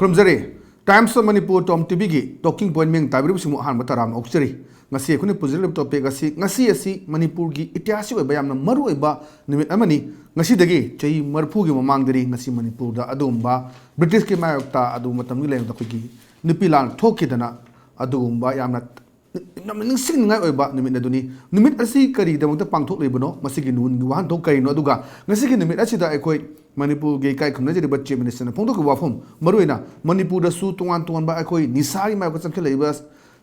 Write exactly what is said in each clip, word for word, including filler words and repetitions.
ꯈꯨꯔꯨꯝꯖꯔꯤ꯫ Times of Manipur Tom ꯇꯤꯚꯤꯒꯤ talking point ꯃꯤꯡ ꯇꯥꯕꯤꯔꯤꯕꯁꯤꯡꯕꯨ ꯑꯍꯥꯟꯕ ꯇꯔꯥꯝꯅ ꯑꯣꯛꯆꯔꯤ꯫ ꯉꯁꯤ ꯑꯩꯈꯣꯏꯅ ꯄꯨꯖꯔꯤꯕ topic ꯑꯁꯤ, ꯉꯁꯤ ꯑꯁꯤ ꯃꯅꯤꯄꯨꯔꯒꯤ ꯏꯇꯤꯍꯥꯁꯀꯤ ꯑꯣꯏꯕ ꯌꯥꯝꯅ ꯃꯔꯨꯑꯣꯏꯕ ꯅꯨꯃꯤꯠ ꯑꯃꯅꯤ꯫ ꯉꯁꯤꯗꯒꯤ ꯆꯍꯤ ꯃꯔꯤꯐꯨꯒꯤ ꯃꯃꯥꯡꯗꯗꯤ ꯉꯁꯤ ꯃꯅꯤꯄꯨꯔꯗ ꯑꯗꯨꯒꯨꯝꯕ ꯕ꯭ꯔꯤꯇꯤꯁꯀꯤ ꯃꯥꯌꯣꯛꯇ ꯑꯗꯨꯒꯨꯝꯕ ꯃꯇꯝꯒꯤ ꯂꯩꯔꯝꯗ ꯑꯩꯈꯣꯏꯒꯤ ꯅꯨꯄꯤ ꯂꯥꯟ ꯊꯣꯛꯈꯤꯗꯅ, ꯑꯗꯨꯒꯨꯝꯕ ꯌꯥꯝꯅ ꯌꯥꯝꯅ ꯅꯤꯡꯁꯤꯡꯅꯤꯡꯉꯥꯏ ꯑꯣꯏꯕ ꯅꯨꯃꯤꯠ ꯑꯗꯨꯅꯤ꯫ ꯅꯨꯃꯤꯠ ꯑꯁꯤ ꯀꯔꯤꯒꯤꯗꯃꯛꯇ ꯄꯥꯡꯊꯣꯛꯂꯤꯕꯅꯣ? ꯃꯁꯤꯒꯤ ꯅꯨꯡꯒꯤ ꯋꯥꯍꯟꯊꯣꯛ ꯀꯔꯤꯅꯣ? ꯑꯗꯨꯒ ꯉꯁꯤꯒꯤ ꯅꯨꯃꯤꯠ ꯑꯁꯤꯗ ꯑꯩꯈꯣꯏ ꯃꯅꯤꯄꯨꯔꯒꯤ ꯏꯀꯥꯏ ꯈꯨꯝꯅꯖꯔꯤꯕ Chief Minister ꯅ ꯐꯣꯡꯗꯣꯛꯈꯤꯕ ꯋꯥꯐꯝ, ꯃꯔꯨꯑꯣꯏꯅ ꯃꯅꯤꯄꯨꯔꯗꯁꯨ ꯇꯣꯉꯥꯟ ꯇꯣꯉꯥꯟꯕ ꯑꯩꯈꯣꯏ ꯅꯤꯁꯥꯒꯤ ꯃꯥꯌꯣꯛꯇ ꯆꯪꯈꯠꯂꯛꯏꯕ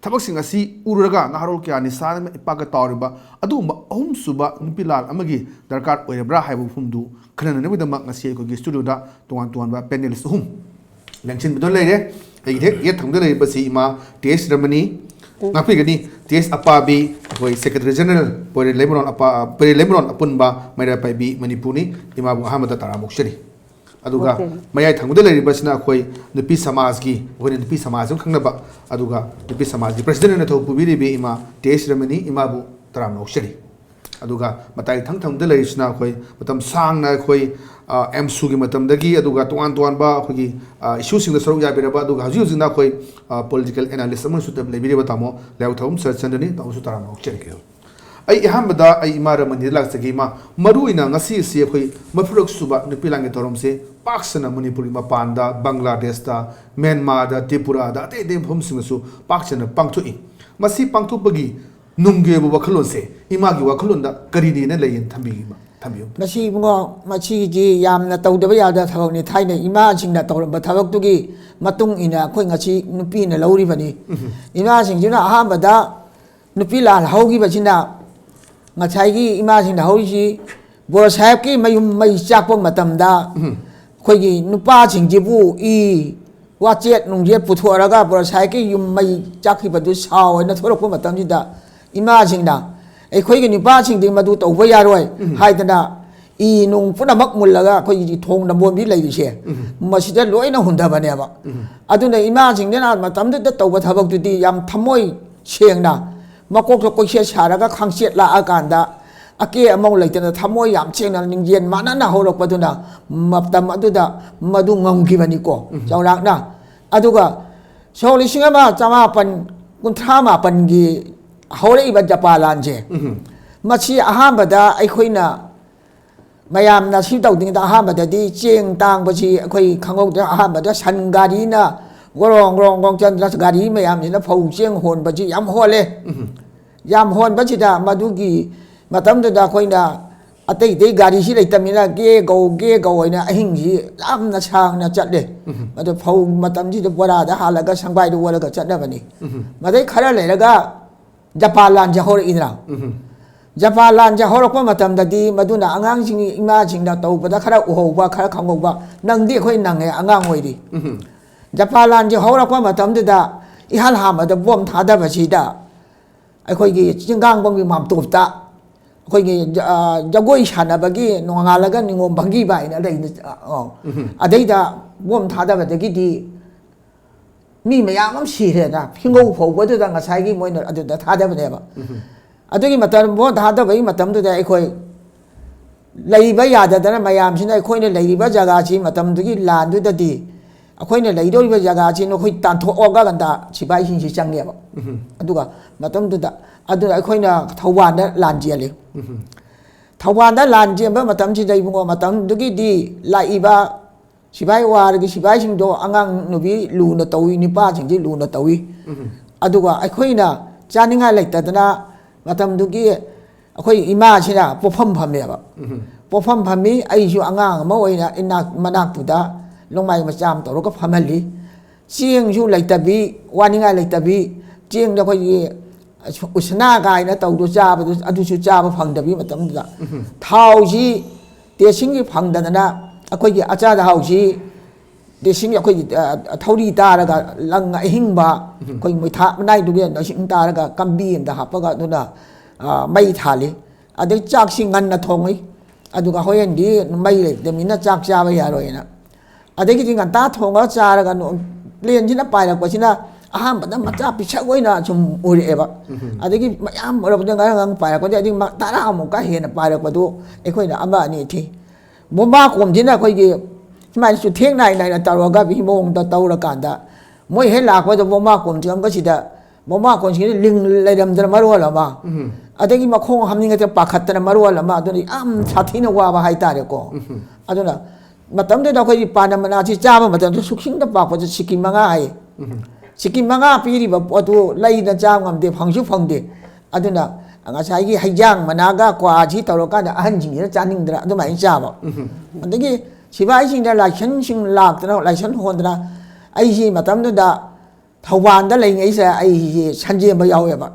ꯊꯕꯛꯁꯤꯡ ꯑꯁꯤ ꯎꯔꯨꯔꯒ ꯅꯍꯥꯔꯣꯜ ꯀꯌꯥ ꯅꯤꯁꯥꯅ ꯏꯄꯥꯛꯀ ꯇꯥꯎꯔꯤꯕ ꯑꯗꯨꯒꯨꯝꯕ ꯑꯍꯨꯝꯁꯨꯕ ꯅꯨꯄꯤ ꯂꯥꯟ ꯑꯃꯒꯤ ꯗꯔꯀꯥꯔ ꯑꯣꯏꯔꯕ꯭ꯔꯥ ꯍꯥꯏꯕ ꯋꯥꯐꯝꯗꯨ ꯈꯟꯅꯅꯕꯒꯤꯗꯃꯛ ꯉꯁꯤ ꯑꯩꯈꯣꯏꯒꯤ studio ꯗ ꯇꯣꯉꯥꯟ ꯇꯣꯉꯥꯟꯕ panelist ꯑꯍꯨꯝ ꯂꯦꯡꯁꯤꯟꯕꯗ ꯂꯩꯔꯦ꯫ ꯑꯩꯒꯤ ꯍꯦꯛ ꯌꯦꯠ ꯊꯪꯕꯗ ꯂꯩꯔꯤꯕꯁꯤ ꯏꯃꯥ ꯇꯤ ꯑꯦꯁ ꯔꯃꯅꯤ, ꯉꯥꯛꯄꯤꯒꯅꯤ, ꯇꯤ ꯑꯦꯁ ꯑꯄꯥꯕꯤ, ꯑꯩꯈꯣꯏ Secretary General ꯄꯣꯏꯔꯦꯟ ꯂꯩꯃꯔꯣꯟ ꯑꯄꯥ-, ꯄꯣꯏꯔꯦꯟ ꯂꯩꯃꯔꯣꯟ ꯑꯄꯨꯟꯕ ꯃꯩꯔꯥ ꯄꯥꯏꯕꯤ ꯃꯅꯤꯄꯨꯔꯅꯤ꯫ ꯏꯃꯥꯕꯨ ꯑꯍꯥꯟꯕꯗ ꯇꯔꯥꯝ ꯑꯣꯛꯆꯔꯤ꯫ ꯑꯗꯨꯒ Okay. ꯃꯌꯥꯏ ꯊꯪꯕꯗ ꯂꯩꯔꯤꯕꯁꯤꯅ ꯑꯩꯈꯣꯏ ꯅꯨꯄꯤ ꯁꯃꯥꯖꯀꯤ, ꯑꯩꯈꯣꯏꯅ ꯅꯨꯄꯤ ꯁꯃꯥꯖ ꯑꯃ ꯈꯪꯅꯕ, ꯑꯗꯨꯒ ꯅꯨꯄꯤ ꯁꯃꯥꯖꯀꯤ president ꯑꯣꯏꯅ ꯊꯧ ꯄꯨꯕꯤꯔꯤꯕꯤ ꯏꯃꯥ ꯇꯤ ꯑꯦꯁ ꯔꯃꯅꯤ, ꯏꯃꯥꯕꯨ ꯇꯔꯥꯝꯅ ꯑꯣꯛꯆꯔꯤ꯫ ꯑꯗꯨꯒ ꯃꯇꯥꯏ ꯊꯪ ꯊꯪꯕꯗ ꯂꯩꯔꯤꯁꯤꯅ ꯑꯩꯈꯣꯏ ꯃꯇꯝ ꯁꯥꯡꯅ ꯑꯩꯈꯣꯏ, ꯑ, ꯑꯦꯝꯁꯨꯒꯤ ꯃꯇꯝꯗꯒꯤ ꯑꯗꯨꯒ ꯇꯣꯉꯥꯟ ꯇꯣꯉꯥꯟꯕ ꯑꯩꯈꯣꯏꯒꯤ, ꯑ, issue ꯁꯤꯡꯗ ꯁꯔꯨꯛ ꯌꯥꯕꯤꯔꯕ, ꯑꯗꯨꯒ ꯍꯧꯖꯤꯛ ꯍꯧꯖꯤꯛꯅ ꯑꯩꯈꯣꯏ, ꯑ, political analyst ꯑꯃꯁꯨ ꯂꯩꯕꯤꯔꯤꯕ ꯇꯥꯃꯣ ꯂꯥꯏꯌꯥꯎꯊꯧꯕꯝ ꯁꯔꯠꯆꯟꯗ꯭ꯔꯅꯤ꯫ ꯇꯥꯃꯣꯁꯨ ꯇꯔꯥꯝꯅ ꯑꯣꯛꯆꯔꯤ꯫ ꯑꯩ ꯑꯍꯥꯟꯕꯗ ꯑꯩ ꯏꯃꯥ ꯔꯃꯅꯤꯗ ꯂꯥꯛꯆꯒꯦ꯫ ꯏꯃꯥ, ꯃꯔꯨꯑꯣꯏꯅ ꯉꯁꯤ ꯑꯁꯤ ꯑꯩꯈꯣꯏ ꯃꯔꯤꯐꯨꯔꯛ ꯁꯨꯕ ꯅꯨꯄꯤ ꯂꯥꯟꯒꯤ ꯊꯧꯔꯝꯁꯦ ꯄꯥꯛ ꯁꯟꯅ ꯃꯅꯤꯄꯨꯔꯒꯤ ꯃꯄꯥꯟꯗ, ꯕꯪꯒ꯭ꯂꯥꯗꯦꯁꯇ, ꯃ꯭ꯌꯥꯟꯃꯥꯔꯗ, ꯇ꯭ꯔꯤꯄꯨꯔꯥꯗ, ꯑꯇꯩ ꯑꯇꯩ ꯃꯐꯝꯁꯤꯡꯗꯁꯨ ꯄꯥꯛ ꯁꯟꯅ ꯄꯥꯡꯊꯣꯛꯏ꯫ ꯃꯁꯤ ꯄꯥꯡꯊꯣꯛꯄꯒꯤ ꯅꯨꯡꯒꯤ ꯑꯣꯏꯕ ꯋꯥꯈꯜꯂꯣꯟꯁꯦ ꯏꯃꯥꯒꯤ ꯋꯥꯈꯜꯂꯣꯟꯗ ꯀꯔꯤꯅꯦꯅ ꯂꯩꯌꯦꯅ ꯊꯝꯕꯤꯒꯦ, ꯏꯃꯥ? ꯊꯝꯕꯤꯌꯨ꯫ ꯃꯁꯤ ꯏꯕꯨꯡꯉꯣ, ꯃꯁꯤꯗꯤ ꯌꯥꯝꯅ ꯇꯧꯗꯕ ꯌꯥꯗꯕ ꯊꯕꯛꯅꯤ꯫ ꯊꯥꯏꯅ ꯏꯃꯥꯁꯤꯡꯅ ꯇꯧꯔꯝꯕ ꯊꯕꯛꯇꯨꯒꯤ ꯃꯇꯨꯡ ꯏꯟꯅ ꯑꯩꯈꯣꯏ ꯉꯁꯤ ꯅꯨꯄꯤꯅ ꯂꯧꯔꯤꯕꯅꯤ꯫ ꯎꯝ꯫ ꯏꯃꯥꯁꯤꯡꯁꯤꯅ ꯑꯍꯥꯟꯕꯗ ꯅꯨꯄꯤ ꯂꯥꯟ ꯍꯧꯈꯤꯕꯁꯤꯅ ꯉꯁꯥꯏꯒꯤ ꯏꯃꯥꯁꯤꯡꯅ ꯍꯧꯔꯤꯁꯤ ꯕꯣꯔ ꯁꯥꯍꯦꯕꯀꯤ ꯃꯌꯨꯝ ꯃꯩ ꯆꯥꯛꯄ ꯃꯇꯝꯗ ꯎꯝ꯫ ꯑꯩꯈꯣꯏꯒꯤ ꯅꯨꯄꯥꯁꯤꯡꯁꯤꯕꯨ ꯏ ꯋꯥꯆꯦꯠ ꯅꯨꯡꯆꯦꯠ ꯄꯨꯊꯣꯛꯑꯒ ꯕꯣꯔ ꯁꯥꯍꯦꯕꯀꯤ ꯌꯨꯝ ꯃꯩ ꯆꯥꯛꯈꯤꯕꯗꯨ ꯁꯥꯎ ꯍꯥꯏꯅ ꯊꯣꯔꯛꯄ ꯃꯇꯝꯁꯤꯗ ꯏꯃꯥꯁꯤꯡꯅ ꯑꯩꯈꯣꯏꯒꯤ ꯅꯨꯄꯥꯁꯤꯡꯗꯤ ꯃꯗꯨ ꯇꯧꯕ ꯌꯥꯔꯣꯏ ꯎꯝ꯫ ꯍꯥꯏꯗꯅ ꯏ ꯅꯨꯡ ꯄꯨꯝꯅꯃꯛ ꯃꯨꯜꯂꯒ ꯑꯩꯈꯣꯏꯒꯤ ꯊꯣꯡ ꯅꯝꯕꯣꯟꯕꯤ ꯂꯩꯔꯤꯁꯦ ꯎꯝ꯫ ꯃꯁꯤꯗ ꯂꯣꯏꯅ ꯍꯨꯟꯊꯕꯅꯦꯕ꯫ ꯎꯝ꯫ ꯑꯗꯨꯅ ꯏꯃꯥꯁꯤꯡꯁꯤꯅ ꯃꯇꯝꯗꯨꯗ ꯇꯧꯕ ꯊꯕꯛꯇꯨꯗꯤ ꯌꯥꯝ ꯊꯃꯣꯏ ꯁꯦꯡꯅ ꯃꯀꯣꯛꯇ ꯀꯣꯏꯁꯦꯠ ꯁꯥꯔꯒ ꯈꯥꯡꯆꯦꯠ ꯂꯥꯛꯑꯀꯥꯟꯗ ꯑꯀꯦ ꯑꯃꯧ ꯂꯩꯇꯅ ꯊꯃꯣꯏ ꯌꯥꯝ ꯁꯦꯡꯅ ꯅꯤꯡꯖꯦꯜ ꯃꯥꯟꯅꯅ ꯍꯧꯔꯛꯄꯗꯨꯅ ꯃꯇꯝ ꯑꯗꯨꯗ ꯃꯗꯨ ꯉꯝꯈꯤꯕꯅꯤꯀꯣ꯫ ꯆꯥꯎꯔꯥꯛꯅ꯫ ꯑꯗꯨꯒ ꯁꯣꯛ ꯂꯤꯁꯤꯡ ꯑꯃ ꯆꯃꯥꯄꯟ ꯀꯨꯟꯊ꯭ꯔꯥ ꯃꯥꯄꯟꯒꯤ ꯍꯧꯔꯛꯏꯕ ꯖꯄꯥꯟ ꯂꯥꯟꯁꯦ, ꯃꯁꯤ ꯑꯍꯥꯟꯕꯗ ꯑꯩꯈꯣꯏꯅ ꯃꯌꯥꯝꯅ ꯁꯤ ꯇꯧꯗ꯭ꯔꯤꯉꯩꯗ ꯑꯍꯥꯟꯕꯗꯗꯤ ꯆꯦꯡ ꯇꯥꯡꯕꯁꯤ ꯑꯩꯈꯣꯏ ꯈꯪꯍꯧꯗ꯭ꯔꯦ꯫ ꯑꯍꯥꯟꯕꯗ ꯁꯟ ꯒꯥꯔꯤꯅ ꯒ꯭ꯔꯣꯡ ꯒ꯭ꯔꯣꯡ ꯒ꯭ꯔꯣꯡ ꯆꯟꯗ꯭ꯔ ꯒꯥꯔꯤ ꯃꯌꯥꯝꯁꯤꯅ ꯐꯧ ꯆꯦꯡ ꯍꯣꯟꯕꯁꯤ ꯌꯥꯝ ꯍꯣꯜꯂꯦ꯫ ꯌꯥꯝ ꯍꯣꯟꯕꯁꯤꯗ ꯃꯗꯨꯒꯤ ꯃꯇꯝꯗꯨꯗ ꯑꯩꯈꯣꯏꯅ ꯑꯇꯩ ꯑꯇꯩ ꯒꯥꯔꯤꯁꯤ ꯂꯩꯇꯕꯅꯤꯅ ꯒꯦ ꯒꯧ ꯒꯦ ꯒꯧ ꯍꯥꯏꯅ ꯑꯍꯤꯡꯁꯤ ꯌꯥꯝꯅ ꯁꯥꯡꯅ ꯆꯠꯂꯦ꯫ ꯑꯗꯣ ꯐꯧ ꯃꯇꯝꯁꯤꯗ ꯕꯣꯔꯥꯗ ꯍꯥꯜꯂꯒ ꯁꯪꯕꯥꯏꯗ ꯑꯣꯜꯂꯒ ꯆꯠꯅꯕꯅꯤ꯫ ꯃꯗꯩ ꯈꯔ ꯂꯩꯔꯒ ꯖꯄꯥꯟ ꯂꯥꯟꯁꯦ ꯍꯧꯔꯛꯏꯗꯅ꯫ ꯖꯄꯥꯟ ꯂꯥꯟꯁꯦ ꯍꯧꯔꯛꯄ ꯃꯇꯝꯗꯗꯤ ꯃꯗꯨꯅ ꯑꯉꯥꯡꯁꯤꯡ ꯏꯃꯥꯁꯤꯡꯅ ꯇꯧꯕꯗ ꯈꯔ ꯎꯍꯧꯕ, ꯈꯔ ꯈꯪꯍꯧꯕ, ꯅꯪꯗꯤ ꯑꯩꯈꯣꯏ ꯅꯪꯉꯦ, ꯑꯉꯥꯡ ꯑꯣꯏꯔꯤ꯫ ꯖꯄꯥꯟ ꯂꯥꯟꯁꯦ ꯍꯧꯔꯛꯄ ꯃꯇꯝꯗꯨꯗ ꯏꯍꯥꯟ ꯍꯥꯟꯕꯗ ꯕꯣꯝ ꯊꯥꯗꯕꯁꯤꯗ ꯑꯩꯈꯣꯏꯒꯤ ꯆꯤꯡꯒꯥꯡꯕꯝꯒꯤ ꯃꯥꯝꯇꯣꯞꯇ ꯑꯩꯈꯣꯏꯒꯤ ꯖ-, ꯑ, ꯖꯒꯣꯏ ꯁꯥꯟꯅꯕꯒꯤ ꯅꯣꯡꯉꯥꯜꯂꯒ ꯅꯤꯉꯣꯝ ꯚꯪꯒꯤꯕ ꯍꯥꯏꯅ ꯂꯩꯅ-, ꯑ, ꯑꯣ꯫ ꯑꯗꯩꯗ ꯕꯣꯝ ꯊꯥꯗꯕꯗꯒꯤꯗꯤ ꯃꯤ ꯃꯌꯥꯝ ꯑꯃ ꯁꯤꯔꯦꯅ, ꯍꯤꯡꯍꯧ ꯐꯧꯕꯗꯨꯗ ꯉꯁꯥꯏꯒꯤ ꯃꯣꯏꯅ ꯑꯗꯨꯗ ꯊꯥꯗꯕꯅꯦꯕ꯫ ꯑꯗꯨꯒꯤ ꯃꯇꯝ ꯕꯣꯝ ꯊꯥꯗꯕꯒꯤ ꯃꯇꯝꯗꯨꯗ ꯑꯩꯈꯣꯏ ꯂꯩꯕ ꯌꯥꯗꯗꯅ ꯃꯌꯥꯝꯁꯤꯅ ꯑꯩꯈꯣꯏꯅ ꯂꯩꯔꯤꯕ ꯖꯒꯥꯁꯤ ꯃꯇꯝꯗꯨꯒꯤ ꯂꯥꯟꯗꯨꯗꯗꯤ ꯑꯩꯈꯣꯏꯅ ꯂꯩꯗꯧꯔꯤꯕ ꯖꯒꯥꯁꯤ ꯅꯈꯣꯏ ꯇꯥꯟꯊꯣꯛꯑꯒ ꯀꯟꯗ ꯁꯤꯐꯥꯏꯁꯤꯡꯁꯤ ꯆꯪꯉꯦꯕ꯫ ꯑꯗꯨꯒ ꯃꯇꯝꯗꯨꯗ ꯑꯗꯨ ꯑꯩꯈꯣꯏꯅ ꯊꯧꯕꯥꯜꯗ ꯂꯥꯟ ꯆꯦꯜꯂꯤ꯫ ꯊꯧꯕꯥꯜꯗ ꯂꯥꯟ ꯆꯦꯟꯕ ꯃꯇꯝꯁꯤꯗ ꯏꯕꯨꯡꯉꯣ, ꯃꯇꯝꯗꯨꯒꯤꯗꯤ ꯂꯥꯛꯏꯕ ꯁꯤꯐꯥꯏ ꯋꯥꯔꯒꯤ ꯁꯤꯐꯥꯏꯁꯤꯡꯗꯣ ꯑꯉꯥꯡ ꯅꯨꯕꯤ ꯂꯨꯅ ꯇꯧꯏ, ꯅꯨꯄꯥꯁꯤꯡꯁꯤ ꯂꯨꯅ ꯇꯧꯏ꯫ ꯑꯗꯨꯒ ꯑꯩꯈꯣꯏꯅ ꯆꯥꯅꯤꯡꯉꯥꯏ ꯂꯩꯇꯗꯅ ꯃꯇꯝꯗꯨꯒꯤ ꯑꯩꯈꯣꯏ ꯏꯃꯥꯁꯤꯅ ꯄꯣꯠꯐꯝ ꯐꯝꯃꯦꯕ꯫ ꯄꯣꯠꯐꯝ ꯐꯝꯃꯤ, ꯑꯩꯁꯨ ꯑꯉꯥꯡ ꯑꯃ ꯑꯣꯏꯅ ꯏꯅꯥꯛ ꯃꯅꯥꯛꯇꯨꯗ ꯂꯣꯡꯃꯥꯏ ꯃꯆꯥ ꯑꯃ ꯇꯧꯔꯒ ꯐꯝꯍꯜꯂꯤ꯫ ꯆꯦꯡꯁꯨ ꯂꯩꯇꯕꯤ, ꯋꯥꯅꯤꯡꯉꯥꯏ ꯂꯩꯇꯕꯤ, ꯆꯦꯡꯗꯣ ꯑꯩꯈꯣꯏꯒꯤ ꯎꯁꯅꯥ ꯀꯥꯏꯅ ꯇꯧꯗꯣ ꯆꯥꯕꯗꯨ, ꯑꯗꯨꯁꯨ ꯆꯥꯕ ꯐꯪꯗꯕꯤ ꯃꯇꯝꯗꯨꯗ꯫ ꯊꯥꯎꯁꯤ ꯇꯦꯁꯤꯡꯒꯤ ꯐꯪꯗꯗꯅ ꯑꯩꯈꯣꯏꯒꯤ ꯑꯆꯥꯊꯥꯎꯁꯤ ꯇꯦꯁꯤꯡꯒꯤ ꯑꯩꯈꯣꯏꯒꯤ, ꯑ, ꯊꯧꯔꯤ ꯇꯥꯔꯒ ꯂꯪ ꯑꯍꯤꯡꯕ, ꯑꯩꯈꯣꯏꯒꯤ ꯃꯩꯊꯥꯞ ꯃꯅꯥꯏꯗꯨꯒꯤ ꯏꯁꯤꯡ ꯇꯥꯔꯒ ꯀꯝꯕꯤ ꯑꯃꯗ ꯍꯥꯞꯄꯒ ꯑꯗꯨꯅ, ꯑ, ꯃꯩ ꯊꯥꯜꯂꯤ꯫ ꯑꯗꯩ ꯆꯥꯛꯁꯤ ꯉꯟꯅ ꯊꯣꯡꯉꯤ꯫ ꯑꯗꯨꯒ ꯍꯣꯔꯦꯟꯗꯤ ꯃꯩ ꯂꯩꯇꯕꯅꯤꯅ ꯆꯥꯛ ꯆꯥꯕ ꯌꯥꯔꯣꯏꯅ꯫ ꯑꯗꯒꯤꯗꯤ ꯉꯟꯇꯥ ꯊꯣꯡꯉꯒ ꯆꯥꯔꯒ ꯅꯣ-, ꯄ꯭ꯂꯦꯟꯁꯤꯅ ꯄꯥꯏꯔꯛꯄꯁꯤꯅ ꯑꯍꯥꯟꯕꯗ ꯃꯆꯥ ꯄꯤꯁꯛ ꯑꯣꯏꯅ ꯁꯨꯝ ꯎꯔꯛꯑꯦꯕ꯫ ꯑꯗꯒꯤ ꯃꯌꯥꯝ ꯑꯣꯏꯔꯛꯄꯗ ꯉꯔꯥꯡ ꯉꯔꯥꯡ ꯄꯥꯏꯔꯛꯄꯗ ꯑꯗꯒꯤ ꯃ- ꯇꯔꯥꯃꯨꯛꯀ ꯍꯦꯟꯅ ꯄꯥꯏꯔꯛꯄꯗꯨ ꯑꯩꯈꯣꯏꯅ ꯑꯃ ꯑꯅꯤ ꯊꯤ꯫ ꯕꯣꯝꯕꯥ ꯀꯣꯝꯁꯤꯅ ꯑꯩꯈꯣꯏꯒꯤ ꯁꯨꯃꯥꯏꯅ ꯆꯨꯊꯦꯛ ꯅꯥꯏ ꯅꯥꯏꯅ ꯇꯧꯔꯒ ꯃꯤ ꯃꯑꯣꯡꯗ ꯇꯧꯔꯀꯥꯟꯗ ꯃꯣꯏ ꯍꯦꯛ ꯂꯥꯛꯄꯗ ꯕꯣꯝꯕꯥ ꯀꯣꯝ ꯆꯪꯕꯁꯤꯗ ꯕꯣꯝꯕꯥ ꯀꯣꯝꯁꯤꯅ ꯂꯤꯡ ꯂꯩꯔꯝꯗꯅ ꯃꯔꯣꯜ ꯑꯃ, ꯑꯗꯒꯤ ꯃꯈꯣꯡ ꯍꯥꯝꯅꯤꯡꯉꯛꯇ ꯄꯥꯈꯠꯇꯅ ꯃꯔꯣꯜ ꯑꯃ, ꯑꯗꯨꯅ ꯌꯥꯝ ꯁꯥꯊꯤꯅ ꯋꯥꯕ ꯍꯥꯏꯇꯥꯔꯦꯀꯣ꯫ ꯑꯗꯨꯅ ꯃꯇꯝꯗꯨꯗ ꯑꯩꯈꯣꯏꯒꯤ ꯄꯥꯟꯗꯝ ꯃꯅꯥꯁꯤ ꯆꯥꯕ ꯃꯇꯝꯗ ꯁꯨꯛꯁꯤꯡꯗ ꯄꯥꯛꯄꯁꯦ ꯁꯤꯀꯤ ꯃꯉꯥ ꯍꯥꯏꯌꯦ꯫ ꯁꯤꯀꯤ ꯃꯉꯥ ꯄꯤꯔꯤꯕ ꯄꯣꯠꯇꯨ ꯂꯩꯗꯅ ꯆꯥꯕ ꯉꯝꯗꯦ, ꯐꯪꯁꯨ ꯐꯪꯗꯦ꯫ ꯑꯗꯨꯅ ꯉꯁꯥꯏꯒꯤ ꯍꯩꯖꯥꯡ ꯃꯅꯥꯒ ꯀ꯭ꯋꯥꯁꯤ ꯇꯧꯔꯀꯥꯟꯗ ꯑꯍꯟꯁꯤꯡꯁꯤꯅ ꯆꯥꯅꯤꯡꯗꯅ ꯑꯗꯨꯃꯥꯏꯅ ꯆꯥꯕ꯫ ꯑꯗꯒꯤ ꯁꯤꯐꯥꯏꯁꯤꯡꯗ ꯂꯥꯏꯁꯟꯁꯤꯡ ꯂꯥꯛꯇꯅ ꯂꯥꯏꯁꯟ ꯍꯣꯟꯗꯅ ꯑꯩꯁꯤ ꯃꯇꯝꯗꯨꯗ ꯊꯧꯕꯥꯜꯗ ꯂꯩꯉꯩꯁꯦ ꯑꯩꯁꯤ ꯁꯟꯖꯦꯝꯕ ꯌꯥꯎꯋꯦꯕ꯫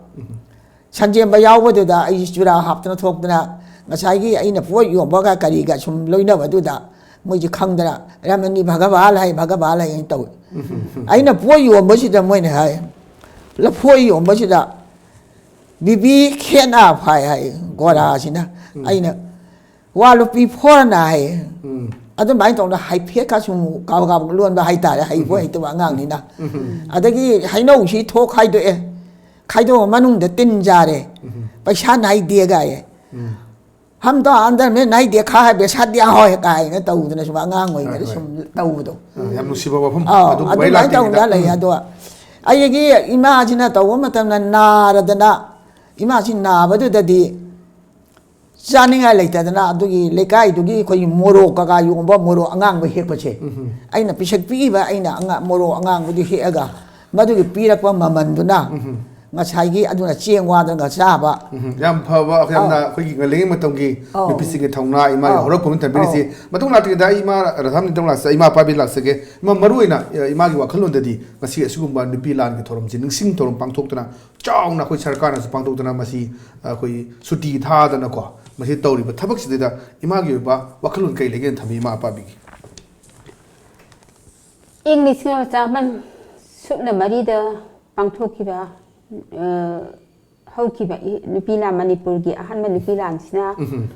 ꯁꯟꯖꯦꯝꯕ ꯌꯥꯎꯕꯗꯨꯗ ꯑꯩꯁꯤ ꯆꯨꯔꯥ ꯍꯥꯞꯇꯅ ꯊꯣꯛꯇꯅ ꯉꯁꯥꯏꯒꯤ ꯑꯩꯅ ꯄꯣꯠ ꯌꯣꯟꯕꯒ ꯀꯔꯤꯒ ꯁꯨꯝ ꯂꯣꯏꯅꯕꯗꯨꯗ ꯃꯣꯏꯁꯤ ꯈꯪꯗꯅ "ꯔꯃꯅꯤ ꯚꯒꯕꯥꯜ ꯍꯥꯏ, ꯚꯒꯕꯥꯜ ꯍꯥꯏ" ꯍꯥꯏꯅ ꯇꯧꯏ꯫ ꯑꯩꯅ ꯄꯣꯠ ꯌꯣꯟꯕꯁꯤꯗ ꯃꯣꯏꯅ ꯍꯥꯏ, ꯂꯐꯣꯏ ꯌꯣꯟꯕꯁꯤꯗ "ꯕꯤꯕꯤ ꯈꯦꯠꯅ ꯐꯥꯏ" ꯍꯥꯏ ꯒꯣꯔꯥꯁꯤꯅ꯫ ꯑꯩꯅ "ꯋꯥ ꯂꯨꯄꯤ ꯐꯣꯔꯅ" ꯍꯥꯏ꯫ ꯑꯗꯨꯃꯥꯏꯅ ꯇꯧꯗꯅ ꯍꯥꯏꯐꯦꯠꯀ ꯁꯨꯝ ꯀꯥꯕꯛ ꯀꯥꯕꯛ ꯂꯣꯟꯕ ꯍꯥꯏꯇꯥꯔꯦ, ꯍꯩꯕꯣꯏ ꯍꯩꯇꯕ ꯑꯉꯥꯡꯅꯤꯅ꯫ ꯑꯗꯒꯤ ꯍꯩꯅꯧꯁꯤ ꯊꯣꯛ ꯈꯥꯏꯗꯣꯛꯑꯦ, ꯈꯥꯏꯗꯣꯛꯑ ꯃꯅꯨꯡꯗ ꯇꯤꯟ ꯆꯥꯔꯦ, ꯄꯩꯁꯥ ꯅꯥꯏꯗꯦ ꯒꯥꯏꯌꯦ꯫ "ꯍꯝ ꯇꯣ ꯑꯟꯗꯔ ꯃꯦ ꯅꯥꯏꯗꯦ ꯈꯥ ꯍꯥꯏ, ꯕꯦꯁꯥ ꯗꯤꯌꯥ ꯍꯣꯏ" ꯀꯥꯏꯅ ꯇꯧꯗꯅ ꯁꯨꯝ ꯑꯉꯥꯡ ꯑꯣꯏꯔꯤꯉꯩꯗ ꯍꯣꯏ, ꯍꯣꯏ꯫ ꯁꯨꯝ ꯇꯧꯕꯗꯣ꯫ ꯑ, ꯌꯥꯝ ꯅꯨꯡꯁꯤꯕ ꯋꯥꯐꯝ ꯑꯧ, ꯑꯗꯨꯒꯨꯝꯕ ꯑꯩ ꯑꯗꯨꯃꯥꯏꯅ ꯂꯥꯛꯇꯣꯏꯅꯤꯗ꯫ ꯇꯧꯗꯅ ꯂꯩ꯫ ꯎꯝ꯫ ꯑꯗꯣ ꯑꯩꯒꯤ ꯏꯃꯥꯁꯤꯅ ꯇꯧꯕ ꯃꯇꯝꯗ ꯅꯥꯔꯗꯅ, ꯏꯃꯥꯁꯤ ꯅꯥꯕꯗꯨꯗꯗꯤ ꯆꯥꯅꯤꯡꯉꯥꯏ ꯂꯩꯇꯗꯅ ꯑꯗꯨꯒꯤ ꯂꯩꯀꯥꯏꯗꯨꯒꯤ ꯑꯩꯈꯣꯏꯒꯤ ꯃꯣꯔꯣꯛ ꯀꯀꯥ ꯌꯣꯟꯕ ꯃꯣꯔꯣꯛ ꯑꯉꯥꯡꯕ ꯍꯦꯛꯄꯁꯦ, ꯑꯩꯅ ꯄꯤꯁꯛ ꯄꯤꯛꯏꯕ ꯑꯩꯅ ꯑꯉꯥ-, ꯃꯣꯔꯣꯛ ꯑꯉꯥꯡꯕꯗꯨ ꯍꯦꯛꯑꯒ ꯃꯗꯨꯒꯤ ꯄꯤꯔꯛꯄ ꯃꯃꯜꯗꯨꯅ ꯉꯁꯥꯏꯒꯤ ꯑꯗꯨꯅ ꯆꯦꯡ ꯋꯥꯗꯅ ꯆꯥꯕ꯫ ꯎꯝ, ꯌꯥꯝ ꯐꯕ, ꯌꯥꯝꯅ ꯑꯧ꯫ ꯑꯩꯈꯣꯏꯒꯤ ꯉꯜꯂꯤꯉꯩ ꯃꯇꯝꯒꯤ ꯑꯧ꯫ ꯅꯨꯄꯤꯁꯤꯡꯒꯤ ꯊꯧꯅꯥ, ꯏꯃꯥꯒꯤ ꯑꯧ꯫ ꯍꯧꯔꯛꯐꯝ ꯊꯝꯕꯤꯔꯤꯁꯤ꯫ ꯑꯧ꯫ ꯃꯇꯨꯡ ꯂꯥꯛꯇ꯭ꯔꯤꯉꯩꯗ ꯑꯩ ꯏꯃꯥ ꯔꯥꯙꯥꯃꯅꯤꯗ ꯑꯃꯨꯛ ꯂꯥꯛꯆ-, ꯏꯃꯥ ꯑꯄꯥꯕꯤ ꯂꯥꯛꯆꯒꯦ꯫ ꯏꯃꯥ, ꯃꯔꯨꯑꯣꯏꯅ, ꯑ, ꯏꯃꯥꯒꯤ ꯋꯥꯈꯜꯂꯣꯟꯗꯗꯤ ꯉꯁꯤ ꯑꯁꯤꯒꯨꯝꯕ ꯅꯨꯄꯤ ꯂꯥꯟꯒꯤ ꯊꯧꯔꯝꯁꯤ, ꯅꯤꯡꯁꯤꯡ ꯊꯧꯔꯝ ꯄꯥꯡꯊꯣꯛꯇꯅ, ꯆꯥꯎꯅ ꯑꯩꯈꯣꯏ ꯁꯔꯀꯥꯔꯅꯁꯨ ꯄꯥꯡꯊꯣꯛꯇꯅ ꯃꯁꯤ ꯑꯩꯈꯣꯏ ꯁꯨꯇꯤ ꯊꯥꯗꯅꯀꯣ, ꯃꯁꯤ ꯇꯧꯔꯤꯕ ꯊꯕꯛꯁꯤꯗꯩꯗ ꯏꯃꯥꯒꯤ ꯑꯣꯏꯕ ꯋꯥꯈꯜꯂꯣꯟ ꯀꯔꯤ ꯂꯩꯒꯦꯅ ꯊꯝꯕꯤ, ꯏꯃꯥ ꯑꯄꯥꯕꯤꯒꯤ? ꯏꯪ ꯂꯤꯁꯤꯡ ꯑꯃ ꯆꯥꯃꯥꯄꯟ ꯁꯨꯞꯅ ꯃꯔꯤꯗ ꯄꯥꯡꯊꯣꯛꯈꯤꯕ, ꯑ, ꯍꯧꯈꯤꯕ ꯏ-, ꯅꯨꯄꯤ ꯂꯥꯟ, ꯃꯅꯤꯄꯨꯔꯒꯤ ꯑꯍꯥꯟꯕ ꯅꯨꯄꯤ ꯂꯥꯟꯁꯤꯅ ꯎꯝꯍꯨꯝ꯫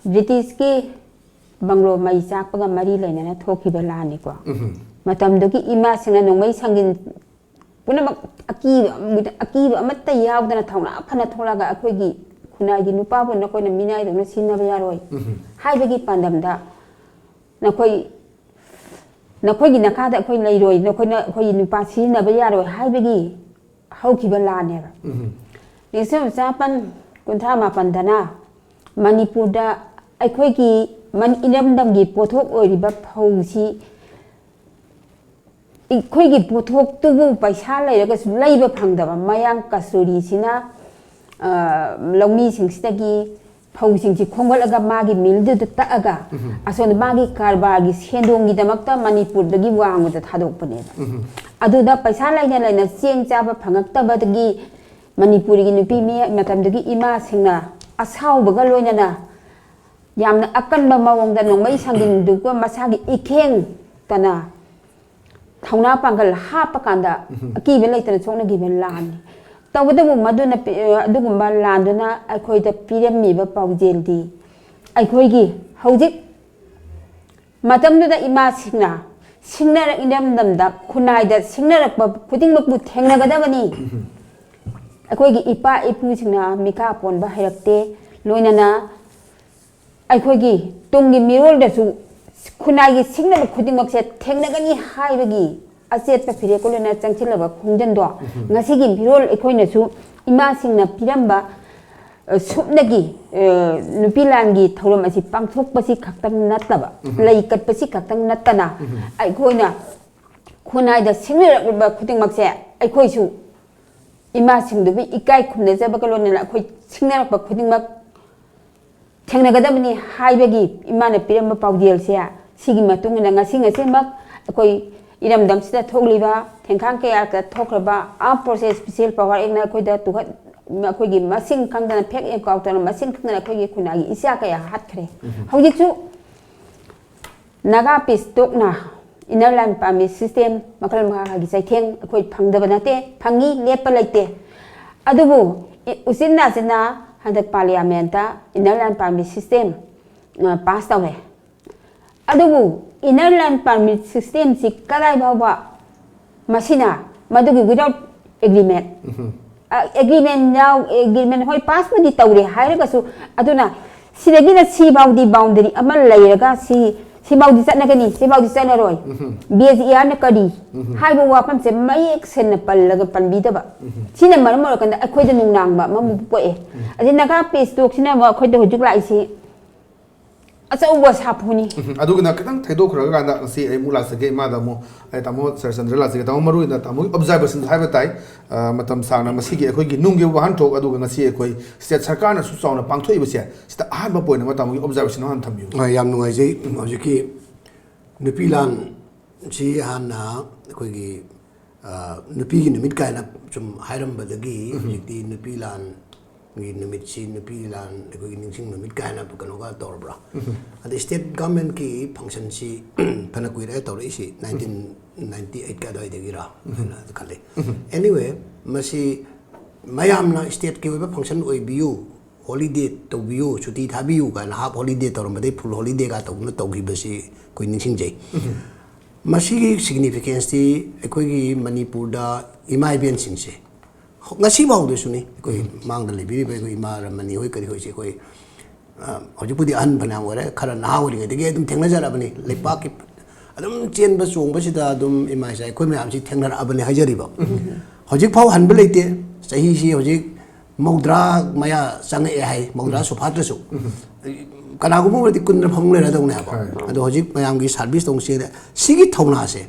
ꯕ꯭ꯔꯤꯇꯤꯁꯀꯤ ꯕꯪꯒ꯭ꯂꯣ ꯃꯩ ꯆꯥꯛꯄꯒ ꯃꯔꯤ ꯂꯩꯅꯅ ꯊꯣꯛꯈꯤꯕ ꯂꯥꯟꯅꯤꯀꯣ꯫ ꯎꯝꯍꯨꯝ꯫ ꯃꯇꯝꯗꯨꯒꯤ ꯏꯃꯥꯁꯤꯡꯅ ꯅꯣꯡꯃꯩ ꯁꯪꯒꯤꯟ ꯄꯨꯝꯅꯃꯛ ꯑꯀꯤꯕ ꯑꯀꯤꯕ ꯑꯃꯠꯇ ꯌꯥꯎꯗꯅ ꯊꯧꯅꯥ ꯐꯅ ꯊꯣꯛꯂꯛꯑꯒ ꯑꯩꯈꯣꯏꯒꯤ ꯈꯨꯟꯅꯥꯏꯒꯤ ꯅꯨꯄꯥꯕꯨ ꯅꯈꯣꯏꯅ ꯃꯤꯅꯥꯏꯗꯧꯅ ꯁꯤꯖꯤꯟꯅꯕ ꯌꯥꯔꯣꯏ ꯍꯥꯏꯕꯒꯤ ꯄꯥꯟꯗꯝꯗ ꯅꯈꯣꯏ ꯅꯈꯣꯏꯒꯤ ꯅꯈꯥꯗ ꯑꯩꯈꯣꯏ ꯂꯩꯔꯣꯏ, ꯅꯈꯣꯏꯅ ꯑꯩꯈꯣꯏꯒꯤ ꯅꯨꯄꯥ ꯁꯤꯖꯤꯟꯅꯕ ꯌꯥꯔꯣꯏ ꯍꯥꯏꯕꯒꯤ ꯍꯧꯈꯤꯕ ꯂꯥꯟꯅꯦꯕ꯫ ꯂꯤꯁꯤꯡ ꯑꯃ ꯆꯥꯃꯥꯄꯟ ꯀꯨꯟꯊ꯭ꯔꯥ ꯃꯥꯄꯟꯗꯅ ꯃꯅꯤꯄꯨꯔꯗ ꯑꯩꯈꯣꯏꯒꯤ ꯃꯅꯤ- ꯏꯔꯝꯗꯝꯒꯤ ꯄꯣꯠꯊꯣꯛ ꯑꯣꯏꯔꯤꯕ ꯐꯧꯁꯤ ꯑꯩꯈꯣꯏꯒꯤ ꯄꯣꯠꯊꯣꯛꯇꯨꯕꯨ ꯄꯩꯁꯥ ꯂꯩꯔꯒꯁꯨ ꯂꯩꯕ ꯐꯪꯗꯕ ꯃꯌꯥꯡ ꯀꯁꯇꯨꯔꯤꯁꯤꯅ, ꯑ, ꯂꯧꯃꯤꯁꯤꯡꯁꯤꯗꯒꯤ ꯐꯧꯁꯤꯡꯁꯤ ꯈꯣꯝꯒꯠꯂꯒ ꯃꯥꯒꯤ ꯃꯤꯜꯗꯨꯗ ꯇꯛꯑꯒ ꯑꯁꯣꯝꯗ ꯃꯥꯒꯤ ꯀꯔꯕꯥꯔꯒꯤ ꯁꯦꯟꯗꯣꯡꯒꯤꯗꯃꯛꯇ ꯃꯅꯤꯄꯨꯔꯗꯒꯤ ꯋꯥꯡꯃꯗ ꯊꯥꯗꯣꯛꯄꯅꯦꯕ꯫ ꯑꯗꯨꯗ ꯄꯩꯁꯥ ꯂꯩꯅ ꯂꯩꯅ ꯆꯦꯡ ꯆꯥꯕ ꯐꯪꯉꯛꯇꯕꯗꯒꯤ ꯃꯅꯤꯄꯨꯔꯒꯤ ꯅꯨꯄꯤ ꯃꯤ ꯃꯇꯝꯗꯨꯒꯤ ꯏꯃꯥꯁꯤꯡꯅ ꯑꯁꯥꯎꯕꯒ ꯂꯣꯏꯅꯅ ꯌꯥꯝꯅ ꯑꯀꯟꯕ ꯃꯑꯣꯡꯗ ꯅꯣꯡꯃꯩ ꯁꯪꯒꯤꯟꯗꯨꯒ ꯃꯁꯥꯒꯤ ꯏꯈꯦꯡꯇꯅ ꯊꯧꯅꯥ ꯄꯥꯡꯒꯜ ꯍꯥꯞꯄ ꯀꯥꯟꯗ ꯑꯀꯤꯕ ꯂꯩꯇꯅ ꯁꯣꯛꯅꯈꯤꯕ ꯂꯥꯟꯅꯤ꯫ ꯇꯧꯕꯇꯕꯨ ꯃꯗꯨꯅ ꯄꯤ- ꯑꯗꯨꯒꯨꯝꯕ ꯂꯥꯟꯗꯨꯅ ꯑꯩꯈꯣꯏꯗ ꯄꯤꯔꯝꯃꯤꯕ ꯄꯥꯎꯖꯦꯜꯗꯤ ꯑꯩꯈꯣꯏꯒꯤ ꯍꯧꯖꯤꯛ ꯃꯇꯝꯗꯨꯗ ꯏꯃꯥꯁꯤꯡꯅ ꯁꯤꯡꯅꯔꯛ ꯏꯔꯝꯗꯝꯗ ꯈꯨꯟꯅꯥꯏꯗ ꯁꯤꯡꯅꯔꯛꯄ ꯈꯨꯗꯤꯡꯃꯛꯄꯨ ꯊꯦꯡꯅꯒꯗꯕꯅꯤ꯫ ꯑꯩꯈꯣꯏꯒꯤ ꯏꯄꯥ ꯏꯄꯨꯁꯤꯡꯅ ꯃꯤꯈꯥ ꯄꯣꯟꯕ ꯍꯩꯔꯛꯇꯦ꯫ ꯂꯣꯏꯅꯅ ꯑꯩꯈꯣꯏꯒꯤ ꯇꯨꯡꯒꯤ ꯃꯤꯔꯣꯜꯗꯁꯨ ꯈꯨꯟꯅꯥꯏꯒꯤ ꯁꯤꯡꯅꯕ ꯈꯨꯗꯤꯡꯃꯛꯁꯦ ꯊꯦꯡꯅꯒꯅꯤ ꯍꯥꯏꯕꯒꯤ ꯑꯆꯦꯠꯄ ꯐꯤꯔꯦꯞꯀ ꯂꯣꯏꯅ ꯆꯪꯁꯤꯜꯂꯕ ꯈꯣꯡꯖꯟꯗꯣ ꯉꯁꯤꯒꯤ ꯃꯤꯔꯣꯜ ꯑꯩꯈꯣꯏꯅꯁꯨ ꯏꯃꯥꯁꯤꯡꯅ ꯄꯤꯔꯝꯕ, ꯑ, ꯁꯨꯞꯅꯒꯤ, ꯑ, ꯅꯨꯄꯤ ꯂꯥꯟꯒꯤ ꯊꯧꯔꯝ ꯑꯁꯤ ꯄꯥꯡꯊꯣꯛꯄꯁꯤ ꯈꯛꯇꯪ ꯅꯠꯇꯕ, ꯂꯩ ꯀꯠꯄꯁꯤ ꯈꯛꯇꯪ ꯅꯠꯇꯅ ꯑꯩꯈꯣꯏꯅ ꯈꯨꯟꯅꯥꯏꯗ ꯁꯤꯡꯅꯔꯛꯂꯤꯕ ꯈꯨꯗꯤꯡꯃꯛꯁꯦ ꯑꯩꯈꯣꯏꯁꯨ ꯏꯃꯥꯁꯤꯡꯗꯨꯕꯨ ꯏꯀꯥꯏ ꯈꯨꯝꯅꯖꯕꯒ ꯂꯣꯏꯅꯅ ꯑꯩꯈꯣꯏ ꯁꯤꯡꯅꯔꯛꯄ ꯈꯨꯗꯤꯡꯃꯛ ꯊꯦꯡꯅꯒꯗꯕꯅꯤ ꯍꯥꯏꯕꯒꯤ ꯏꯃꯥꯅ ꯄꯤꯔꯝꯕ ꯄꯥꯎꯖꯦꯜꯁꯦ ꯁꯤꯒꯤ ꯃꯇꯨꯡ ꯏꯟꯅ ꯉꯁꯤ ꯉꯁꯤꯃꯛ ꯑꯩꯈꯣꯏ ꯏꯔꯝꯗꯝꯁꯤꯗ ꯊꯣꯛꯂꯤꯕ ꯊꯦꯡꯈꯥꯡ ꯀꯌꯥꯗ ꯊꯣꯛꯈ꯭ꯔꯕ Armed Forces Special Power Actꯅ ꯑꯩꯈꯣꯏꯗ ꯇꯨꯍꯠ ꯑꯩꯈꯣꯏꯒꯤ ꯃꯁꯤꯡ ꯈꯪꯗꯅ fake encounterꯅ ꯃꯁꯤꯡ ꯈꯪꯗꯅ ꯑꯩꯈꯣꯏꯒꯤ ꯈꯨꯟꯅꯥꯏꯒꯤ ꯏꯆꯥ ꯀꯌꯥ ꯍꯥꯠꯈ꯭ꯔꯦ꯫ ꯍꯧꯖꯤꯛꯁꯨ Naga Peace Talkꯅ Inner Line Permit System ꯃꯈꯜ ꯃꯈꯥꯒꯤ ꯆꯩꯊꯦꯡ ꯑꯩꯈꯣꯏ ꯐꯪꯗꯕ ꯅꯠꯇꯦ, ꯐꯪꯉꯤ, ꯂꯦꯞꯄ ꯂꯩꯇꯦ꯫ ꯑꯗꯨꯕꯨ ꯏ- ꯎꯆꯤꯟ ꯅꯥꯆꯤꯟꯅ ꯍꯟꯗꯛ Parliamentꯇ Inner Line Permit System, ꯑ, pass ꯇꯧꯔꯦ꯫ ꯑꯗꯨꯕꯨ inner line permit system ꯁꯤ ꯀꯗꯥꯏ ꯐꯥꯎꯕ ꯃꯁꯤꯅ ꯃꯗꯨꯒꯤ without agreement, agreement ꯌꯥꯎ, agreement ꯍꯣꯏ pass ꯄꯨꯗꯤ ꯇꯧꯔꯦ ꯍꯥꯏꯔꯒꯁꯨ, ꯑꯗꯨꯅ ꯁꯤꯗꯒꯤꯅ ꯁꯤꯐꯥꯎꯗꯤ boundary ꯑꯃ ꯂꯩꯔꯒ ꯁꯤ, ꯁꯤꯐꯥꯎꯗꯤ ꯆꯠꯅꯒꯅꯤ, ꯁꯤꯐꯥꯎꯗꯤ ꯆꯠꯅꯔꯣꯏ, BSER ꯅ ꯀꯔꯤ ꯍꯥꯏꯕ ꯋꯥꯐꯝꯁꯦ ꯃꯌꯦꯛ ꯁꯦꯡꯅ ꯄꯜꯂꯒ ꯄꯟꯕꯤꯗꯕ, ꯁꯤꯅ ꯃꯔꯝ ꯑꯣꯏꯔꯀꯥꯟꯗ ꯑꯩꯈꯣꯏꯗ ꯅꯨꯡꯅꯥꯡꯕ ꯑꯃꯕꯨ ꯄꯣꯛꯑꯦ꯫ ꯑꯗꯩ Naga Peace Talk ꯁꯤꯅ ꯑꯃꯨꯛ ꯑꯩꯈꯣꯏꯗ ꯍꯧꯖꯤꯛ ꯂꯥꯛꯏꯁꯤ ꯑꯆꯧꯕ ꯁꯥꯐꯨꯅꯤ꯫ ꯎꯝ, ꯑꯗꯨꯒꯤꯅ ꯈꯤꯇꯪ ꯊꯩꯗꯣꯛꯈ꯭ꯔꯀꯥꯟꯗ ꯉꯁꯤ ꯑꯩ ꯑꯃꯨꯛ ꯂꯥꯛꯆꯒꯦ ꯏꯃꯥꯗ ꯑꯃꯨꯛ꯫ ꯑꯩ ꯇꯥꯃꯣ ꯁꯔꯆꯟꯗ꯭ꯔ ꯂꯥꯛꯆꯒꯦ꯫ ꯇꯥꯃꯣ, ꯃꯔꯨ ꯑꯣꯏꯅ ꯇꯥꯃꯣꯒꯤ observation ꯍꯥꯏꯕ ꯇꯥꯏ꯫ ꯑ, ꯃꯇꯝ ꯁꯥꯡꯅ ꯃꯁꯤꯒꯤ ꯑꯩꯈꯣꯏꯒꯤ ꯅꯨꯡꯒꯤ ꯋꯥꯍꯟꯊꯣꯛ, ꯑꯗꯨꯒ ꯉꯁꯤ ꯑꯩꯈꯣꯏ state ꯁꯔꯀꯥꯔꯅꯁꯨ ꯆꯥꯎꯅ ꯄꯥꯡꯊꯣꯛꯏꯕꯁꯦ, ꯁꯤꯗ ꯑꯍꯥꯟꯕ point ꯑꯃ ꯇꯥꯃꯣꯒꯤ observation ꯑꯃ ꯍꯥꯟꯅ ꯊꯝꯕꯤꯌꯨ꯫ ꯍꯣꯏ, ꯌꯥꯝ ꯅꯨꯡꯉꯥꯏꯖꯩ꯫ ꯍꯧꯖꯤꯛꯀꯤ ꯅꯨꯄꯤ ꯂꯥꯟꯁꯤ ꯍꯥꯟꯅ ꯑꯩꯈꯣꯏꯒꯤ, ꯑ, ꯅꯨꯄꯤꯒꯤ ꯅꯨꯃꯤꯠ ꯀꯥꯏꯅ ꯁꯨꯝ ꯍꯥꯏꯔꯝꯕꯗꯒꯤ ꯍꯧꯖꯤꯛꯇꯤ ꯅꯨꯄꯤ ꯂꯥꯟꯒꯤ ꯅꯨꯃꯤꯠꯁꯤ ꯅꯨꯄꯤ ꯂꯥꯟ ꯑꯩꯈꯣꯏꯒꯤ ꯅꯤꯡꯁꯤꯡ ꯅꯨꯃꯤꯠ ꯀꯥꯏꯅ ꯀꯩꯅꯣꯒ ꯇꯧꯔꯕ꯭ꯔꯥ? ꯑꯗ state government ꯀꯤ function ꯁꯤ ꯐꯅ ꯀꯨꯏꯔꯦ ꯇꯧꯔꯛꯏꯁꯤ, nineteen ninety eight ꯀ ꯑꯗꯨꯋꯥꯏꯗꯒꯤꯔꯥ ꯍꯥꯏꯅ ꯈꯜꯂꯤ꯫ Anyway, ꯃꯁꯤ ꯃꯌꯥꯝꯅ state ꯀꯤ ꯑꯣꯏꯕ function ꯑꯣꯏꯕꯤꯌꯨ, holiday ꯇꯧꯕꯤꯌꯨ, ꯁꯨꯇꯤ ꯊꯥꯕꯤꯌꯨ ꯀꯥꯏꯅ half holiday ꯇꯧꯔꯝꯕꯗꯒꯤ full holiday ꯒ ꯇꯧꯗꯨꯅ ꯇꯧꯈꯤꯕꯁꯤ ꯑꯩꯈꯣꯏ ꯅꯤꯡꯁꯤꯡꯖꯩ꯫ ꯃꯁꯤꯒꯤ significance ꯇꯤ ꯑꯩꯈꯣꯏꯒꯤ ꯃꯅꯤꯄꯨꯔꯗ ꯏꯃꯥ ꯏꯕꯦꯟꯁꯤꯡꯁꯦ ꯉꯁꯤ ꯐꯥꯎꯗꯁꯨꯅꯤ, ꯑꯩꯈꯣꯏ ꯃꯥꯡꯗ ꯂꯩꯕꯤꯔꯤꯕ ꯑꯩꯈꯣꯏ ꯏꯃꯥ ꯔꯃꯅꯤ ꯍꯣꯏ ꯀꯔꯤ ꯍꯣꯏꯁꯦ ꯑꯩꯈꯣꯏ, ꯑ, ꯍꯧꯖꯤꯛꯄꯨꯗꯤ ꯑꯍꯟ ꯐꯅꯌꯥꯝ ꯑꯣꯏꯔꯦ, ꯈꯔ ꯅꯍꯥ ꯑꯣꯏꯔꯤꯉꯩꯗꯒꯤ ꯑꯗꯨꯝ ꯊꯦꯡꯅꯖꯔꯛꯑꯕꯅꯤ꯫ ꯂꯩꯄꯥꯛꯀꯤ ꯑꯗꯨꯝ ꯆꯦꯟꯕ ꯆꯣꯡꯕꯁꯤꯗ ꯑꯗꯨꯝ ꯏꯃꯥ ꯏꯆꯥ ꯑꯩꯈꯣꯏ ꯃꯌꯥꯝꯁꯤ ꯊꯦꯡꯅꯔꯛꯑꯕꯅꯤ ꯍꯥꯏꯖꯔꯤꯕ꯫ ꯍꯧꯖꯤꯛ ꯐꯥꯎ ꯍꯟꯕ ꯂꯩꯇꯦ꯫ ꯆꯍꯤꯁꯤ ꯍꯧꯖꯤꯛ ꯃꯧꯗ꯭ꯔꯥ ꯃꯌꯥ ꯆꯪꯉꯛꯑꯦ ꯍꯥꯏ, ꯃꯧꯗ꯭ꯔꯥ ꯁꯨꯐꯥꯠꯇ꯭ꯔꯁꯨ꯫ ꯀꯅꯥꯒꯨꯝꯕ ꯑꯣꯏꯔꯗꯤ ꯀꯨꯟꯗ ꯐꯃꯨꯡ ꯂꯩꯔꯗꯧꯅꯦ ꯍꯥꯏꯕ꯫ ꯑꯗꯣ ꯍꯧꯖꯤꯛ ꯃꯌꯥꯝꯒꯤ service ꯇꯧꯅ ꯆꯦꯜꯂꯦ꯫ ꯁꯤꯒꯤ ꯊꯧꯅꯥꯁꯦ,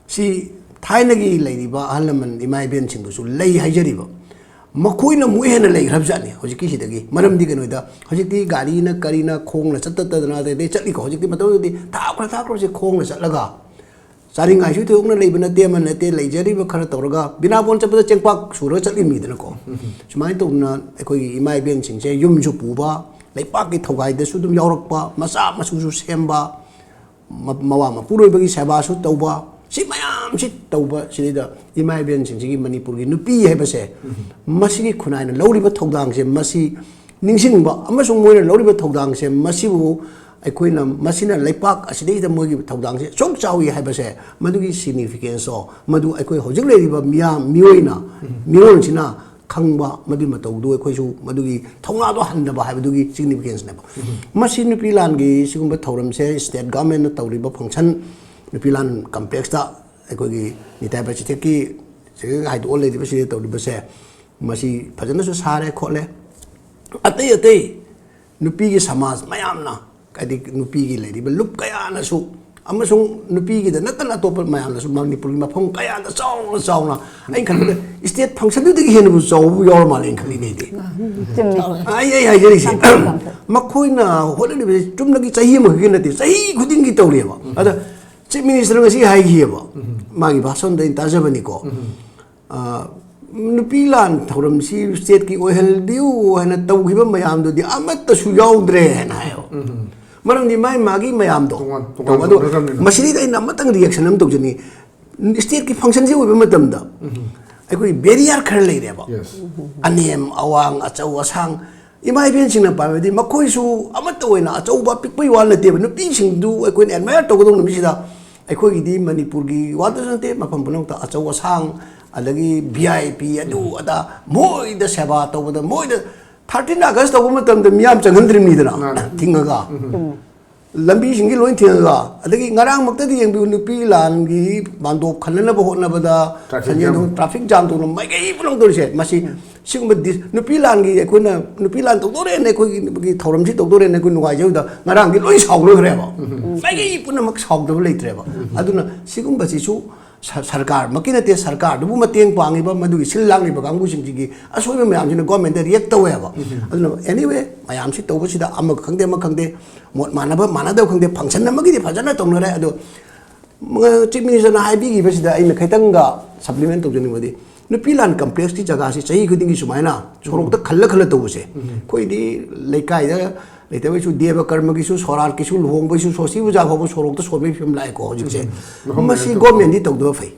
ꯁꯤ ꯊꯥꯏꯅꯒꯤ ꯂꯩꯔꯤꯕ ꯑꯍꯜ ꯂꯃꯟ ꯏꯃꯥ ꯏꯕꯦꯟꯁꯤꯡꯗꯨꯁꯨ ꯂꯩ ꯍꯥꯏꯖꯔꯤꯕ, ꯃꯈꯣꯏꯅ ꯑꯃꯨꯛ ꯍꯦꯟꯅ ꯂꯩꯈ꯭ꯔꯕ ꯖꯥꯠꯅꯤ ꯍꯧꯖꯤꯛꯀꯤꯁꯤꯗꯒꯤ꯫ ꯃꯔꯝꯗꯤ ꯀꯩꯅꯣꯗ, ꯍꯧꯖꯤꯛꯇꯤ ꯒꯥꯔꯤꯅ ꯀꯔꯤꯅ ꯈꯣꯡꯅ ꯆꯠꯇꯗꯅ ꯑꯗꯩ ꯆꯠꯂꯤꯀꯣ꯫ ꯍꯧꯖꯤꯛꯇꯤ ꯃꯇꯝꯗꯨꯗꯗꯤ ꯊꯥꯞꯈ꯭ꯔ ꯊꯥꯞꯈ꯭ꯔꯕꯁꯦ ꯈꯣꯡꯅ ꯆꯠꯂꯒ ꯆꯥꯅꯤꯡꯉꯥꯏꯁꯨ ꯊꯣꯏꯗꯣꯛꯅ ꯂꯩꯕ ꯅꯠꯇꯦ, ꯑꯃ ꯅꯠꯇꯦ, ꯂꯩꯖꯔꯤꯕ ꯈꯔ ꯇꯧꯔꯒ ꯕꯤꯅꯥꯄꯣꯟ ꯆꯠꯄꯗ ꯆꯦꯡꯄꯥꯛ ꯁꯨꯔꯒ ꯆꯠꯂꯤꯃꯤꯗꯅꯀꯣ꯫ ꯁꯨꯃꯥꯏꯅ ꯇꯧꯗꯅ ꯑꯩꯈꯣꯏꯒꯤ ꯏꯃꯥ ꯏꯕꯦꯟꯁꯤꯡꯁꯦ ꯌꯨꯝꯁꯨ ꯄꯨꯕ, ꯂꯩꯄꯥꯛꯀꯤ ꯊꯧꯒꯥꯏꯗꯁꯨ ꯑꯗꯨꯝ ꯌꯥꯎꯔꯛꯄ, ꯃꯆꯥ ꯃꯁꯨꯁꯨ ꯁꯦꯝꯕ, ꯃ-, ꯃꯋꯥ ꯃꯄꯨꯔꯣꯏꯕꯒꯤ ꯁꯦꯕꯥꯁꯨ ꯇꯧꯕ, ꯁꯤ ꯃꯌꯥꯝꯁꯤ ꯇꯧꯕꯁꯤꯗꯩꯗ ꯏꯃꯥ ꯏꯕꯦꯟꯁꯤꯡꯁꯤꯒꯤ ꯃꯅꯤꯄꯨꯔꯒꯤ ꯅꯨꯄꯤ ꯍꯥꯏꯕꯁꯦ, ꯃꯁꯤꯒꯤ ꯈꯨꯟꯅꯥꯏꯅ ꯂꯧꯔꯤꯕ ꯊꯧꯗꯥꯡꯁꯦ, ꯃꯁꯤ ꯅꯤꯡꯁꯤꯡꯕ ꯑꯃꯁꯨꯡ ꯃꯣꯏꯅ ꯂꯧꯔꯤꯕ ꯊꯧꯗꯥꯡꯁꯦ, ꯃꯁꯤꯕꯨ ꯑꯩꯈꯣꯏꯅ ꯃꯁꯤꯅ ꯂꯩꯄꯥꯛ ꯑꯁꯤꯗꯩꯗ ꯃꯣꯏꯒꯤ ꯊꯧꯗꯥꯡꯁꯦ ꯑꯁꯨꯛ ꯆꯥꯎꯏ ꯍꯥꯏꯕꯁꯦ, ꯃꯗꯨꯒꯤ significance ꯇꯣ ꯃꯗꯨ ꯑꯩꯈꯣꯏ ꯍꯧꯖꯤꯛ ꯂꯩꯔꯤꯕ ꯃꯤꯌꯥꯝ, ꯃꯤꯑꯣꯏꯅ, ꯃꯤꯔꯣꯟꯁꯤꯅ ꯈꯪꯕ, ꯃꯗꯨꯒꯤ ꯃꯇꯧꯗꯨ ꯑꯩꯈꯣꯏꯁꯨ ꯃꯗꯨꯒꯤ ꯊꯧꯅꯥꯗꯣ ꯍꯟꯗꯕ ꯍꯥꯏꯕꯗꯨꯒꯤ significance ꯅꯦꯕ꯫ ꯃꯁꯤ ꯅꯨꯄꯤ ꯂꯥꯟꯒꯤ ꯁꯤꯒꯨꯝꯕ ꯊꯧꯔꯝꯁꯦ state government ꯅ ꯇꯧꯔꯤꯕ function, ꯅꯨꯄꯤ ꯂꯥꯟ complex ꯇ ꯑꯩꯈꯣꯏꯒꯤ ꯅꯤꯇꯥꯏ ꯄꯥꯏꯆꯤꯊꯦꯛꯀꯤ ꯍꯥꯏꯗꯣꯛꯑ ꯂꯩꯔꯤꯕꯁꯤꯗ ꯇꯧꯔꯤꯕꯁꯦ, ꯃꯁꯤ ꯐꯖꯅꯁꯨ ꯁꯥꯔꯦ ꯈꯣꯠꯂꯦ꯫ ꯑꯇꯩ ꯑꯇꯩ ꯅꯨꯄꯤꯒꯤ ꯁꯃꯥꯖ ꯃꯌꯥꯝꯅ, ꯍꯥꯏꯗꯤ ꯅꯨꯄꯤꯒꯤ ꯂꯩꯔꯤꯕ ꯂꯨꯞ ꯀꯌꯥꯅꯁꯨ ꯑꯃꯁꯨꯡ ꯅꯨꯄꯤꯒꯤꯗ ꯅꯠꯇꯅ ꯑꯇꯣꯞꯄ ꯃꯌꯥꯝꯅꯁꯨ ꯃꯅꯤꯄꯨꯔꯒꯤ ꯃꯐꯝ ꯀꯌꯥꯗ ꯆꯥꯎꯅ ꯆꯥꯎꯅ, ꯑꯩꯅ ꯈꯟꯕꯗ state function ꯗꯨꯗꯒꯤ ꯍꯦꯟꯅꯕꯨ ꯆꯥꯎꯕ ꯌꯥꯎꯔ ꯃꯥꯜꯂꯦ ꯑꯩꯅ ꯈꯜꯂꯤꯅꯦ ꯑꯩꯗꯤ꯫ ꯆꯨꯝꯃꯤ꯫ ꯑꯩ ꯑꯩ ꯍꯥꯏꯖꯔꯤꯁꯦ, ꯌꯥꯝ ꯐꯩ, ꯌꯥꯝ ꯐꯩ꯫ ꯃꯈꯣꯏꯅ ꯍꯣꯠꯅꯔꯤꯕꯁꯦ ꯆꯨꯝꯅꯒꯤ ꯆꯍꯤ ꯑꯃꯈꯛꯀꯤ ꯅꯠꯇꯦ, ꯆꯍꯤ ꯈꯨꯗꯤꯡꯒꯤ ꯇꯧꯔꯤꯑꯕ꯫ ꯑꯗ Chief Minister ꯉꯁꯤ ꯍꯥꯏꯈꯤꯑꯕ, ꯃꯥꯒꯤ ꯚꯥꯁꯟꯗ ꯑꯩꯅ ꯇꯥꯖꯕꯅꯤꯀꯣ꯫ ꯑ, ꯅꯨꯄꯤ ꯂꯥꯟ ꯊꯧꯔꯝꯁꯤ state ꯀꯤ ꯑꯣꯏꯍꯟꯕꯤꯌꯨ ꯍꯥꯏꯅ ꯇꯧꯈꯤꯕ ꯃꯌꯥꯝꯗꯨꯗꯤ ꯑꯃꯠꯇꯁꯨ ꯌꯥꯎꯗ꯭ꯔꯦ ꯍꯥꯏꯅ ꯍꯥꯏꯌꯦꯕ꯫ ꯃꯔꯝꯗꯤ ꯃꯥꯏ ꯃꯥꯒꯤ ꯃꯌꯥꯝꯗꯣ ꯇꯣꯉꯥꯟ- ꯇꯧꯕ꯫ ꯇꯣꯉꯥꯟ ꯑꯗꯣ ꯇꯧꯅꯈ꯭ꯔꯕꯅꯤꯅ꯫ ꯃꯁꯤꯗꯩꯗ ꯑꯩꯅ ꯑꯃꯇꯪ reaction ꯑꯃ ꯇꯧꯖꯅꯤꯡꯉꯤ꯫ State ꯀꯤ function ꯁꯤ ꯑꯣꯏꯕ ꯃꯇꯝꯗ ꯑꯩꯈꯣꯏ barrier ꯈꯔ ꯂꯩꯔꯦꯕ꯫ Yes. ꯑꯅꯦꯝ ꯑꯋꯥꯡ, ꯑꯆꯧ ꯑꯁꯥꯡ, ꯏꯃꯥ ꯏꯕꯦꯟꯁꯤꯡꯅ ꯄꯥꯝꯃꯤꯕꯗꯤ ꯃꯈꯣꯏꯁꯨ ꯑꯃꯠꯇ ꯑꯣꯏꯅ ꯑꯆꯧꯕ ꯑꯄꯤꯛꯄꯒꯤ ꯋꯥ ꯅꯠꯇꯦꯕ, ꯅꯨꯄꯤꯁꯤꯡꯗꯨ ꯑꯩꯈꯣꯏꯅ admire ꯇꯧꯒꯗꯧꯕ ꯅꯨꯃꯤꯠꯁꯤꯗ꯫ ꯑꯩꯈꯣꯏꯒꯤꯗꯤ ꯃꯅꯤꯄꯨꯔꯒꯤ ꯋꯥꯗꯁꯨ ꯅꯠꯇꯦ, ꯃꯐꯝ ꯄꯨꯝꯅꯃꯛꯇ ꯑꯆꯧ ꯑꯁꯥꯡ, ꯑꯗꯒꯤ V I P, ꯑꯗꯨ ꯑꯗꯥ, ꯃꯣꯏꯗ ꯁꯦꯕꯥ ꯇꯧꯕꯗ, ꯃꯣꯏꯗ thirteen August ꯇꯧꯕ ꯃꯇꯝꯗ ꯃꯤꯌꯥꯝ ꯆꯪꯍꯟꯗ꯭ꯔꯤꯕꯅꯤꯗꯅ, ꯃꯥꯅꯦ꯫ ꯊꯤꯡꯉꯒ꯫ ꯂꯝꯕꯤꯁꯤꯡꯁꯤ ꯂꯣꯏ ꯊꯤꯡꯉꯒ, ꯑꯗꯒꯤ ꯉꯔꯥꯡꯃꯛꯇꯗꯤ ꯌꯦꯡꯕꯤꯌꯨ, ꯅꯨꯄꯤ ꯂꯥꯟꯒꯤ ꯃꯥꯟꯗꯣꯞ ꯈꯟꯅꯅꯕ ꯍꯣꯠꯅꯕꯗ Traffic ꯁꯟꯖꯦꯟ jam. ꯊꯣꯡ traffic jam ꯇꯧꯗꯅ ꯃꯥꯏꯀꯩ ꯄꯨꯝꯅꯃꯛ ꯇꯧꯔꯤꯁꯦ꯫ ꯃꯁꯤ ꯁꯤꯒꯨꯝꯕ ꯗꯤ-, ꯅꯨꯄꯤ ꯂꯥꯟꯒꯤ, ꯑꯩꯈꯣꯏꯅ ꯅꯨꯄꯤ ꯂꯥꯟ ꯇꯧꯗꯣꯔꯦꯅ, ꯑꯩꯈꯣꯏꯒꯤ ꯊꯧꯔꯝꯁꯤ ꯇꯧꯗꯣꯔꯦꯅ ꯑꯩꯈꯣꯏ ꯅꯨꯡꯉꯥꯏꯖꯕꯗ ꯉꯔꯥꯡꯗꯤ ꯂꯣꯏ ꯁꯥꯎꯅꯈ꯭ꯔꯦꯕ꯫ ꯃꯥꯏꯀꯩ ꯄꯨꯝꯅꯃꯛ ꯁꯥꯎꯗꯕ ꯂꯩꯇ꯭ꯔꯦꯕ꯫ ꯑꯗꯨꯅ ꯁꯤꯒꯨꯝꯕꯁꯤꯁꯨ ꯁ-, ꯁꯔꯀꯥꯔꯃꯛꯀꯤ ꯅꯠꯇꯦ, ꯁꯔꯀꯥꯔꯗꯨꯕꯨ ꯃꯇꯦꯡ ꯄꯥꯡꯉꯤꯕ ꯃꯗꯨꯒꯤ ꯁꯤꯜ ꯂꯥꯡꯂꯤꯕ ꯀꯥꯡꯕꯨꯁꯤꯡꯁꯤꯒꯤ ꯑꯁꯣꯏꯕ ꯃꯌꯥꯝꯁꯤꯅ government ꯇ react ꯇꯧꯋꯦꯕ꯫ ꯑꯗꯨꯅ anyway, ꯃꯌꯥꯝꯁꯤ ꯇꯧꯕꯁꯤꯗ ꯑꯃ ꯈꯪꯗꯦ ꯑꯃ ꯈꯪꯗꯦ, ꯃꯣꯠ ꯃꯥꯟꯅꯕ ꯃꯥꯟꯅꯗꯕ ꯈꯪꯗꯦ, function ꯑꯃꯒꯤꯗꯤ ꯐꯖꯅ ꯇꯧꯅꯔꯦ꯫ ꯑꯗꯣ ꯃ-, Chief Minister ꯅ ꯍꯥꯏꯕꯤꯈꯤꯕꯁꯤꯗ ꯑꯩꯅ ꯈꯤꯇꯪꯒ supplement ꯇꯧꯖꯅꯤꯡꯕꯗꯤ, ꯅꯨꯄꯤ ꯂꯥꯟ complex ꯀꯤ ꯖꯒꯥꯁꯤ ꯆꯍꯤ ꯈꯨꯗꯤꯡꯒꯤ ꯁꯨꯃꯥꯏꯅ ꯁꯣꯔꯣꯛꯇ ꯈꯜꯂ ꯈꯜꯂ ꯇꯧꯕꯁꯦ, ꯑꯩꯈꯣꯏꯗꯤ ꯂꯩꯀꯥꯏꯗ ꯂꯩꯇꯕꯩꯁꯨ, ꯗꯦꯕ ꯀꯔꯃꯒꯤꯁꯨ, ꯁꯣꯔꯥꯠꯀꯤꯁꯨ, ꯂꯨꯍꯣꯡꯕꯒꯤꯁꯨ, ꯁꯣꯁꯇꯤ ꯄꯨꯖꯥ ꯐꯥꯎꯕ ꯁꯣꯔꯣꯛꯇ ꯁꯣꯟꯕꯒꯤ ꯐꯤꯕꯝ ꯂꯥꯛꯑꯦꯀꯣ ꯍꯧꯖꯤꯛꯁꯦ꯫ ꯃꯐꯝ ꯃꯁꯤ ꯂꯩꯔꯛꯇꯕ꯫ Government ꯗꯤ ꯇꯧꯗꯕ ꯐꯩ꯫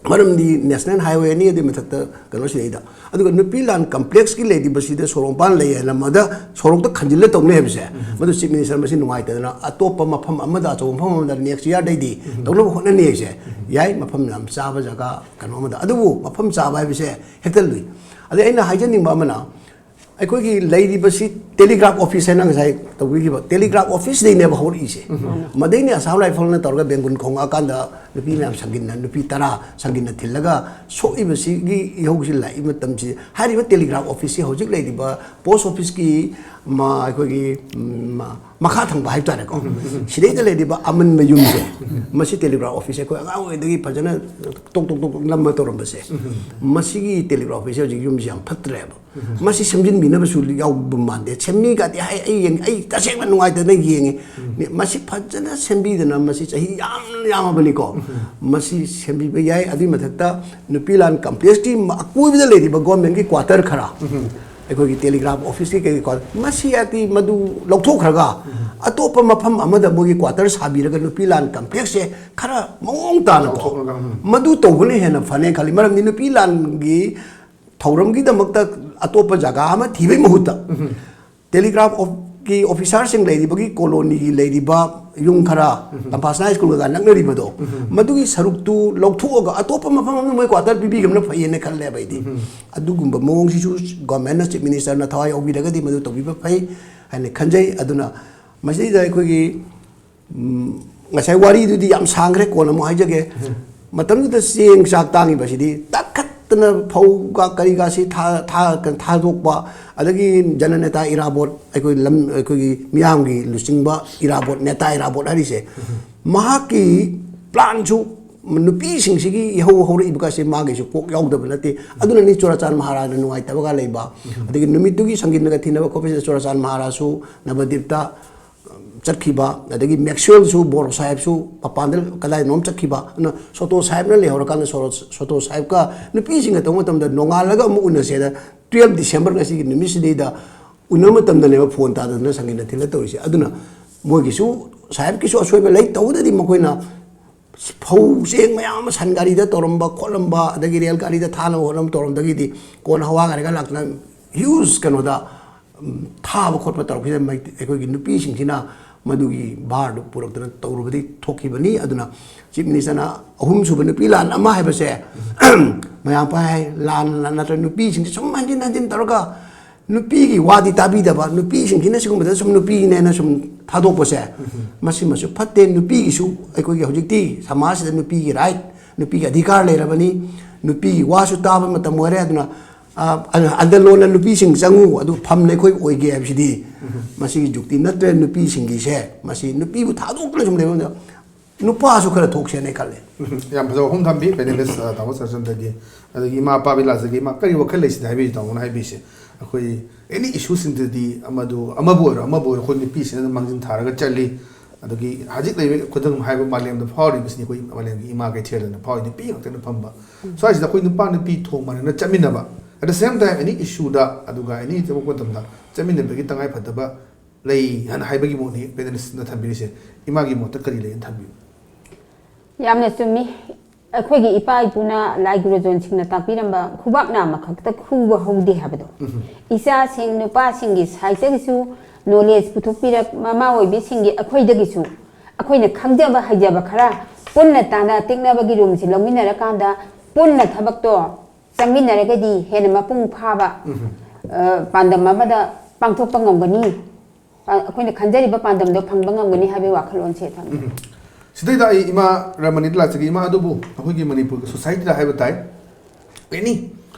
ꯃꯔꯝꯗꯤ ꯅꯦꯁꯅꯦꯜ ꯍꯥꯏꯋꯦ ꯑꯅꯤ ꯑꯗꯨꯒꯤ ꯃꯊꯛꯇ ꯀꯩꯅꯣꯁꯤꯗꯩꯗ, ꯑꯗꯨꯒ ꯅꯨꯄꯤ ꯂꯥꯟ ꯀꯝꯄ꯭ꯂꯦꯛꯁꯀꯤ ꯂꯩꯔꯤꯕꯁꯤꯗ ꯁꯣꯔꯣꯛ ꯃꯄꯥꯟ ꯂꯩ ꯍꯥꯏꯅ ꯃꯗ ꯁꯣꯔꯣꯛꯇ ꯈꯟꯖꯤꯜꯂ ꯇꯧꯅꯩ ꯍꯥꯏꯕꯁꯦ, ꯃꯗꯨ ꯆꯤꯐ ꯃꯤꯅꯤꯁꯇꯔ ꯃꯁꯤ ꯅꯨꯡꯉꯥꯏꯇꯗꯅ ꯑꯇꯣꯞꯄ ꯃꯐꯝ ꯑꯃꯗ, ꯑꯆꯧꯕ ꯃꯐꯝ ꯑꯃꯗ ꯅꯦꯛꯁ ꯏꯌꯥꯔꯗꯩꯗꯤ ꯇꯧꯅꯕ ꯍꯣꯠꯅꯅꯤ ꯍꯥꯏꯁꯦ꯫ ꯌꯥꯏ, ꯃꯐꯝ ꯌꯥꯝ ꯆꯥꯕ ꯖꯒꯥ ꯀꯩꯅꯣ ꯑꯃꯗ, ꯑꯗꯨꯕꯨ ꯃꯐꯝ ꯆꯥꯕ ꯍꯥꯏꯕꯁꯦ ꯍꯦꯛꯇ ꯂꯨꯏ꯫ ꯑꯗꯩ ꯑꯩꯅ ꯍꯥꯏꯖꯅꯤꯡꯕ ꯑꯃꯅ, ꯑꯩꯈꯣꯏꯒꯤ ꯂꯩꯔꯤꯕꯁꯤ ꯇꯦꯂꯤꯒ꯭ꯔꯥꯐ ꯑꯣꯐꯤꯁ ꯍꯥꯏꯅ ꯉꯁꯥꯏ ꯇꯧꯕꯤꯈꯤꯕ ꯇꯦꯂꯤꯒ꯭ꯔꯥꯐ ꯑꯣꯐꯤꯁꯇꯩꯅꯦꯕ ꯍꯧꯔꯛꯏꯁꯦ꯫ ꯃꯗꯩꯅꯦ ꯑꯁꯥꯝ ꯔꯥꯏꯐꯜꯅ ꯇꯧꯔꯒ ꯕꯦꯡꯒꯨꯟ ꯈꯣꯡꯉꯛꯑꯀꯥꯟꯗ ꯅꯨꯄꯤ ꯃꯌꯥꯝ ꯁꯪꯒꯤꯟꯅ, ꯅꯨꯄꯤ ꯇꯔꯥ ꯁꯪꯒꯤꯟꯅ ꯊꯤꯜꯂꯒ ꯁꯣꯛꯏꯕꯁꯤꯒꯤ ꯏꯍꯧꯁꯤ ꯂꯥꯛꯏ ꯃꯇꯝꯁꯤ, ꯍꯥꯏꯔꯤꯕ ꯇꯦꯂꯤꯒ꯭ꯔꯥꯐ ꯑꯣꯐꯤꯁꯁꯤ ꯍꯧꯖꯤꯛ ꯂꯩꯔꯤꯕ ꯄꯣꯁ ꯑꯣꯐꯤꯁꯀꯤ ꯃ-, ꯑꯩꯈꯣꯏꯒꯤ, ꯎꯝ, ꯃ-, ꯃꯈꯥ ꯊꯪꯕ ꯍꯥꯏꯕꯇꯥꯔꯦꯀꯣ, ꯁꯤꯗꯩꯗ ꯂꯩꯔꯤꯕ ꯑꯃꯟꯕ ꯌꯨꯝꯁꯦ, ꯃꯁꯤ ꯇꯦꯂꯤꯒ꯭ꯔꯥꯐ ꯑꯣꯐꯤꯁꯁꯦ ꯑꯩꯈꯣꯏ ꯑꯉꯥꯡ ꯑꯣꯏꯔꯤꯉꯩꯗꯒꯤ ꯐꯖꯅ ꯇꯣꯛ ꯇꯣꯛ ꯇꯣꯛ ꯅꯝꯃ ꯇꯧꯔꯝꯕꯁꯦ, ꯃꯁꯤꯒꯤ ꯇꯦꯂꯤꯒ꯭ꯔꯥꯐ ꯑꯣꯐꯤꯁꯁꯦ ꯍꯧꯖꯤꯛ ꯌꯨꯝꯁꯦ ꯌꯥꯝ ꯐꯠꯇ꯭ꯔꯦꯕ꯫ ꯃꯁꯤ ꯁꯦꯝꯖꯤꯟꯕꯤꯅꯕꯁꯨ ꯌꯥꯎꯕ ꯃꯥꯟꯗꯦ꯫ ꯁꯦꯝꯃꯤꯒꯗꯤ ꯍꯥꯏ, ꯑꯩ ꯌꯦꯡ-, ꯑꯩ ꯇꯁꯦꯡꯅ ꯅꯨꯡꯉꯥꯏꯇꯗꯅ ꯌꯦꯡꯉꯤ꯫ ꯃꯁꯤ ꯐꯖꯅ ꯁꯦꯝꯕꯤꯗꯅ, ꯃꯁꯤ ꯆꯍꯤ ꯌꯥꯝ ꯌꯥꯝꯃꯕꯅꯤꯀꯣ꯫ ꯃꯁꯤ ꯁꯦꯝꯕꯤꯕ ꯌꯥꯏ꯫ ꯑꯗꯨꯒꯤ ꯃꯊꯛꯇ ꯅꯨꯄꯤ ꯂꯥꯟ ꯀꯝꯄ꯭ꯂꯦꯛꯁꯀꯤ ꯃ-, ꯑꯀꯣꯏꯕꯗ ꯂꯩꯔꯤꯕ ꯒꯣꯔꯃꯦꯟꯒꯤ ꯀ꯭ꯋꯥꯇꯔ ꯈꯔ, ꯑꯩꯈꯣꯏꯒꯤ ꯇꯦꯂꯤꯒ꯭ꯔꯥꯐ ꯑꯣꯐꯤꯁꯀꯤ ꯀꯩꯀꯩ ꯀ꯭ꯋꯥꯇꯔ, ꯃꯁꯤ ꯍꯥꯏꯗꯤ ꯃꯗꯨ ꯂꯧꯊꯣꯛꯈ꯭ꯔꯒ ꯑꯇꯣꯞꯄ ꯃꯐꯝ ꯑꯃꯗ ꯃꯣꯏꯒꯤ ꯀ꯭ꯋꯥꯇꯔ ꯁꯥꯕꯤꯔꯒ ꯅꯨꯄꯤ ꯂꯥꯟ ꯀꯝꯄ꯭ꯂꯦꯛꯁꯁꯦ ꯈꯔ ꯃꯑꯣꯡ ꯇꯥꯅꯀꯣ, ꯆꯥꯎꯊꯣꯛꯂꯒ, ꯎꯝ꯫ ꯃꯗꯨ ꯇꯧꯕꯅ ꯍꯦꯟꯅ ꯐꯅꯦ ꯈꯜꯂꯤ꯫ ꯃꯔꯝꯗꯤ ꯅꯨꯄꯤ ꯂꯥꯟꯒꯤ ꯊꯧꯔꯝꯒꯤꯗꯃꯛꯇ ꯑꯇꯣꯞꯄ ꯖꯒꯥ ꯑꯃ ꯊꯤꯕꯒꯤ ꯃꯍꯨꯠꯇ, ꯇꯦꯂꯤꯒ꯭ꯔꯥꯐ ꯑꯣꯐ-, ꯀꯤ ꯑꯣꯐꯤꯁꯥꯔꯁꯤꯡ ꯂꯩꯔꯤꯕꯒꯤ ꯀꯣꯂꯣꯅꯤꯒꯤ ꯂꯩꯔꯤꯕ ꯌꯨꯝ ꯈꯔ, ꯂꯝꯐꯥꯁꯅꯥ ꯁ꯭ꯀꯨꯜꯒ ꯅꯛꯅꯔꯤꯕꯗꯣ, ꯃꯗꯨꯒꯤ ꯁꯔꯨꯛꯇꯨ ꯂꯧꯊꯣꯛꯑꯒ ꯑꯇꯣꯞꯄ ꯃꯐꯝ ꯑꯃꯗ ꯃꯣꯏ ꯀ꯭ꯋꯥꯇꯔ ꯄꯤꯕꯤꯒꯝꯅ ꯐꯩꯌꯦꯅ ꯈꯜꯂꯦꯕ ꯑꯩꯗꯤ꯫ ꯑꯗꯨꯒꯨꯝꯕ ꯃꯑꯣꯡꯁꯤꯁꯨ ꯒꯣꯔꯃꯦꯟꯅ, ꯆꯤꯐ ꯃꯤꯅꯤꯁꯇꯔꯅ ꯊꯋꯥꯏ ꯌꯥꯎꯕꯤꯔꯒꯗꯤ ꯃꯗꯨ ꯇꯧꯕꯤꯕ ꯐꯩ ꯍꯥꯏꯅ ꯈꯟꯖꯩ꯫ ꯑꯗꯨꯅ ꯃꯁꯤꯗ ꯑꯩꯈꯣꯏꯒꯤ ꯎꯝ, ꯉꯁꯥꯏ ꯋꯥꯔꯤꯗꯨꯗꯤ ꯌꯥꯝ ꯁꯥꯡꯈ꯭ꯔꯦ, ꯀꯣꯟꯅ ꯑꯃꯨꯛ ꯍꯥꯏꯖꯒꯦ꯫ ꯃꯇꯝꯗꯨꯗ ꯆꯦꯡ ꯆꯥꯛ ꯇꯥꯡꯉꯤꯕꯁꯤꯗꯤ ꯇꯛꯈꯠꯇꯅ ꯐꯧꯒ ꯀꯔꯤꯒꯥꯁꯤ ꯊꯥ-, ꯊꯥ-, ꯊꯥꯗꯣꯛꯄ, ꯑꯗꯒꯤ ꯖꯅ ꯅꯦꯇꯥ ꯏꯔꯥꯕꯣꯠ, ꯑꯩꯈꯣꯏ ꯂꯝ, ꯑꯩꯈꯣꯏꯒꯤ ꯃꯤꯌꯥꯝꯒꯤ ꯂꯨꯆꯤꯡꯕ ꯏꯔꯥꯕꯣꯠ, ꯅꯦꯇꯥ ꯏꯔꯥꯕꯣꯠ ꯍꯥꯏꯔꯤꯁꯦ, ꯃꯍꯥꯛꯀꯤ ꯄ꯭ꯂꯥꯟꯁꯨ ꯅꯨꯄꯤꯁꯤꯡꯁꯤꯒꯤ ꯏꯍꯧ ꯍꯧꯔꯛꯏꯕꯒꯁꯦ ꯃꯥꯒꯤꯁꯨ ꯀꯣꯛ ꯌꯥꯎꯗꯕ ꯅꯠꯇꯦ꯫ ꯑꯗꯨꯅꯅꯤ ꯆꯨꯔꯥꯆꯥꯟ ꯃꯍꯥꯔꯥꯖꯅ ꯅꯨꯡꯉꯥꯏꯇꯕꯒ ꯂꯩꯕ꯫ ꯑꯗꯒꯤ ꯅꯨꯃꯤꯠꯇꯨꯒꯤ ꯁꯪꯒꯤꯟꯅꯒ ꯊꯤꯅꯕ ꯈꯣꯠꯄꯁꯤꯗ ꯆꯨꯔꯥꯆꯥꯟ ꯃꯍꯥꯔꯥꯖꯁꯨ ꯅꯕꯗꯤꯞꯇ ꯆꯠꯈꯤꯕ, ꯑꯗꯒꯤ ꯃꯦꯛꯁꯋꯦꯜꯁꯨ, ꯕꯣꯔꯣ ꯁꯥꯍꯦꯕꯁꯨ ꯃꯄꯥꯟꯗ ꯀꯗꯥꯏꯅꯣꯝ ꯆꯠꯈꯤꯕ꯫ ꯑꯗꯨꯅ ꯁꯣꯇꯣ ꯁꯥꯍꯦꯕꯅ ꯂꯩꯍꯧꯔꯀꯥꯟꯗ ꯁꯣꯔꯣ-, ꯁꯣꯇꯣ ꯁꯥꯍꯦꯕꯀ ꯅꯨꯄꯤꯁꯤꯡꯒ ꯇꯧꯕ ꯃꯇꯝꯗ ꯅꯣꯡꯉꯥꯜꯂꯒ ꯑꯃꯨꯛ ꯎꯅꯁꯦꯅ ꯇꯨꯌꯦꯜꯐ ꯗꯤꯁꯦꯝꯕꯔ ꯉꯁꯤꯒꯤ ꯅꯨꯃꯤꯠꯁꯤꯗꯩꯗ ꯎꯅꯕ ꯃꯇꯝꯗꯅꯦꯕ ꯐꯣꯟ ꯇꯥꯗꯗꯅ ꯁꯪꯒꯤꯟꯅ ꯊꯤꯜꯂ ꯇꯧꯔꯤꯁꯦ꯫ ꯑꯗꯨꯅ ꯃꯣꯏꯒꯤꯁꯨ, ꯁꯥꯍꯦꯕꯀꯤꯁꯨ ꯑꯁꯣꯏꯕ ꯂꯩ, ꯇꯧꯕꯗꯗꯤ ꯃꯈꯣꯏꯅ ꯐꯧ ꯆꯦꯡ ꯃꯌꯥꯝ ꯑꯃ ꯁꯟ ꯒꯥꯔꯤꯗ ꯇꯧꯔꯝꯕ ꯈꯣꯠꯂꯝꯕ, ꯑꯗꯒꯤ ꯔꯦꯜ ꯒꯥꯔꯤꯗ ꯊꯥꯅꯕ ꯍꯣꯠꯅꯕ ꯇꯧꯔꯝꯗꯒꯤꯗꯤ, ꯀꯣꯟꯅ ꯍꯋꯥ ꯒꯥꯔꯤꯒ ꯂꯥꯛꯇꯅ ꯍ꯭ꯌꯨꯖ ꯀꯩꯅꯣꯗ, ꯎꯝ, ꯊꯥꯕ ꯈꯣꯠꯄ ꯇꯧꯔꯛꯈꯤꯕꯗ, ꯃꯩ-, ꯑꯩꯈꯣꯏꯒꯤ ꯅꯨꯄꯤꯁꯤꯡꯁꯤꯅ ꯃꯗꯨꯒꯤ ꯚꯥꯔꯗꯨ ꯄꯨꯔꯛꯇꯅ ꯇꯧꯔꯨꯕꯗꯒꯤ ꯊꯣꯛꯈꯤꯕꯅꯤ꯫ ꯑꯗꯨꯅ ꯆꯤꯐ ꯃꯤꯅꯤꯁꯇꯔꯅ ꯑꯍꯨꯝꯁꯨꯕ ꯅꯨꯄꯤ ꯂꯥꯟ ꯑꯃ ꯍꯥꯏꯕꯁꯦ, ꯃꯌꯥꯝ ꯄꯥꯏ ꯍꯥꯏ, ꯂꯥꯟ ꯅꯠꯇ꯭ꯔꯒ ꯅꯨꯄꯤꯁꯤꯡꯁꯦ ꯁꯨꯝ ꯍꯟꯖꯤꯟ ꯍꯟꯖꯤꯟ ꯇꯧꯔꯒ ꯅꯨꯄꯤꯒꯤ ꯋꯥꯗꯤ ꯇꯥꯕꯤꯗꯕ, ꯅꯨꯄꯤꯁꯤꯡꯁꯤꯅ ꯁꯤꯒꯨꯝꯕꯗ ꯁꯨꯝ ꯅꯨꯄꯤꯅꯦꯅ ꯁꯨꯝ ꯊꯥꯗꯣꯛꯄꯁꯦ, ꯃꯁꯤꯃꯁꯨ ꯐꯠꯇꯦ꯫ ꯅꯨꯄꯤꯒꯤꯁꯨ ꯑꯩꯈꯣꯏꯒꯤ ꯍꯧꯖꯤꯛꯇꯤ ꯁꯃꯥꯖꯁꯤꯗ ꯅꯨꯄꯤꯒꯤ ꯔꯥꯏꯠ, ꯅꯨꯄꯤꯒꯤ ꯑꯙꯤꯀꯥꯔ ꯂꯩꯔꯕꯅꯤ, ꯅꯨꯄꯤꯒꯤ ꯋꯥꯁꯨ ꯇꯥꯕ ꯃꯇꯝ ꯑꯣꯏꯔꯦ꯫ ꯑꯗꯨꯅ, ꯑ, ꯑꯟꯗꯂꯣꯟꯅ ꯅꯨꯄꯤꯁꯤꯡ ꯆꯪꯉꯨ, ꯑꯗꯨ ꯐꯝꯅ ꯑꯩꯈꯣꯏ ꯑꯣꯏꯒꯦ ꯍꯥꯏꯕꯁꯤꯗꯤ, ꯃꯁꯤꯒꯤ ꯖꯨꯛꯇꯤ ꯅꯠꯇ꯭ꯔꯦ꯫ ꯅꯨꯄꯤꯁꯤꯡꯒꯤꯁꯦ, ꯃꯁꯤ ꯅꯨꯄꯤꯕꯨ ꯊꯥꯗꯣꯛꯇꯅ ꯁꯨꯝ ꯂꯩꯕ ꯃꯇꯝꯗ ꯅꯨꯄꯥꯁꯨ ꯈꯔ ꯊꯣꯛꯁꯦꯅ ꯑꯩ ꯈꯜꯂꯦ꯫ ꯎꯝ, ꯌꯥꯝ ꯐꯖꯕ ꯋꯥꯐꯝ ꯊꯝꯕꯤ, ꯄꯦꯅꯦꯂꯤꯁ, ꯑ, ꯇꯥꯃꯣ ꯁꯔꯆꯟꯗꯒꯤ꯫ ꯑꯗꯒꯤ ꯏꯃꯥ ꯑꯄꯥꯕꯤ ꯂꯥꯖꯒꯦ, ꯏꯃꯥ ꯀꯔꯤ ꯋꯥꯈꯜ ꯂꯩꯁꯤꯗ ꯍꯥꯏꯕꯤꯁꯤ, ꯇꯥꯃꯣꯅ ꯍꯥꯏꯕꯤꯁꯦ꯫ ꯑꯩꯈꯣꯏ ꯑꯦꯅꯤ ꯏꯁꯨꯁꯤꯡꯗꯗꯤ ꯑꯃꯗꯨ, ꯑꯃꯕꯨ ꯑꯣꯏꯔꯣ ꯑꯃꯕꯨ ꯑꯣꯏꯔꯣ, ꯑꯩꯈꯣꯏ ꯅꯨꯄꯤꯁꯤꯡꯅ ꯑꯗꯨꯝ ꯃꯥꯡꯖꯤꯟ ꯊꯥꯔꯒ ꯆꯠꯂꯤ꯫ ꯑꯗꯒꯤ ꯍꯧꯖꯤꯛ ꯂꯩꯔꯤꯕ ꯈꯨꯗꯝ ꯍꯥꯏꯕ ꯃꯥꯂꯦꯝꯗ ꯐꯥꯎꯔꯤꯕꯁꯤꯅꯤ ꯑꯩꯈꯣꯏ ꯃꯥꯂꯦꯝꯒꯤ ꯏꯃꯥ ꯀꯩꯊꯦꯜꯗꯅ ꯐꯥꯎꯔꯤ, ꯅꯨꯄꯤ ꯉꯥꯛꯇꯅ ꯐꯝꯕ꯫ ꯁ꯭ꯋꯥꯏꯁꯤꯗ ꯑꯩꯈꯣꯏ ꯅꯨꯄꯥ ꯅꯨꯄꯤ ꯊꯣꯡ ꯃꯥꯟꯅꯅ ꯆꯠꯃꯤꯟꯅꯕ, at the same time ꯑꯦꯅꯤ ꯏꯁꯨꯗ, ꯑꯗꯨꯒ ꯑꯦꯅꯤ ꯊꯕꯛ ꯃꯇꯝꯗ ꯆꯠꯃꯤꯟꯅꯕꯒꯤ ꯇꯉꯥꯏ ꯐꯗꯕ ꯂꯩ ꯍꯥꯏꯅ ꯍꯥꯏꯕꯒꯤ ꯃꯑꯣꯡꯅꯤ ꯄꯦꯅꯦꯂꯤꯁꯅ ꯊꯝꯕꯤꯔꯤꯁꯦ꯫ ꯏꯃꯥꯒꯤ ꯃꯣꯠꯇ ꯀꯔꯤ ꯂꯩ ꯍꯥꯏꯅ ꯊꯝꯕꯤꯌꯨ? ꯌꯥꯝꯅ ꯆꯨꯝꯃꯤ꯫ ꯑꯩꯈꯣꯏꯒꯤ ꯏꯄꯥ ꯏꯄꯨꯅ, ꯂꯥꯏ ꯒꯨꯔꯨꯖꯣꯟꯁꯤꯡꯅ ꯇꯥꯛꯄꯤꯔꯝꯕ "ꯈꯨꯕꯥꯛ ꯅꯥꯝꯃ ꯈꯛꯇ ꯈꯨꯕ ꯍꯧꯗꯦ" ꯍꯥꯏꯕꯗꯣ, ꯏꯆꯥꯁꯤꯡ, ꯅꯨꯄꯥꯁꯤꯡꯒꯤ ꯁꯥꯏꯠꯇꯒꯤꯁꯨ ꯅꯣꯂꯦꯖ ꯄꯨꯊꯣꯛꯄꯤꯔꯛ, ꯃꯃꯥ ꯑꯣꯏꯕꯤꯁꯤꯡꯒꯤ, ꯑꯩꯈꯣꯏꯗꯒꯤꯁꯨ, ꯑꯩꯈꯣꯏꯅ ꯈꯪꯖꯕ ꯍꯩꯖꯕ ꯈꯔ ꯄꯨꯟꯅ ꯇꯥꯟꯅ ꯇꯤꯛꯅꯕꯒꯤ ꯔꯨꯝꯁꯤ ꯂꯧꯃꯤꯟꯅꯔꯀꯥꯟꯗ ꯄꯨꯟꯅ ꯊꯕꯛꯇꯣ ꯆꯪꯃꯤꯟꯅꯔꯒꯗꯤ ꯍꯦꯟꯅ ꯃꯄꯨꯡ ꯐꯥꯕ, ꯑ, ꯄꯥꯟꯗꯝ ꯑꯃꯗ ꯄꯥꯡꯊꯣꯛꯄ ꯉꯝꯒꯅꯤ꯫ ꯑ, ꯑꯩꯈꯣꯏꯅ ꯈꯟꯖꯔꯤꯕ ꯄꯥꯟꯗꯝꯗꯣ ꯐꯪꯕ ꯉꯝꯒꯅꯤ ꯍꯥꯏꯕꯒꯤ ꯋꯥꯈꯜꯂꯣꯟꯁꯦ ꯊꯝꯃꯤ꯫ ꯎꯝ꯫ ꯁꯤꯗꯩꯗ ꯑꯩ ꯏꯃꯥ ꯔꯃꯅꯤꯗ ꯂꯥꯛꯆꯒꯦ꯫ ꯏꯃꯥ, ꯑꯗꯨꯕꯨ ꯑꯩꯈꯣꯏꯒꯤ ꯃꯅꯤꯄꯨꯔꯒꯤ ꯁꯣꯁꯥꯏꯇꯤꯗ ꯍꯥꯏꯕ ꯇꯥꯏ, ꯑꯦꯅꯤ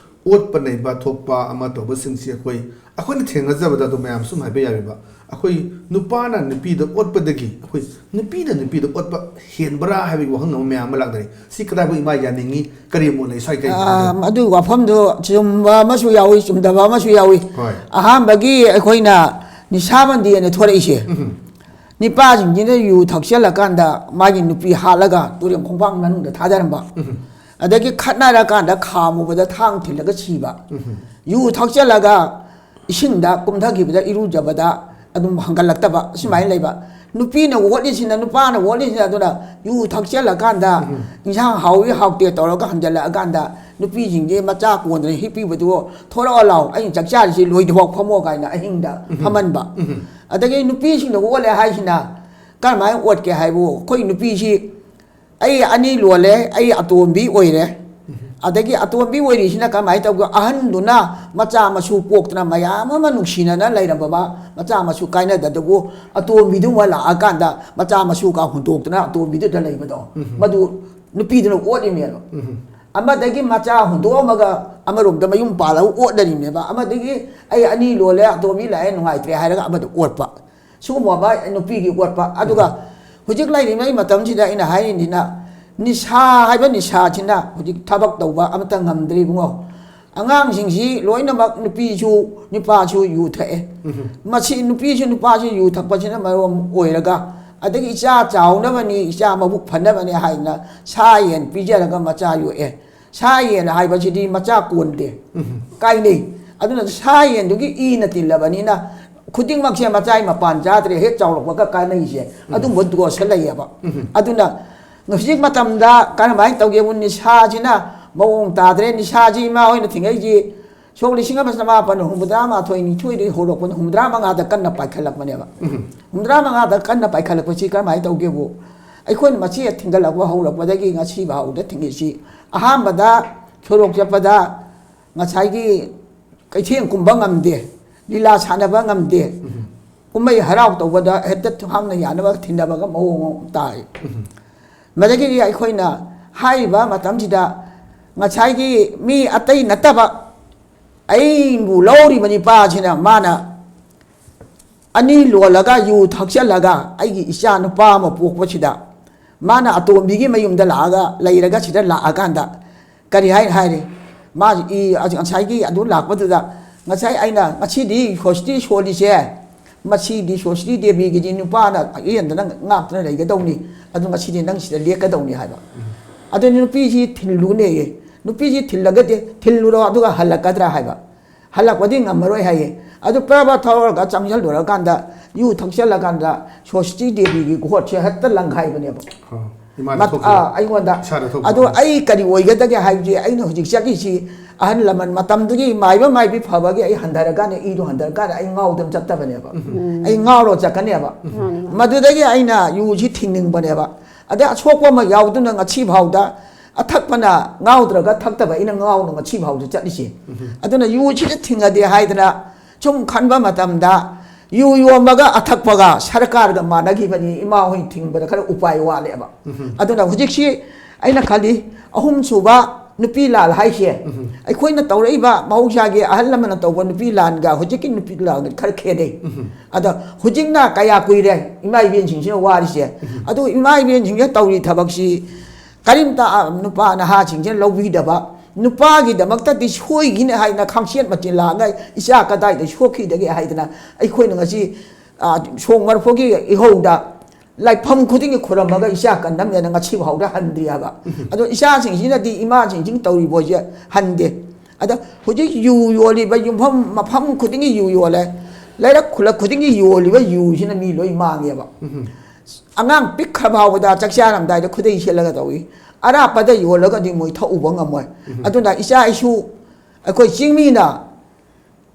ꯑꯣꯠꯄ ꯅꯩꯕ ꯊꯣꯛꯄ ꯑꯃ ꯇꯧꯕꯁꯤꯡꯁꯤ ꯑꯩꯈꯣꯏ, ꯑꯩꯈꯣꯏꯅ ꯊꯦꯡꯅꯖꯕꯗ ꯑꯗꯨꯝ ꯃꯌꯥꯝ ꯁꯨꯝ ꯍꯥꯏꯕ ꯌꯥꯏꯕ, ꯑꯩꯈꯣꯏ ꯅꯨꯄꯥꯅ ꯅꯨꯄꯤꯗ ꯑꯣꯠꯄꯗꯒꯤ ꯑꯩꯈꯣꯏ ꯅꯨꯄꯤꯅ ꯅꯨꯄꯤꯗ ꯑꯣꯠꯄ ꯍꯦꯟꯕ꯭ꯔꯥ ꯍꯥꯏꯕꯒꯤ ꯋꯥꯍꯪ ꯑꯃ ꯃꯌꯥꯝ ꯑꯃ ꯂꯥꯛꯅꯔꯤ꯫ ꯁꯤ ꯀꯗꯥꯏꯐꯥꯎ ꯏꯃꯥ ꯌꯥꯅꯤꯡꯉꯤ? ꯀꯔꯤ ꯃꯣꯠ ꯂꯩ? ꯁ꯭ꯋꯥꯏ ꯀꯔꯤ ꯑꯥ, ꯍꯥꯏꯅꯤꯡꯉꯤ? ꯑꯗꯨꯒꯤ ꯋꯥꯐꯝꯗꯣ ꯆꯨꯝꯕ ꯑꯃꯁꯨ ꯌꯥꯎꯏ, ꯆꯨꯝꯗꯕ ꯑꯃꯁꯨ ꯌꯥꯎꯏ꯫ ꯍꯣꯏ꯫ ꯑꯍꯥꯟꯕꯒꯤ ꯑꯩꯈꯣꯏꯅ ꯅꯤꯁꯥꯕꯟꯗꯤ ꯑꯅ ꯊꯣꯔꯛꯏꯁꯦ꯫ ꯎꯝ꯫ ꯅꯤꯄꯥꯁꯤꯡꯁꯤꯅ ꯌꯨ ꯊꯛꯆꯜꯂꯀꯥꯟꯗ ꯃꯥꯒꯤ ꯅꯨꯄꯤ ꯍꯥꯠꯂꯒ ꯇꯨꯔꯦꯟ ꯈꯣꯡꯕꯥꯡ ꯃꯅꯨꯡꯗ ꯊꯥꯗꯔꯝꯕ꯫ ꯎꯝ꯫ ꯑꯗꯒꯤ ꯈꯠꯅꯔꯀꯥꯟꯗ ꯈꯥ ꯑꯃꯨꯕꯗ ꯊꯥꯡ ꯊꯤꯜꯂꯒ ꯁꯤꯕ꯫ ꯎꯝ꯫ ꯌꯨ ꯊꯛꯆꯜꯂꯒ ꯏꯁꯤꯡꯗ ꯀꯨꯝꯊꯈꯤꯕꯗ, ꯏꯔꯨꯖꯕꯗ ꯑꯗꯨꯝ ꯍꯟꯒꯠꯂꯛꯇꯕ, ꯁꯨꯃꯥꯏꯅ ꯂꯩꯕ꯫ ꯅꯨꯄꯤꯅ ꯑꯣꯠꯂꯤꯁꯤꯅ, ꯅꯨꯄꯥꯅ ꯑꯣꯠꯂꯤꯁꯤꯅ꯫ ꯑꯗꯨꯅ ꯌꯨ ꯊꯛꯆꯜꯂꯀꯥꯟꯗ, ꯏꯟꯁꯥꯡ ꯍꯥꯎꯏ ꯍꯥꯎꯇꯦ ꯇꯧꯔꯒ ꯍꯟꯖꯜꯂꯛꯑꯀꯥꯟꯗ, ꯅꯨꯄꯤꯁꯤꯡꯁꯦ ꯃꯆꯥ ꯀꯣꯟꯗꯅ ꯍꯤꯞꯄꯤꯕꯗꯨ, "ꯊꯣꯔꯛꯑꯣ ꯂꯥꯎ, ꯑꯩꯅ ꯆꯥꯛ ꯆꯥꯔꯤꯁꯤ ꯂꯣꯏꯗ꯭ꯔꯤꯐꯥꯎ ꯐꯝꯃꯣ" ꯀꯥꯏꯅ ꯑꯍꯤꯡꯗ ꯐꯝꯍꯟꯕ꯫ ꯑꯗꯒꯤ ꯅꯨꯄꯤꯁꯤꯡꯅ ꯑꯣꯠꯂꯦ ꯍꯥꯏꯁꯤꯅ ꯀꯔꯝꯍꯥꯏꯅ ꯑꯣꯠꯀꯦ ꯍꯥꯏꯕꯨ, ꯑꯩꯈꯣꯏ ꯅꯨꯄꯤꯁꯤ, ꯑꯩ ꯑꯅꯤ ꯂꯣꯜꯂꯦ, ꯑꯩ ꯑꯇꯣꯝꯕꯤ ꯑꯣꯏꯔꯦ꯫ ꯑꯗꯒꯤ ꯑꯇꯣꯝꯕꯤ ꯑꯣꯏꯔꯤꯁꯤꯅ ꯀꯃꯥꯏꯅ ꯇꯧꯒꯦ? ꯑꯍꯟꯗꯨꯅ ꯃꯆꯥ ꯃꯁꯨ ꯄꯣꯛꯇꯅ ꯃꯌꯥꯝ ꯑꯃ ꯅꯨꯡꯁꯤꯅꯅ ꯂꯩꯔꯝꯕ ꯃꯆꯥ ꯃꯁꯨ ꯀꯥꯏꯅꯗꯗꯕꯨ, ꯑꯇꯣꯝꯕꯤꯗꯨꯃ ꯂꯥꯛꯑꯀꯥꯟꯗ ꯃꯆꯥ ꯃꯁꯨꯒ ꯍꯨꯟꯗꯣꯛꯇꯅ ꯑꯇꯣꯝꯕꯤꯗꯨꯗ ꯂꯩꯕꯗꯣ, ꯃꯗꯨ ꯅꯨꯄꯤꯗꯨꯅ ꯑꯣꯠꯂꯤꯅꯦꯕ꯫ ꯑꯃꯗꯒꯤ ꯃꯆꯥ ꯍꯨꯟꯗꯣꯛꯑꯝꯃꯒ ꯑꯃꯔꯣꯝꯗ ꯃꯌꯨꯝ ꯄꯥꯜꯂꯒ ꯑꯣꯠꯅꯔꯤꯕꯅꯦꯕ꯫ ꯑꯃꯗꯒꯤ "ꯑꯩ ꯑꯅꯤ ꯂꯣꯜꯂꯦ, ꯑꯇꯣꯝꯕꯤ ꯂꯥꯛꯑꯦ, ꯅꯨꯡꯉꯥꯏꯇ꯭ꯔꯦ" ꯍꯥꯏꯔꯒ ꯑꯃꯗ ꯑꯣꯠꯄ꯫ ꯁꯤꯒꯨꯝꯕ ꯅꯨꯄꯤꯒꯤ ꯑꯣꯠꯄ꯫ ꯑꯗꯨꯒ ꯍꯧꯖꯤꯛ ꯂꯩꯔꯤꯉꯩ ꯃꯇꯝꯁꯤꯗ ꯑꯩꯅ ꯍꯥꯏꯔꯤꯅꯤꯅ, ꯅꯤꯁꯥ ꯍꯥꯏꯕ ꯅꯤꯁꯥꯁꯤꯅ ꯍꯧꯖꯤꯛ ꯊꯕꯛ ꯇꯧꯕ ꯑꯃꯠꯇ ꯉꯝꯗ꯭ꯔꯦ ꯏꯕꯨꯡꯉꯣ꯫ ꯑꯉꯥꯡꯁꯤꯡꯁꯤ ꯂꯣꯏꯅꯃꯛ, ꯅꯨꯄꯤꯁꯨ ꯅꯨꯄꯥꯁꯨ ꯌꯨ ꯊꯛꯑꯦ꯫ ꯃꯁꯤ ꯅꯨꯄꯤꯁꯨ ꯅꯨꯄꯥꯁꯨ ꯌꯨ ꯊꯛꯄꯁꯤꯅ ꯃꯔꯝ ꯑꯣꯏꯔꯒ, ꯑꯗꯒꯤ ꯏꯆꯥ ꯆꯥꯎꯅꯕꯅꯤ, ꯏꯆꯥ ꯃꯕꯨꯛ ꯐꯅꯕꯅꯤ ꯍꯥꯏꯗꯅ ꯁꯥ ꯌꯦꯟ ꯄꯤꯖꯔꯒ ꯃꯆꯥ ꯌꯣꯛꯑꯦ꯫ ꯁꯥ ꯌꯦꯟ ꯍꯥꯏꯕꯁꯤꯗꯤ ꯃꯆꯥ ꯀꯣꯟꯗꯦ, ꯀꯥꯏꯅꯩ꯫ ꯑꯗꯨꯅ ꯁꯥ ꯌꯦꯟꯗꯨꯒꯤ ꯏꯅ ꯇꯤꯜꯂꯕꯅꯤꯅ ꯈꯨꯗꯤꯡꯃꯛꯁꯦ ꯃꯆꯥꯒꯤ ꯃꯄꯥꯟ ꯆꯥꯗ꯭ꯔꯦ, ꯍꯦꯛ ꯆꯥꯎꯔꯛꯄꯒ ꯀꯥꯟꯅꯩꯁꯦ꯫ ꯑꯗꯨꯝꯕ ꯗꯣꯁ ꯂꯩꯌꯦꯕ꯫ ꯑꯗꯨꯅ ꯍꯧꯖꯤꯛ ꯃꯇꯝꯗ ꯀꯔꯝꯍꯥꯏꯅ ꯇꯧꯒꯦꯕꯨ, ꯅꯤꯁꯥꯁꯤꯅ ꯃꯑꯣꯡ ꯇꯥꯗ꯭ꯔꯦ꯫ ꯅꯤꯁꯥꯁꯤ ꯏꯃꯥ ꯍꯣꯏꯅ ꯊꯤꯡꯉꯛꯏꯁꯤ ꯁꯣꯛ ꯂꯤꯁꯤꯡ ꯑꯃ ꯆꯃꯥꯄꯟ ꯍꯨꯝꯐꯨꯇꯔꯥ ꯃꯥꯊꯣꯏ ꯅꯤꯊꯣꯏꯗꯒꯤ ꯍꯧꯔꯛꯄꯗ ꯍꯨꯝꯐꯨꯇꯔꯥ ꯃꯉꯥꯗ ꯀꯟꯅ ꯄꯥꯏꯈꯠꯂꯛꯄꯅꯦꯕ꯫ ꯍꯨꯝꯐꯨꯇꯔꯥ ꯃꯉꯥꯗ ꯀꯟꯅ ꯄꯥꯏꯈꯠꯂꯛꯄꯁꯤ ꯀꯔꯝꯍꯥꯏꯅ ꯇꯧꯒꯦꯕꯨ, ꯑꯩꯈꯣꯏꯅ ꯃꯁꯤ ꯊꯤꯡꯒꯠꯂꯛꯄ ꯍꯧꯔꯛꯄꯗꯒꯤ ꯉꯁꯤ ꯐꯥꯎꯗ ꯊꯤꯡꯉꯤꯁꯤ, ꯑꯍꯥꯟꯕꯗ ꯁꯣꯔꯣꯛ ꯆꯠꯄꯗ ꯉꯁꯥꯏꯒꯤ ꯀꯩꯊꯦꯜ ꯀꯨꯝꯕ ꯉꯝꯗꯦ, ꯂꯤꯂꯥ ꯁꯥꯟꯅꯕ ꯉꯝꯗꯦ, ꯀꯨꯝꯍꯩ ꯍꯔꯥꯎ ꯇꯧꯕꯗ ꯍꯦꯛꯇ ꯍꯥꯡꯅ ꯌꯥꯅꯕ ꯊꯤꯡꯅꯕꯒ ꯃꯑꯣꯡ ꯑꯃ ꯇꯥꯏ꯫ ꯃꯗꯒꯤꯗꯤ ꯑꯩꯈꯣꯏꯅ ꯍꯥꯏꯔꯤꯕ ꯃꯇꯝꯁꯤꯗ ꯉꯁꯥꯏꯒꯤ ꯃꯤ ꯑꯇꯩ ꯅꯠꯇꯕ ꯑꯩꯕꯨ ꯂꯧꯔꯤꯕ ꯅꯤꯄꯥꯁꯤꯅ ꯃꯥꯅ ꯑꯅꯤ ꯂꯣꯜꯂꯒ ꯌꯨ ꯊꯛꯆꯜꯂꯒ ꯑꯩꯒꯤ ꯏꯆꯥ ꯅꯨꯄꯥ ꯑꯃ ꯄꯣꯛꯄꯁꯤꯗ ꯃꯥꯅ ꯑꯇꯣꯝꯕꯤꯒꯤ ꯃꯌꯨꯝꯗ ꯂꯥꯛꯑꯒ ꯂꯩꯔꯒ ꯁꯤꯗ ꯂꯥꯛꯑꯀꯥꯟꯗ ꯀꯔꯤ ꯍꯥꯏ ꯍꯥꯏꯔꯤ? ꯃꯥ ꯏ-, ꯉꯁꯥꯏꯒꯤ ꯑꯗꯨ ꯂꯥꯛꯄꯗꯨꯗ ꯉꯁꯥꯏ ꯑꯩꯅ ꯉꯁꯤꯗꯤ ꯁꯣꯁꯇꯤ ꯁꯣꯜꯂꯤꯁꯦ, ꯃꯁꯤꯗꯤ ꯁꯣꯁꯇꯤ ꯗꯦꯕꯤꯒꯤꯗꯤ ꯅꯨꯄꯥꯅ ꯍꯦꯟꯗꯅ ꯉꯥꯛꯇꯅ ꯂꯩꯒꯗꯧꯅꯤ, ꯑꯗꯨ ꯉꯁꯤꯗꯤ ꯅꯪ ꯁꯤꯗ ꯂꯦꯛꯀꯗꯧꯅꯤ ꯍꯥꯏꯕ꯫ ꯑꯗꯨ ꯅꯨꯄꯤꯁꯤ ꯊꯤꯜꯂꯨꯅꯦꯌꯦ꯫ ꯅꯨꯄꯤꯁꯤ ꯊꯤꯜꯂꯒꯗꯤ, "ꯊꯤꯜꯂꯨꯔꯣ, ꯑꯗꯨꯒ ꯍꯜꯂꯛꯀꯗ꯭ꯔꯥ?" ꯍꯥꯏꯕ꯫ ꯍꯜꯂꯛꯄꯗꯤ ꯉꯝꯃꯔꯣꯏ ꯍꯥꯏꯌꯦ꯫ ꯑꯗꯨ ꯄ꯭ꯔꯚꯥ ꯊꯧꯔꯒ ꯆꯪꯁꯤꯜꯂꯨꯔꯀꯥꯟꯗ, ꯌꯨ ꯊꯛꯆꯜꯂꯀꯥꯟꯗ ꯁꯣꯁꯇꯤ ꯗꯦꯕꯤꯒꯤ ꯒꯣꯠꯁꯦ ꯍꯦꯛꯇ ꯂꯪꯈꯥꯏꯕꯅꯦꯕ꯫ ꯑꯥ, ꯏꯃꯥꯗ ꯃꯠ- ꯊꯣꯛꯈꯤꯕ꯫ ꯑꯥ, ꯑꯩꯉꯣꯟꯗ꯫ ꯏꯁꯥꯗ ꯊꯣꯛꯈꯤꯕ꯫ ꯑꯗꯣ ꯑꯩ ꯀꯔꯤ ꯑꯣꯏꯒꯗꯒꯦ ꯍꯥꯏꯕꯁꯦ, ꯑꯩꯅ ꯍꯧꯖꯤꯛ ꯆꯠꯂꯤꯁꯤ ꯑꯍꯜ ꯂꯃꯟ ꯃꯇꯝꯗꯨꯒꯤ ꯃꯥꯏꯕ ꯃꯥꯏꯕꯤ ꯐꯕꯒꯤ ꯑꯩ ꯍꯟꯊꯔꯀꯥꯟꯗ, ꯏꯗꯣ ꯍꯟꯊꯔꯀꯥꯟꯗ ꯑꯩ ꯉꯥꯎꯗꯅ ꯆꯠꯇꯕꯅꯦꯕ꯫ ꯑꯩ ꯉꯥꯎꯔ ꯆꯠꯀꯅꯦꯕ꯫ ꯃꯥꯅꯤ, ꯃꯥꯅꯤ꯫ ꯃꯗꯨꯗꯒꯤ ꯑꯩꯅ ꯌꯨꯁꯤ ꯊꯤꯡꯅꯤꯡꯕꯅꯦꯕ꯫ ꯑꯗꯩ ꯑꯁꯣꯛꯄ ꯑꯃ ꯌꯥꯎꯗꯨꯅ ꯉꯁꯤ ꯐꯥꯎꯗ ꯑꯊꯛꯄꯅ ꯉꯥꯎꯗ꯭ꯔꯒ ꯊꯛꯇꯕ ꯑꯩꯅ ꯉꯥꯎꯅ ꯉꯁꯤ ꯐꯥꯎꯗ ꯆꯠꯂꯤꯁꯦ꯫ ꯑꯗꯨꯅ ꯌꯨꯁꯤꯗ ꯊꯤꯡꯉꯗꯤ ꯍꯥꯏꯗꯅ ꯁꯨꯝ ꯈꯟꯕ ꯃꯇꯝꯗ, ꯌꯨ ꯌꯣꯟꯕꯒ ꯑꯊꯛꯄꯒ ꯁꯔꯀꯥꯔꯒ ꯃꯥꯟꯅꯈꯤꯕꯅꯤ, ꯏꯃꯥ ꯍꯣꯏ ꯊꯤꯡꯕꯗ ꯈꯔ ꯎꯄꯥꯏ ꯋꯥꯠꯂꯦꯕ꯫ ꯑꯗꯨꯅ ꯍꯧꯖꯤꯛꯁꯤ ꯑꯩꯅ ꯈꯜꯂꯤ, ꯑꯍꯨꯝꯁꯨꯕ ꯅꯨꯄꯤ ꯂꯥꯟ ꯍꯥꯏꯁꯦ, ꯑꯩꯈꯣꯏꯅ ꯇꯧꯔꯛꯏꯕ ꯃꯍꯧꯁꯥꯒꯤ ꯑꯍꯜ ꯂꯃꯟꯅ ꯇꯧꯕ ꯅꯨꯄꯤ ꯂꯥꯟꯒ ꯍꯧꯖꯤꯛꯀꯤ ꯅꯨꯄꯤ ꯂꯥꯟꯒ ꯈꯔ ꯈꯦꯠꯅꯩ꯫ ꯑꯗ ꯍꯧꯖꯤꯛꯅ ꯀꯌꯥ ꯀꯨꯏꯔꯦ ꯏꯃꯥ ꯏꯕꯦꯟꯁꯤꯡꯁꯤꯅ ꯋꯥꯔꯤꯁꯦ꯫ ꯑꯗꯨ ꯏꯃꯥ ꯏꯕꯦꯟꯁꯤꯡꯁꯤꯅ ꯇꯧꯔꯤ ꯊꯕꯛꯁꯤ ꯀꯔꯤꯝꯇ, ꯑ, ꯅꯨꯄꯥ ꯅꯍꯥꯁꯤꯡꯁꯤꯅ ꯂꯧꯕꯤꯗꯕ, ꯅꯨꯄꯥꯒꯤꯗꯃꯛꯇꯗꯤ ꯁꯣꯏꯈꯤꯅꯤ ꯍꯥꯏꯅ ꯈꯪꯆꯦꯠ ꯃꯆꯦꯠ ꯂꯥꯛꯑꯒ, "ꯏꯆꯥ ꯀꯗꯥꯏꯗ ꯁꯣꯛꯈꯤꯗꯒꯦ?" ꯍꯥꯏꯗꯅ ꯑꯩꯈꯣꯏꯅ ꯉꯁꯤ, ꯑ, ꯁꯣꯡ ꯃꯔꯐꯨꯒꯤ ꯏꯍꯧꯗ ꯂꯥꯏꯐꯝ ꯈꯨꯗꯤꯡꯒꯤ ꯈꯨꯔꯝꯃꯒ ꯏꯆꯥ ꯀꯟꯅꯝꯅꯦꯅ ꯉꯁꯤ ꯐꯥꯎꯗ ꯍꯟꯗ꯭ꯔꯤ ꯍꯥꯏꯕ꯫ ꯑꯗꯣ ꯏꯆꯥꯁꯤꯡꯁꯤꯅꯗꯤ ꯏꯃꯥꯁꯤꯡꯁꯤꯅ ꯇꯧꯔꯤꯕ ꯄꯣꯠꯁꯦ ꯍꯟꯗꯦ꯫ ꯑꯗ ꯍꯧꯖꯤꯛ ꯌꯨ ꯌꯣꯜꯂꯤꯕ ꯌꯨꯝꯐꯝ ꯃꯐꯝ ꯈꯨꯗꯤꯡꯒꯤ ꯌꯨ ꯌꯣꯜꯂꯦ, ꯂꯩꯔꯛ ꯈꯨꯜꯂꯛ ꯈꯨꯗꯤꯡꯒꯤ ꯌꯣꯜꯂꯤꯕ ꯌꯨꯁꯤꯅ ꯃꯤ ꯂꯣꯏ ꯃꯥꯡꯉꯦꯕ꯫ ꯑꯉꯥꯡ ꯄꯤꯛꯈ꯭ꯔ ꯐꯥꯎꯕꯗ ꯆꯥꯛ ꯆꯥꯔꯝꯗꯥꯏꯗ ꯈꯨꯗꯩ ꯁꯦꯠꯂꯒ ꯇꯧꯏ꯫ ꯑꯔꯥꯞꯄꯗ ꯌꯣꯜꯂꯒꯗꯤ ꯃꯣꯏ ꯊꯛꯎꯕ ꯉꯝꯃꯣꯏ꯫ ꯑꯗꯨꯅ ꯏꯆꯥ ꯏꯁꯨ ꯑꯩꯈꯣꯏ ꯆꯤꯡꯃꯤꯅ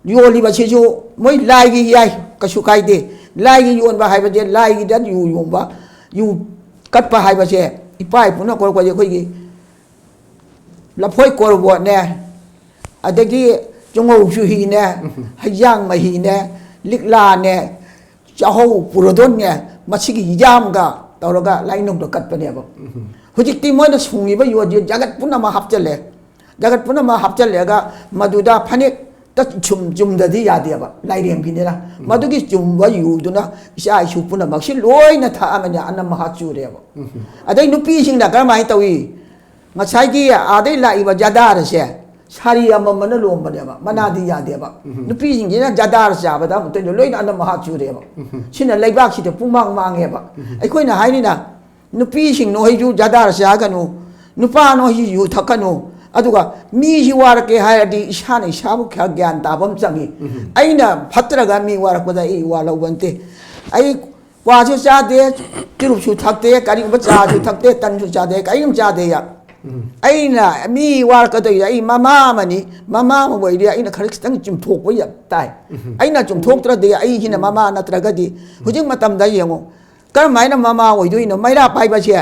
ꯌꯣꯜꯂꯤꯕꯁꯤꯁꯨ ꯃꯣꯏ ꯂꯥꯏꯒꯤ ꯌꯥꯏ, ꯀꯩꯁꯨ ꯀꯥꯏꯗꯦ꯫ ꯂꯥꯏꯒꯤ ꯌꯣꯟꯕ ꯍꯥꯏꯕꯁꯦ, ꯂꯥꯏꯒꯤꯗ ꯌꯨ ꯌꯣꯟꯕ, ꯌꯨ ꯀꯠꯄ ꯍꯥꯏꯕꯁꯦ ꯏꯄꯥ ꯏꯄꯨꯅ ꯀꯧꯔꯛꯄꯁꯦ ꯑꯩꯈꯣꯏꯒꯤ ꯂꯐꯣꯏ ꯀꯣꯔꯕꯣꯠꯅꯦ, ꯑꯗꯒꯤ ꯆꯨꯉꯧ ꯆꯨꯍꯤꯅꯦ, ꯍꯩꯖꯥꯡ ꯃꯍꯤꯅꯦ, ꯂꯤꯛꯂꯥꯅꯦ, ꯆꯥꯛꯍꯧ ꯄꯨꯔꯗꯣꯟꯅꯦ, ꯃꯁꯤꯒꯤ ꯌꯥꯝꯒ ꯇꯧꯔꯒ ꯂꯥꯏꯅꯤꯡꯊꯧꯗ ꯀꯠꯄꯅꯦꯕ꯫ ꯍꯧꯖꯤꯛꯇꯤ ꯃꯣꯏꯅ ꯁꯨꯡꯉꯤꯕ ꯌꯣꯠꯁꯦ ꯖꯒꯠ ꯄꯨꯝꯅꯃꯛ ꯍꯥꯞꯆꯜꯂꯦ꯫ ꯖꯒꯠ ꯄꯨꯝꯅꯃꯛ ꯍꯥꯞꯆꯜꯂꯒ ꯃꯗꯨꯗ ꯐꯅꯦꯛꯇ ꯁꯨꯝ ꯆꯨꯝꯗꯗꯤ ꯌꯥꯗꯦꯕ, ꯂꯥꯏꯔꯦꯝꯕꯤꯅꯤꯅ꯫ ꯃꯗꯨꯒꯤ ꯆꯨꯝꯕ ꯌꯨꯗꯨꯅ ꯏꯆꯥ ꯏꯁꯨ ꯄꯨꯝꯅꯃꯛꯁꯤ ꯂꯣꯏꯅ ꯊꯛꯑꯃꯅꯤ, ꯑꯅꯝ ꯃꯍꯥ ꯆꯨꯔꯦꯕ꯫ ꯑꯗꯩ ꯅꯨꯄꯤꯁꯤꯡꯅ ꯀꯔꯝꯍꯥꯏꯅ ꯇꯧꯏ? ꯉꯁꯥꯏꯒꯤ ꯑꯥꯗꯩ ꯂꯥꯛꯏꯕ ꯖꯗꯥꯔꯁꯦ ꯁꯥꯔꯤ ꯑꯃꯃꯝꯅ ꯂꯣꯝꯕꯅꯦꯕ, ꯃꯅꯥꯗꯤ ꯌꯥꯗꯦꯕ꯫ ꯅꯨꯄꯤꯁꯤꯡꯁꯤꯅ ꯖꯗꯥꯔ ꯆꯥꯕꯗ ꯑꯃꯨꯛꯇ ꯂꯣꯏꯅ ꯑꯅꯝ ꯃꯍꯥ ꯆꯨꯔꯦꯕ꯫ ꯁꯤꯅ ꯂꯩꯕꯥꯛꯁꯤꯗ ꯄꯨꯡꯃꯥꯡ ꯃꯥꯡꯉꯦꯕ꯫ ꯑꯩꯈꯣꯏꯅ ꯍꯥꯏꯅꯤꯅ, ꯅꯨꯄꯤꯁꯤꯡ ꯅꯣꯏꯁꯨ ꯖꯗꯥꯔ ꯆꯥꯒꯅꯨ, ꯅꯨꯄꯥ ꯅꯣꯏꯁꯨ ꯌꯨ ꯊꯛꯀꯅꯨ, ꯑꯗꯨꯒ ꯃꯤꯁꯤ ꯋꯥꯔꯛꯀꯦ ꯍꯥꯏꯔꯗꯤ ꯏꯁꯥꯅ ꯏꯁꯥꯕꯨ ꯈꯔ ꯒ꯭ꯌꯥꯟ ꯇꯥꯕ ꯑꯃ ꯆꯪꯉꯤ꯫ ꯑꯩꯅ ꯐꯠꯇ꯭ꯔꯒ ꯃꯤ ꯋꯥꯔꯛꯄꯗ ꯑꯩ ꯋꯥ ꯂꯧꯕ ꯅꯠꯇꯦ꯫ ꯑꯩ ꯀ꯭ꯋꯥꯁꯨ ꯆꯥꯗꯦ, ꯆꯨꯔꯨꯞꯁꯨ ꯊꯛꯇꯦ, ꯀꯔꯤꯒꯨꯝꯕ ꯆꯥꯁꯨ ꯊꯛꯇꯦ, ꯇꯟꯁꯨ ꯆꯥꯗꯦ, ꯀꯔꯤꯝ ꯆꯥꯗꯦ꯫ ꯑꯩꯅ ꯃꯤ ꯋꯥꯔꯛꯀꯗꯣꯏꯗꯤ ꯑꯩ ꯃꯃꯥ ꯑꯃꯅꯤ, ꯃꯃꯥ ꯑꯃ ꯑꯣꯏꯗꯤ ꯑꯩꯅ ꯈꯔ ꯈꯤꯇꯪ ꯆꯨꯝꯊꯣꯛꯄ ꯌꯥ-, ꯇꯥꯏ꯫ ꯑꯩꯅ ꯆꯨꯝꯊꯣꯛꯇ꯭ꯔꯗꯤ ꯑꯩꯁꯤꯅ ꯃꯃꯥ ꯅꯠꯇ꯭ꯔꯒꯗꯤ ꯍꯧꯖꯤꯛ ꯃꯇꯝꯗ ꯌꯦꯡꯉꯨ, ꯀꯔꯝꯍꯥꯏꯅ ꯃꯃꯥ ꯑꯣꯏꯗꯣꯏꯅꯣ? ꯃꯩꯔꯥ ꯄꯥꯏꯕꯁꯦ,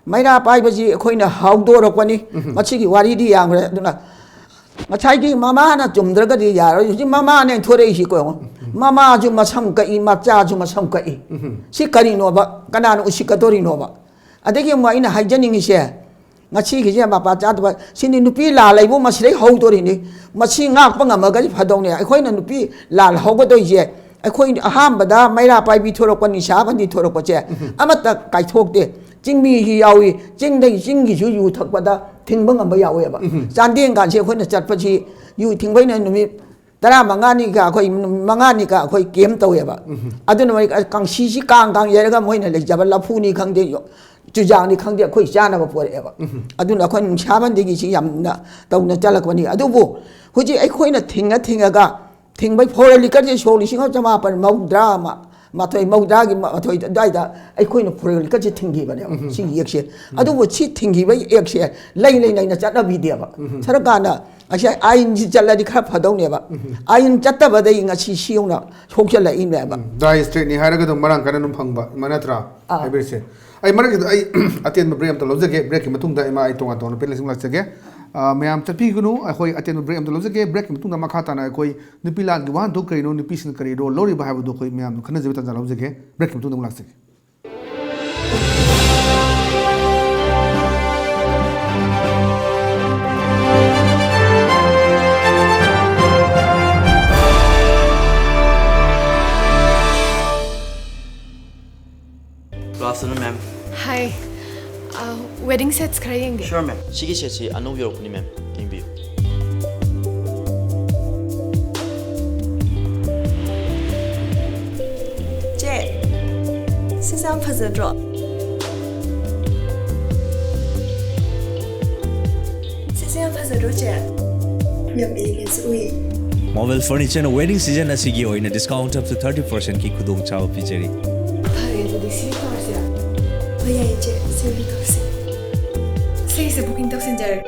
ꯃꯩꯔꯥ ꯄꯥꯏꯕꯁꯤ ꯑꯩꯈꯣꯏꯅ ꯍꯧꯗꯣꯔꯛꯄꯅꯤ꯫ ꯃꯁꯤꯒꯤ ꯋꯥꯔꯤꯗꯤ ꯌꯥꯝꯈ꯭ꯔꯦ꯫ ꯑꯗꯨꯅ ꯉꯁꯥꯏꯒꯤ ꯃꯃꯥꯅ ꯆꯨꯝꯗ꯭ꯔꯒꯗꯤ ꯌꯥꯔꯣꯏ꯫ ꯍꯧꯖꯤꯛ ꯃꯃꯥꯅꯦ ꯊꯣꯔꯛꯏꯁꯤ ꯀꯣ꯫ ꯃꯃꯥꯁꯨ ꯃꯁꯝ ꯀꯛꯏ, ꯃꯆꯥꯁꯨ ꯃꯁꯝ ꯀꯛꯏ꯫ ꯁꯤ ꯀꯔꯤꯅꯣꯕ? ꯀꯅꯥꯅ ꯎꯁꯤꯠꯀꯗꯧꯔꯤꯅꯣꯕ? ꯑꯗꯒꯤ ꯑꯃꯨꯛ ꯑꯩꯅ ꯍꯥꯏꯖꯅꯤꯡꯉꯤꯁꯦ, ꯉꯁꯤꯒꯤꯁꯦ ꯃꯄꯥ ꯆꯥꯗꯕ, ꯁꯤꯅꯤ ꯅꯨꯄꯤ ꯂꯥꯜ ꯂꯩꯕꯨ ꯃꯁꯤꯗꯩ ꯍꯧꯗꯣꯔꯤꯅꯤ꯫ ꯃꯁꯤ ꯉꯥꯛꯄ ꯉꯝꯃꯒꯗꯤ ꯐꯗꯧꯅꯦ꯫ ꯑꯩꯈꯣꯏꯅ ꯅꯨꯄꯤ ꯂꯥꯜ ꯍꯧꯒꯗꯣꯏꯁꯦ, ꯑꯩꯈꯣꯏ ꯑꯍꯥꯟꯕꯗ ꯃꯩꯔꯥ ꯄꯥꯏꯕꯤ ꯊꯣꯔꯛꯄ, ꯅꯤꯁꯥ ꯕꯟꯗꯤ ꯊꯣꯔꯛꯄꯁꯦ ꯑꯃꯠꯇ ꯀꯥꯏꯊꯣꯛꯇꯦ꯫ ꯆꯤꯡꯃꯤꯁꯨ ꯌꯥꯎꯏ, ꯆꯤꯡꯗꯒꯤ ꯆꯤꯡꯒꯤꯁꯨ ꯌꯨ ꯊꯛꯄꯗ ꯊꯤꯡꯕ ꯉꯝꯕ ꯌꯥꯎꯋꯦꯕ꯫ ꯆꯥꯟꯗꯦꯜ ꯀꯥꯟꯁꯦ ꯑꯩꯈꯣꯏꯅ ꯆꯠꯄꯁꯤ ꯌꯨ ꯊꯤꯡꯕꯩꯅ ꯅꯨꯃꯤꯠ ꯇꯔꯥ ꯃꯉꯥꯅꯤꯒ ꯑꯩꯈꯣꯏ, ꯃꯉꯥꯅꯤꯒ ꯑꯩꯈꯣꯏ ꯀꯦꯝ ꯇꯧꯋꯦꯕ꯫ ꯑꯗꯨꯅ ꯃꯣꯏ ꯀꯥꯡꯁꯤꯁꯤ ꯀꯥꯡ ꯀꯥꯡ ꯌꯩꯔꯒ ꯃꯣꯏꯅ ꯂꯩꯖꯕ ꯂꯐꯨꯅꯤ ꯈꯪꯗꯦ, ꯌꯣ-, ꯆꯨꯖꯥꯛꯅꯤ ꯈꯪꯗꯦ, ꯑꯩꯈꯣꯏ ꯆꯥꯅꯕ ꯄꯣꯔꯛꯑꯦꯕ꯫ ꯑꯗꯨꯅ ꯑꯩꯈꯣꯏ ꯅꯨꯡꯁꯥꯕꯟꯗꯒꯤ ꯁꯤ ꯌꯥꯝꯅ ꯇꯧꯅ ꯆꯠꯂꯛꯄꯅꯤ꯫ ꯑꯗꯨꯕꯨ ꯍꯧꯖꯤꯛ ꯑꯩꯈꯣꯏꯅ ꯊꯤꯡꯉ ꯊꯤꯡꯉꯒ ꯊꯤꯡꯕꯩ ꯐꯣꯔꯦꯟ ꯂꯤꯀꯔꯁꯦ ꯁꯣꯛ ꯂꯤꯁꯤꯡ ꯑꯃ ꯆꯃꯥꯄꯟ ꯃꯧꯗ꯭ꯔꯥ ꯑꯃ ꯃꯥꯊꯣꯏ, ꯃꯧꯗ꯭ꯔꯥꯒꯤ ꯃꯥꯊꯣꯏ ꯑꯗꯨꯋꯥꯏꯗ ꯑꯩꯈꯣꯏꯅ ꯐꯣꯔꯦꯟ ꯂꯤꯀꯔꯁꯦ ꯊꯤꯡꯈꯤꯕꯅꯦꯕ, ꯁꯤꯒꯤ ꯑꯦꯛꯁꯦ꯫ ꯑꯗꯨꯕꯨ ꯁꯤ ꯊꯤꯡꯈꯤꯕ ꯑꯦꯛꯁꯦ ꯂꯩ ꯂꯩ ꯂꯩꯅ ꯆꯠꯅꯕꯤꯗꯦꯕ꯫ ꯁꯔꯀꯥꯔꯅ ꯑꯁꯤ ꯑꯥꯏꯟꯁꯤ ꯆꯠꯂꯗꯤ ꯈꯔ ꯐꯗꯧꯅꯦꯕ꯫ ꯑꯥꯏꯟ ꯆꯠꯇꯕꯗꯒꯤ ꯉꯁꯤ ꯁꯤ ꯌꯧꯅ ꯁꯣꯛꯆꯜꯂꯛꯏꯅꯦꯕ꯫ ꯗ꯭ꯔꯥꯏ ꯁ꯭ꯇꯦꯠꯅꯤ ꯍꯥꯏꯔꯒ ꯑꯗꯨꯝ ꯃꯔꯥꯡ ꯀꯥꯏꯅ ꯑꯗꯨꯝ ꯐꯪꯕ, ꯏꯃꯥ ꯅꯠꯇ꯭ꯔꯥ? ꯑꯥ꯫ ꯍꯥꯏꯕꯤꯔꯤꯁꯦ꯫ ꯑꯩ ꯃꯔꯛꯁꯤꯗ ꯑꯩ ꯑꯇꯦꯟꯕ ꯕ꯭ꯔꯦꯛ ꯑꯝꯇ ꯂꯧꯖꯒꯦ꯫ ꯕ꯭ꯔꯦꯛꯀꯤ ꯃꯇꯨꯡꯗ ꯏꯃꯥ ꯑꯩ ꯇꯣꯉꯥꯟ ꯇꯣꯉꯥꯟꯕ ꯄꯦꯅꯦꯜꯁꯤꯡ ꯂꯥꯛꯆꯒꯦ꯫ ꯑꯥ, ꯃꯌꯥꯝ ꯆꯠꯄꯤꯒꯅꯨ, ꯑꯩꯈꯣꯏ ꯑꯇꯦꯟꯕ ꯕ꯭ꯔꯦꯛ ꯑꯝꯇ ꯂꯧꯖꯒꯦ꯫ ꯕ꯭ꯔꯦꯛꯀꯤ ꯃꯇꯨꯡꯗ ꯃꯈꯥ ꯇꯥꯅ ꯑꯩꯈꯣꯏ ꯅꯨꯄꯤ ꯂꯥꯟꯒꯤ ꯋꯥꯍꯟꯊꯣꯛ ꯀꯔꯤꯅꯣ, ꯅꯨꯄꯤꯁꯤꯡꯅ ꯀꯔꯤ ꯔꯣꯜ ꯂꯧꯔꯤꯕ ꯍꯥꯏꯕꯗꯨ ꯑꯩꯈꯣꯏ ꯃꯌꯥꯝꯗꯨ ꯈꯟꯅꯖꯕ ꯇꯥꯟꯖꯥ ꯂꯧꯖꯒꯦ꯫ ꯕ꯭ꯔꯦꯛꯀꯤ ꯃꯇꯨꯡꯗ ꯑꯃꯨꯛ ꯂꯥꯛꯆꯒꯦ꯫ Good afternoon, ma'am. Hi. Uh, wedding sets ꯈꯔ ꯌꯦꯡꯒꯦ꯫ Sure, ma'am. ꯁꯤꯒꯤ ꯁꯦꯠꯁꯤ ꯑꯅꯧꯕ ꯌꯧꯔꯛꯄꯅꯤ, ma'am. ꯌꯦꯡꯕꯤꯌꯨ꯫ ꯆꯦ, ꯁꯤꯁꯦ ꯌꯥꯝ ꯐꯖꯗ꯭ꯔꯣ? ꯁꯤꯁꯦ ꯐꯖꯗ꯭ꯔꯣ, ꯆꯦ? ꯌꯥꯝ ꯏꯪꯉꯦꯁꯨ ꯎꯏ꯫ Marvel Furniture ꯅ wedding season ꯑꯁꯤꯒꯤ ꯑꯣꯏꯅ discount up to thirty percent ꯀꯤ ꯈꯨꯗꯣꯡꯆꯥꯕ ꯄꯤꯖꯔꯤ꯫ ꯐꯔꯦ, ꯑꯗꯨꯗꯤ ꯁꯤ ꯇꯧꯔꯁꯦ꯫ ꯍꯣꯏ, ꯌꯥꯏꯌꯦ, ꯆꯦ꯫ ꯁꯤ ꯑꯣꯏꯅ ꯇꯧꯔꯁꯦ꯫ ꯁꯤꯒꯤꯁꯦ booking ꯇꯧꯁꯤꯟꯖꯔꯒꯦ꯫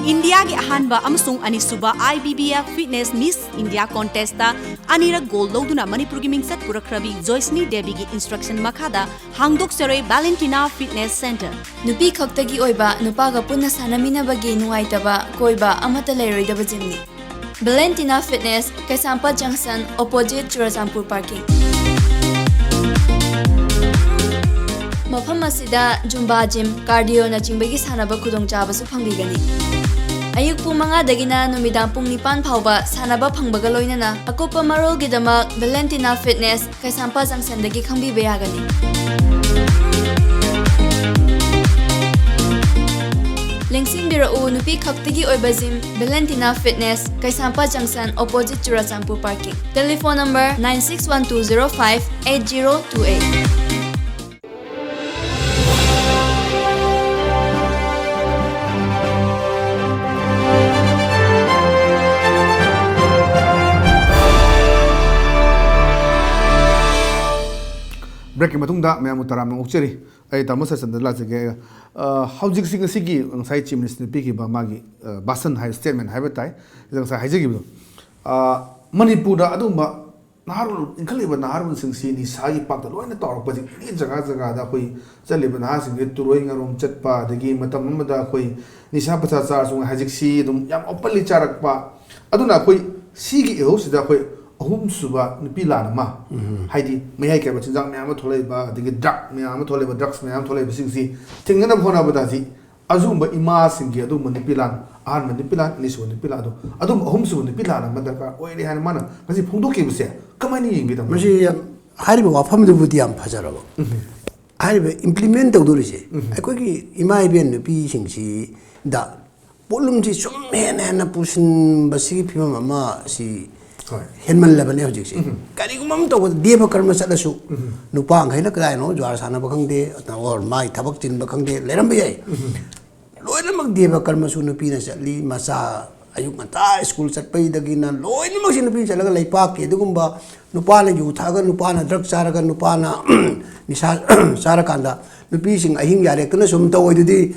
ꯏꯟꯗꯤꯌꯥꯒꯤ ꯑꯍꯥꯟꯕ ꯑꯃꯁꯨꯡ ꯑꯅꯤꯁꯨꯕ I B B F Fitness Miss India Contest ꯇ ꯑꯅꯤꯔꯛ gold ꯂꯧꯗꯨꯅ ꯃꯅꯤꯄꯨꯔꯒꯤ ꯃꯤꯡꯆꯠ ꯄꯨꯔꯛꯈ꯭ꯔꯕꯤ ꯖꯣꯏꯁꯅꯤ ꯗꯦꯕꯤꯒꯤ instruction ꯃꯈꯥꯗ ꯍꯥꯡꯗꯣꯛꯆꯔꯦ Valentina Fitness Center꯫ ꯅꯨꯄꯤ ꯈꯛꯇꯒꯤ ꯑꯣꯏꯕ, ꯅꯨꯄꯥꯒ ꯄꯨꯟꯅ ꯁꯥꯟꯅꯃꯤꯟꯅꯕꯒꯤ ꯅꯨꯡꯉꯥꯏꯇꯕ, ꯀꯣꯏꯕ ꯑꯃꯠꯇ ꯂꯩꯔꯣꯏꯗꯕ gym ꯅꯤ꯫ Valentina Fitness, ꯀꯩꯁꯥꯝꯄꯥꯠ Junction, opposite ꯆꯨꯔꯆꯥꯟꯄꯨꯔ parking꯫ ꯃꯐꯝ ꯑꯁꯤꯗ Zumba gym, cardio ꯅꯆꯤꯡꯕꯒꯤ ꯁꯥꯟꯅꯕ ꯈꯨꯗꯣꯡꯆꯥꯕꯁꯨ ꯐꯪꯕꯤꯒꯅꯤ꯫ ꯑꯌꯨꯛ ꯄꯨꯡ ꯃꯉꯥꯗꯒꯤꯅ ꯅꯨꯃꯤꯗꯥꯡ ꯄꯨꯡ ꯅꯤꯄꯥꯟ ꯐꯥꯎꯕ ꯁꯥꯟꯅꯕ ꯐꯪꯕꯒ ꯂꯣꯏꯅꯅ ꯑꯀꯨꯞꯄ ꯃꯔꯣꯜꯒꯤꯗꯃꯛ Valentina Fitness, ꯀꯩꯁꯥꯝꯄꯥꯠ Junction ꯗꯒꯤ ꯈꯪꯕꯤꯕ ꯌꯥꯒꯅꯤ꯫ ꯂꯦꯡꯁꯤꯟꯕꯤꯔꯛꯎ, ꯅꯨꯄꯤ ꯈꯛꯇꯒꯤ ꯑꯣꯏꯕ gym, Valentina Fitness, ꯀꯩꯁꯥꯝꯄꯥꯠ Junction, opposite Churachandpur parking꯫ Telephone number nine six one two zero five eight zero two eight꯫ Break ꯀꯤ ꯃꯇꯨꯡꯗ ꯃꯌꯥꯝꯕꯨ ꯇꯔꯥꯝꯅ ꯑꯣꯛꯆꯔꯤ꯫ ꯑꯩ ꯇꯥꯃꯣ ꯁꯆꯟꯗ ꯂꯥꯛꯆꯒꯦ꯫ ꯑ, ꯍꯧꯖꯤꯛꯁꯤ ꯉꯁꯤꯒꯤ ꯉꯁꯥꯏ Chief Minister ꯅ ꯄꯤꯈꯤꯕ ꯃꯥꯒꯤ, ꯑ, ꯚꯥꯁꯟ ꯍꯥꯏ, statement ꯍꯥꯏꯕ ꯇꯥꯏ, ꯁꯤꯗ ꯉꯁꯥꯏ ꯍꯥꯏꯖꯈꯤꯕꯗꯣ, ꯑ, ꯃꯅꯤꯄꯨꯔꯗ ꯑꯗꯨꯒꯨꯝꯕ ꯅꯍꯥꯔꯣꯜ, ꯏꯟꯈꯠꯂꯛꯏꯕ ꯅꯍꯥꯔꯣꯜꯁꯤꯡꯁꯤ ꯅꯤꯁꯥꯒꯤ ꯄꯥꯛꯇ ꯂꯣꯏꯅ ꯇꯥꯎꯔꯛꯄꯁꯤ ꯑꯦꯅꯤ ꯖꯒꯥ ꯖꯒꯥꯗ ꯑꯩꯈꯣꯏ ꯆꯠꯂꯤꯕ ꯅꯍꯥꯁꯤꯡꯁꯦ ꯇꯨꯔꯣꯏ ꯉꯥꯔꯣꯝ ꯆꯠꯄ, ꯑꯗꯒꯤ ꯃꯇꯝ ꯑꯃꯗ ꯑꯩꯈꯣꯏ ꯅꯤꯁꯥ ꯄꯁꯥ ꯆꯥꯔꯁꯨ ꯍꯧꯖꯤꯛꯁꯤ ꯑꯗꯨꯝ ꯌꯥꯝ openly ꯆꯥꯔꯛꯄ꯫ ꯑꯗꯨꯅ ꯑꯩꯈꯣꯏ ꯁꯤꯒꯤ ꯏꯍꯧꯁꯤꯗ ꯑꯩꯈꯣꯏ ꯑꯍꯨꯝꯁꯨꯕ ꯅꯨꯄꯤ ꯂꯥꯟ ꯑꯃ, ꯍꯥꯏꯗꯤ ꯃꯌꯥꯏ ꯀꯥꯏꯕ ꯆꯤꯟꯖꯥꯛ ꯃꯌꯥꯝ ꯑꯃ ꯊꯣꯛꯂꯛꯏꯕ, ꯑꯗꯒꯤ drug ꯃꯌꯥꯝ ꯑꯃ ꯊꯣꯛꯂꯛꯏꯕ, drugs ꯃꯌꯥꯝ ꯑꯃ ꯊꯣꯛꯂꯛꯏꯕꯁꯤꯡꯁꯤ ꯊꯤꯡꯅꯅꯕ ꯍꯣꯠꯅꯕꯗ ꯍꯧꯖꯤꯛ ꯑꯗꯨꯒꯨꯝꯕ ꯏꯃꯥꯁꯤꯡꯒꯤ ꯑꯗꯨꯒꯨꯝꯕ ꯅꯨꯄꯤ ꯂꯥꯟ, ꯑꯍꯥꯟꯕ ꯅꯨꯄꯤ ꯂꯥꯟ, ꯑꯅꯤꯁꯨꯕ ꯅꯨꯄꯤ ꯂꯥꯟ, ꯑꯗꯣ ꯑꯗꯨꯝ ꯑꯍꯨꯝꯁꯨꯕ ꯅꯨꯄꯤ ꯂꯥꯟ ꯑꯃ ꯗꯔꯀꯥꯔ ꯑꯣꯏꯔꯦ ꯍꯥꯏꯅ ꯃꯥꯅ ꯉꯁꯤ ꯐꯣꯡꯗꯣꯛꯈꯤꯕꯁꯦ ꯀꯃꯥꯏꯅ ꯌꯦꯡꯕꯤꯗꯕꯅꯣ? ꯃꯁꯤ ꯌꯥꯝ, ꯍꯥꯏꯔꯤꯕ ꯋꯥꯐꯝꯗꯨꯕꯨꯗꯤ ꯌꯥꯝ ꯐꯖꯔꯕ꯫ ꯍꯥꯏꯔꯤꯕ implement ꯇꯧꯗꯣꯔꯤꯁꯦ ꯑꯩꯈꯣꯏꯒꯤ ꯏꯃꯥ ꯏꯕꯦꯟ ꯅꯨꯄꯤꯁꯤꯡꯁꯤꯗ ꯄꯣꯠꯂꯨꯝꯁꯤ ꯁꯨꯝ ꯍꯦꯟꯅ ꯍꯦꯟꯅ ꯄꯨꯁꯤꯟꯕꯁꯤꯒꯤ ꯐꯤꯕꯝ ꯑꯃ ꯁꯤ ꯍꯣꯏ꯫ ꯍꯦꯟꯃꯜꯂꯕꯅꯦ ꯍꯧꯖꯤꯛꯁꯦ꯫ ꯀꯔꯤꯒꯨꯝꯕ ꯑꯃ ꯇꯧꯕꯗ ꯗꯦꯕ ꯀꯔꯃ ꯆꯠꯂꯁꯨ, ꯅꯨꯄꯥꯈꯩꯅ ꯀꯗꯥꯏꯅꯣ ꯖ꯭ꯋꯥꯔ ꯁꯥꯟꯅꯕ ꯈꯪꯗꯦ, or ꯃꯥꯏ ꯊꯕꯛ ꯆꯤꯟꯕ ꯈꯪꯗꯦ, ꯂꯩꯔꯝꯕ ꯌꯥꯏ꯫ ꯂꯣꯏꯅꯃꯛ ꯗꯦꯕ ꯀꯔꯃꯁꯨ ꯅꯨꯄꯤꯅ ꯆꯠꯂꯤ, ꯃꯆꯥ ꯑꯌꯨꯛ ꯉꯟꯇꯥ ꯁ꯭ꯀꯨꯜ ꯆꯠꯄꯩꯗꯒꯤꯅ ꯂꯣꯏꯅꯃꯛꯁꯤ ꯅꯨꯄꯤꯅ ꯆꯠꯂꯒ ꯂꯩꯄꯥꯛꯀꯤ ꯑꯗꯨꯒꯨꯝꯕ ꯅꯨꯄꯥꯅ ꯌꯨ ꯊꯛꯑꯒ, ꯅꯨꯄꯥꯅ ꯗ꯭ꯔꯒ ꯆꯥꯔꯒ, ꯅꯨꯄꯥꯅ ꯅꯤꯁꯥ ꯆꯥꯔꯀꯥꯟꯗ ꯅꯨꯄꯤꯁꯤꯡ ꯑꯍꯤꯡ ꯌꯥꯔꯦꯛꯇꯅ ꯁꯨꯝ ꯇꯧꯋꯦ ꯑꯗꯨꯗꯤ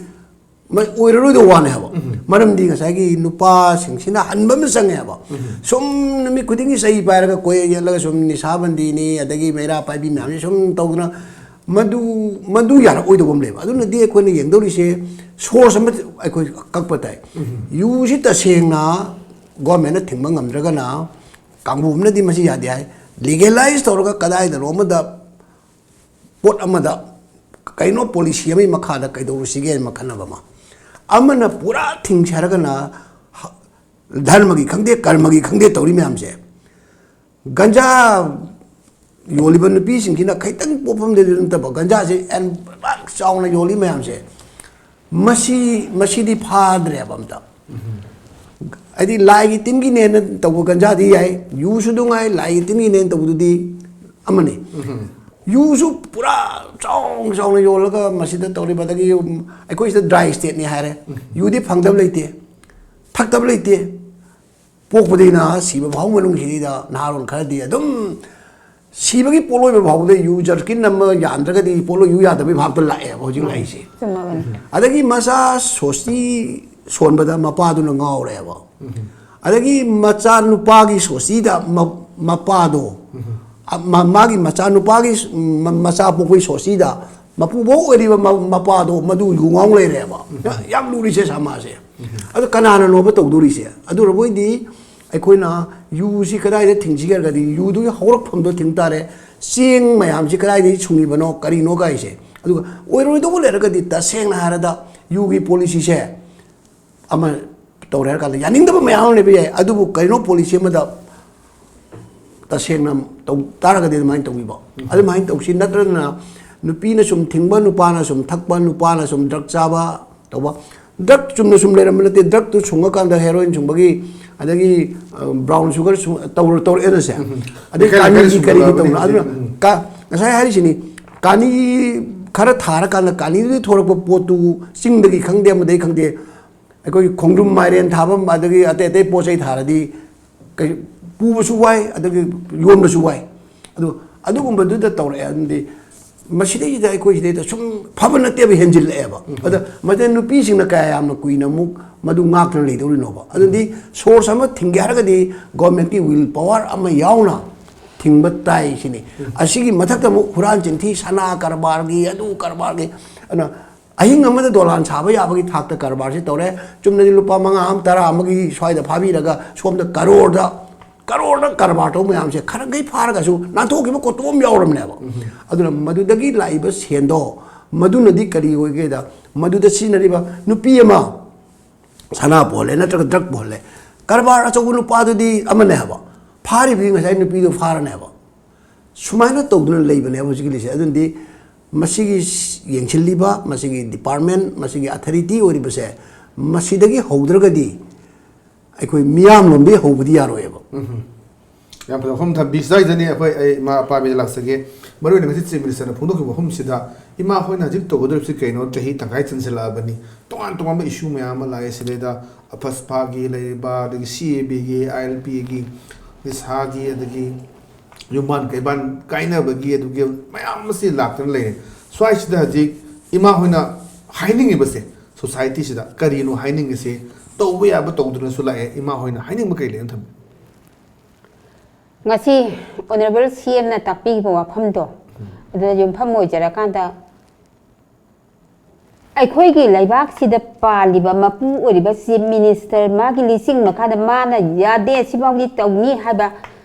ꯃ-, ꯑꯣꯏꯔꯔꯣꯏꯗꯧꯕ ꯋꯥꯅꯦ ꯍꯥꯏꯕ꯫ ꯃꯔꯝꯗꯤ ꯉꯁꯥꯏꯒꯤ ꯅꯨꯄꯥꯁꯤꯡꯁꯤꯅ ꯍꯟꯕ ꯑꯃ ꯆꯪꯉꯦ ꯍꯥꯏꯕ꯫ ꯁꯨꯝ ꯅꯨꯃꯤꯠ ꯈꯨꯗꯤꯡꯒꯤ ꯆꯩ ꯄꯥꯏꯔꯒ ꯀꯣꯏ ꯌꯦꯠꯂꯒ ꯁꯨꯝ ꯅꯤꯁꯥ ꯕꯟꯗꯤꯅꯤ, ꯑꯗꯒꯤ ꯃꯩꯔꯥ ꯄꯥꯏꯕꯤ ꯃꯌꯥꯝꯁꯤ ꯁꯨꯝ ꯇꯧꯗꯅ ꯃꯗꯨ, ꯃꯗꯨ ꯌꯥꯔꯛꯑꯣꯏꯗꯧꯕ ꯑꯃ ꯂꯩꯕ꯫ ꯑꯗꯨꯅꯗꯤ ꯑꯩꯈꯣꯏꯅ ꯌꯦꯡꯗꯧꯔꯤꯁꯦ source ꯑꯃ ꯑꯩꯈꯣꯏ ꯀꯛꯄ ꯇꯥꯏ꯫ ꯌꯨꯁꯤ ꯇꯁꯦꯡꯅ government ꯅ ꯊꯤꯡꯕ ꯉꯝꯗ꯭ꯔꯒꯅ ꯀꯥꯡꯕꯨ ꯑꯃꯅꯗꯤ ꯃꯁꯤ ꯌꯥꯗꯦ ꯍꯥꯏ, legalize ꯇꯧꯔꯒ ꯀꯗꯥꯏꯗꯅꯣ ꯑꯃꯗ ꯄꯣꯠ ꯑꯃꯗ ꯀꯩꯅꯣ policy ꯑꯃꯒꯤ ꯃꯈꯥꯗ ꯀꯩꯗꯧꯔꯨꯁꯤꯒꯦ ꯍꯥꯏꯅ ꯈꯟꯅꯕ ꯑꯃ꯫ ꯑꯃꯅ ꯄꯨꯔꯥ ꯊꯤꯡꯁꯦ ꯍꯥꯏꯔꯒꯅ ꯍ-, ꯙꯔꯃꯒꯤ ꯈꯪꯗꯦ, ꯀꯔꯃꯒꯤ ꯈꯪꯗꯦ ꯇꯧꯔꯤ ꯃꯌꯥꯝꯁꯦ꯫ ꯒꯟꯖꯥ ꯌꯣꯜꯂꯤꯕ ꯅꯨꯄꯤꯁꯤꯡꯁꯤꯅ ꯈꯤꯇꯪ ꯄꯣꯠꯐꯝꯗꯗꯤ ꯅꯠꯇꯕ ꯒꯟꯖꯥꯁꯦ ꯑꯦꯟ ꯄꯥꯛ ꯆꯥꯎꯅ ꯌꯣꯜꯂꯤ ꯃꯌꯥꯝꯁꯦ꯫ ꯃꯁꯤ, ꯃꯁꯤꯗꯤ ꯐꯥꯗ꯭ꯔꯦꯕ ꯑꯝꯇ꯫ ꯍꯥꯏꯗꯤ ꯂꯥꯏꯒꯤ ꯇꯤꯟꯒꯤꯅꯦꯅ ꯇꯧꯕ ꯒꯟꯖꯥꯗꯤ ꯌꯥꯏ, ꯌꯨꯁꯨ ꯑꯗꯨꯝ ꯉꯥꯏ, ꯂꯥꯏꯒꯤ ꯇꯤꯟꯒꯤꯅꯦꯅ ꯇꯧꯕꯗꯨꯗꯤ ꯑꯃꯅꯤ꯫ ꯌꯨꯁꯨ ꯄꯨꯔꯥ ꯆꯥꯎꯅ ꯆꯥꯎꯅ ꯌꯣꯜꯂꯒ ꯃꯁꯤꯗ ꯇꯧꯔꯤꯕ, ꯑꯗꯒꯤ ꯑꯩꯈꯣꯏ ꯁꯤꯗ dry state ꯅꯤ ꯍꯥꯏꯔꯦ, ꯌꯨꯗꯤ ꯐꯪꯗꯕ ꯂꯩꯇꯦ, ꯊꯛꯇꯕ ꯂꯩꯇꯦ꯫ ꯄꯣꯛꯄꯗꯒꯤꯅ ꯁꯤꯕ ꯐꯥꯎ ꯃꯅꯨꯡꯁꯤꯗ ꯅꯍꯥꯔꯣꯜ ꯈꯔꯗꯤ ꯑꯗꯨꯝ ꯁꯤꯕꯒꯤ ꯄꯣꯠꯂꯣꯏꯕ ꯐꯥꯎꯕꯗ ꯌꯨ ꯖꯔꯀꯤꯟ ꯑꯃ ꯌꯥꯟꯗ꯭ꯔꯒꯗꯤ ꯄꯣꯠꯂꯣꯏ ꯌꯨ ꯌꯥꯗꯕꯒꯤ ꯚꯥꯞꯇ ꯂꯥꯛꯑꯦꯕ ꯍꯧꯖꯤꯛ ꯂꯥꯛꯏꯁꯦ꯫ ꯆꯨꯝꯃꯕꯅꯤ꯫ ꯑꯗꯒꯤ ꯃꯆꯥ ꯁꯣꯁꯇꯤ ꯁꯣꯟꯕꯗ ꯃꯄꯥꯗꯨꯅ ꯉꯥꯎꯔꯦꯕ꯫ ꯑꯗꯒꯤ ꯃꯆꯥ ꯅꯨꯄꯥꯒꯤ ꯁꯣꯁꯇꯤꯗ ꯃ-, ꯃꯄꯥꯗꯣ, ꯑ, ꯃ-, ꯃꯥꯒꯤ ꯃꯆꯥ ꯅꯨꯄꯥꯒꯤ ꯁ-, ꯃ-, ꯃꯆꯥ ꯄꯣꯛꯄꯒꯤ ꯁꯣꯁꯇꯤꯗ ꯃꯄꯨꯕꯣꯛ ꯑꯣꯏꯔꯤꯕ ꯃ-, ꯃꯄꯥꯗꯣ ꯃꯗꯨ ꯌꯨ ꯉꯥꯎ ꯂꯩꯔꯦꯕ꯫ ꯌꯥ-, ꯌꯥꯝ ꯂꯨꯔꯤꯁꯦ ꯁꯃꯥꯖꯁꯦ꯫ ꯑꯗꯣ ꯀꯅꯥꯅꯅꯣꯕ ꯇꯧꯗꯣꯔꯤꯁꯦ? ꯑꯗꯨ ꯑꯣꯏꯔꯕꯣꯏꯗꯤ ꯑꯩꯈꯣꯏꯅ ꯌꯨꯁꯤ ꯀꯗꯥꯏꯗ ꯊꯤꯡꯁꯤꯒꯦ ꯍꯥꯏꯔꯒꯗꯤ ꯌꯨꯗꯨꯒꯤ ꯍꯧꯔꯛꯐꯝꯗꯣ ꯊꯤꯡ ꯇꯥꯔꯦ꯫ ꯆꯦꯡ ꯃꯌꯥꯝꯁꯤ ꯀꯗꯥꯏꯗꯒꯤ ꯁꯨꯡꯉꯤꯕꯅꯣ, ꯀꯔꯤꯅꯣ ꯀꯥꯏꯁꯦ꯫ ꯑꯗꯨꯒ ꯑꯣꯏꯔꯣꯏꯗꯧꯕ ꯂꯩꯔꯒꯗꯤ ꯇꯁꯦꯡꯅ ꯍꯥꯏꯔꯗ ꯌꯨꯒꯤ policy ꯁꯦ ꯑꯃ ꯇꯧꯔꯦ ꯍꯥꯏꯔ ꯀꯥꯟꯗ ꯌꯥꯅꯤꯡꯗꯕ ꯃꯌꯥꯝ ꯑꯃ ꯂꯩꯕ ꯌꯥꯏ, ꯑꯗꯨꯕꯨ ꯀꯔꯤꯅꯣ policy ꯑꯃꯗ ꯇꯁꯦꯡꯅ ꯇꯧ ꯇꯥꯔꯒꯗꯤ ꯑꯗꯨꯃꯥꯏꯅ ꯇꯧꯕꯤꯕ꯫ ꯑꯗꯨꯃꯥꯏꯅ ꯇꯧꯁꯤ ꯅꯠꯇ꯭ꯔꯒꯅ ꯅꯨꯄꯤꯅ ꯁꯨꯝ ꯊꯤꯡꯕ, ꯅꯨꯄꯥꯅ ꯁꯨꯝ ꯊꯛꯄ, ꯅꯨꯄꯥꯅ ꯁꯨꯝ drug ꯆꯥꯕ ꯇꯧꯕ꯫ Drug ꯆꯨꯝꯅ ꯁꯨꯝ ꯂꯩꯔꯝꯕ ꯅꯠꯇꯦ, drug ꯇꯨ ꯁꯨꯡꯉꯀꯥꯟꯗ heroin ꯁꯨꯡꯕꯒꯤ ꯑꯗꯒꯤ ꯕ꯭ꯔꯥꯎꯟ ꯁꯨꯒꯔ ꯇꯧꯔꯛꯑꯦꯅꯁꯦ, ꯑꯗꯩ ꯃꯈꯜ ꯃꯈꯜ ꯀꯥꯅꯤꯒꯤ ꯀꯔꯤꯒꯤ ꯁꯨꯒꯠꯂꯛꯑꯕꯅꯤ ꯇꯧꯅ ꯑꯗꯨꯅ ꯍꯧꯖꯤꯛ꯫ ꯎꯝ꯫ ꯀ- ꯉꯁꯥꯏ ꯍꯥꯏꯔꯤꯁꯤꯅꯤ, ꯀꯥꯅꯤ ꯈꯔ ꯊꯥꯔꯀꯥꯟꯗ ꯀꯥꯅꯤꯗꯨꯗꯒꯤ ꯊꯣꯛꯂꯛꯄ ꯄꯣꯠꯇꯨ ꯆꯤꯡꯗꯒꯤ ꯈꯪꯗꯦ ꯑꯃꯗꯒꯤ ꯈꯪꯗꯦ, ꯑꯩꯈꯣꯏꯒꯤ ꯈꯣꯡꯗ꯭ꯔꯨꯝ ꯃꯥꯏꯔꯦꯟ ꯊꯥꯕ ꯑꯗꯒꯤ ꯑꯇꯩ ꯑꯇꯩ ꯄꯣꯠ ꯆꯩ ꯊꯥꯔꯗꯤ ꯀꯩ- ꯄꯨꯕꯁꯨ ꯋꯥꯏ ꯑꯗꯒꯤ ꯌꯣꯟꯕꯁꯨ ꯋꯥꯏ꯫ ꯑꯗꯨ ꯑꯗꯨꯒꯨꯝꯕꯗꯨꯗ ꯇꯧꯔꯛꯑꯦ ꯑꯗꯨꯗꯤ ꯃꯁꯤꯗꯩꯁꯤꯗ ꯑꯩꯈꯣꯏ ꯁꯤꯗꯩꯗ ꯁꯨꯝ ꯐꯕ ꯅꯠꯇꯦꯕ, ꯍꯦꯟꯖꯤꯜꯂꯛꯑꯦꯕ꯫ ꯑꯗ ꯃꯁꯤꯗ ꯅꯨꯄꯤꯁꯤꯡꯅ ꯀꯌꯥ ꯌꯥꯝꯅ ꯀꯨꯏꯅ ꯑꯃꯨꯛ ꯃꯗꯨ ꯉꯥꯛꯇꯨꯅ ꯂꯩꯗꯧꯔꯤꯅꯣꯕ? ꯑꯗꯨꯗꯤ ꯁꯣꯔꯁ ꯑꯃ ꯊꯤꯡꯒꯦ ꯍꯥꯏꯔꯒꯗꯤ ꯒꯣꯔꯃꯦꯟꯠꯀꯤ ꯋꯤꯜ ꯄꯋꯥꯔ ꯑꯃ ꯌꯥꯎꯅ ꯊꯤꯡꯕ ꯇꯥꯏ ꯁꯤꯅꯤ꯫ ꯑꯁꯤꯒꯤ ꯃꯊꯛꯇ ꯑꯃꯨꯛ ꯍꯨꯔꯥꯟ ꯆꯤꯟꯊꯤ, ꯁꯅꯥ ꯀꯔꯕꯥꯔꯒꯤ, ꯑꯗꯨ ꯀꯔꯕꯥꯔꯒꯤ, ꯑꯗꯨꯅ ꯑꯍꯤꯡ ꯑꯃꯗ ꯗꯣꯂꯥꯟ ꯁꯥꯕ ꯌꯥꯕꯒꯤ ꯊꯥꯛꯇ ꯀꯔꯕꯥꯔꯁꯤ ꯇꯧꯔꯦ꯫ ꯆꯨꯝꯅꯗꯤ ꯂꯨꯄꯥ ꯃꯉꯥ ꯑꯃ, ꯇꯔꯥ ꯑꯃꯒꯤ ꯁ꯭ꯋꯥꯏꯗ ꯐꯥꯕꯤꯔꯒ ꯁꯣꯝꯗ ꯀꯔꯣꯔꯗ, ꯀꯔꯣꯔꯗ ꯀꯔꯕꯥꯔ ꯇꯧꯕ ꯃꯌꯥꯝꯁꯦ ꯈꯔꯈꯩ ꯐꯥꯔꯒꯁꯨ ꯅꯥꯟꯊꯣꯛꯈꯤꯕ ꯀꯣꯇꯣ ꯑꯃ ꯌꯥꯎꯔꯝꯅꯦꯕ꯫ ꯑꯗꯨꯅ ꯃꯗꯨꯗꯒꯤ ꯂꯥꯛꯏꯕ ꯁꯦꯟꯗꯣ, ꯃꯗꯨꯅꯗꯤ ꯀꯔꯤ ꯑꯣꯏꯒꯦꯗ, ꯃꯗꯨꯗ ꯁꯤꯖꯤꯟꯅꯔꯤꯕ ꯅꯨꯄꯤ ꯑꯃ ꯁꯅꯥ ꯄꯨꯍꯜꯂꯦ ꯅꯠꯇ꯭ꯔꯒ ꯗ꯭ꯔꯒ ꯄꯨꯍꯜꯂꯦ, ꯀꯔꯕꯥꯔ ꯑꯆꯧꯕ ꯅꯨꯄꯥꯗꯨꯗꯤ ꯑꯃꯅꯦ ꯍꯥꯏꯕ, ꯐꯥꯔꯤꯕꯗꯤ ꯉꯁꯥꯏ ꯅꯨꯄꯤꯗꯣ ꯐꯥꯔꯅꯦꯕ꯫ ꯁꯨꯃꯥꯏꯅ ꯇꯧꯗꯨꯅ ꯂꯩꯕꯅꯦꯕ ꯍꯧꯖꯤꯛꯀꯤ ꯂꯤꯁꯦ꯫ ꯑꯗꯨꯅꯗꯤ ꯃꯁꯤꯒꯤ ꯌꯦꯡꯁꯤꯜꯂꯤꯕ, ꯃꯁꯤꯒꯤ ꯗꯤꯄꯥꯔꯠꯃꯦꯟ, ꯃꯁꯤꯒꯤ ꯑꯊꯣꯔꯤꯇꯤ ꯑꯣꯏꯔꯤꯕꯁꯦ, ꯃꯁꯤꯗꯒꯤ ꯍꯧꯗ꯭ꯔꯒꯗꯤ ꯑꯩꯈꯣꯏ ꯃꯤꯌꯥꯝꯂꯣꯝꯗꯒꯤ ꯍꯧꯕꯗꯤ ꯌꯥꯔꯣꯏꯕ꯫ ꯌꯥꯝ ꯐꯖꯕ ꯋꯥꯐꯝ ꯊꯝꯕꯤ꯫ ꯁ꯭ꯋꯥꯏꯗꯅꯤ ꯑꯩꯈꯣꯏ, ꯑꯩ ꯏꯃꯥ ꯑꯄꯥꯕꯤꯗ ꯂꯥꯛꯆꯒꯦ꯫ ꯃꯔꯨꯑꯣꯏꯅ ꯉꯁꯤ ꯆꯤꯐ ꯃꯤꯅꯤꯁꯇꯔꯅ ꯐꯣꯡꯗꯣꯛꯈꯤꯕ ꯋꯥꯐꯝꯁꯤꯗ ꯏꯃꯥ ꯍꯣꯏꯅ ꯍꯧꯖꯤꯛ ꯇꯧꯒꯗꯧꯔꯤꯕꯁꯤ ꯀꯩꯅꯣ? ꯆꯍꯤ ꯇꯪꯈꯥꯏ ꯆꯟꯁꯤꯜꯂꯛꯑꯕꯅꯤ, ꯇꯣꯉꯥꯟ ꯇꯣꯉꯥꯟꯕ ꯏꯁꯨ ꯃꯌꯥꯝ ꯑꯃ ꯂꯥꯛꯑꯦ ꯁꯤꯗꯩꯗ꯫ ꯑꯐꯁꯄꯥꯒꯤ ꯂꯩꯔꯤꯕ, ꯑꯗꯒꯤ ꯁꯤ ꯑꯦ ꯕꯤꯒꯤ, ꯑꯥꯏ ꯑꯦꯜ ꯄꯤꯒꯤ, ꯅꯤꯁꯥꯒꯤ, ꯑꯗꯒꯤ ꯌꯨꯝꯕꯥꯟ ꯀꯩꯕꯥꯟ ꯀꯥꯏꯅꯕꯒꯤ, ꯑꯗꯨꯒꯤ ꯃꯌꯥꯝ ꯑꯃꯁꯤ ꯂꯥꯛꯇꯨꯅ ꯂꯩꯔꯦ꯫ ꯁ꯭ꯋꯥꯏꯁꯤꯗ ꯍꯧꯖꯤꯛ ꯏꯃꯥ ꯍꯣꯏꯅ ꯍꯥꯏꯅꯤꯡꯉꯤꯕꯁꯦ, ꯁꯣꯁꯥꯏꯇꯤꯁꯤꯗ ꯀꯔꯤꯅꯣ ꯍꯥꯏꯅꯤꯡꯉꯤꯁꯦ? ꯇꯧꯕ ꯌꯥꯕ ꯇꯧꯗꯨꯅꯁꯨ ꯂꯥꯛꯑꯦ꯫ ꯏꯃꯥ ꯍꯣꯏꯅ ꯍꯥꯏꯅꯤꯡꯕ ꯀꯩ ꯂꯩꯅ ꯊꯝꯕꯤ? ꯉꯁꯤ ꯑꯣꯅꯔꯦꯕꯜ ꯁꯤ ꯑꯦꯝꯅ ꯇꯥꯛꯄꯤꯈꯤꯕ ꯋꯥꯐꯝꯗꯣ, ꯑꯗꯨꯗ ꯌꯨꯝꯐꯝ ꯑꯣꯏꯖꯔꯀꯥꯟꯗ, ꯑꯩꯈꯣꯏꯒꯤ ꯂꯩꯕꯥꯛꯁꯤꯗ ꯄꯥꯜꯂꯤꯕ ꯃꯄꯨ ꯑꯣꯏꯔꯤꯕ ꯆꯤꯐ ꯃꯤꯅꯤꯁꯇꯔ, ꯃꯥꯒꯤ ꯂꯤꯆꯤꯡ ꯃꯈꯥꯗ ꯃꯥꯅ ꯌꯥꯗꯦ, ꯁꯤꯐꯥꯎꯗꯤ ꯇꯧꯅꯤ ꯍꯥꯏꯕ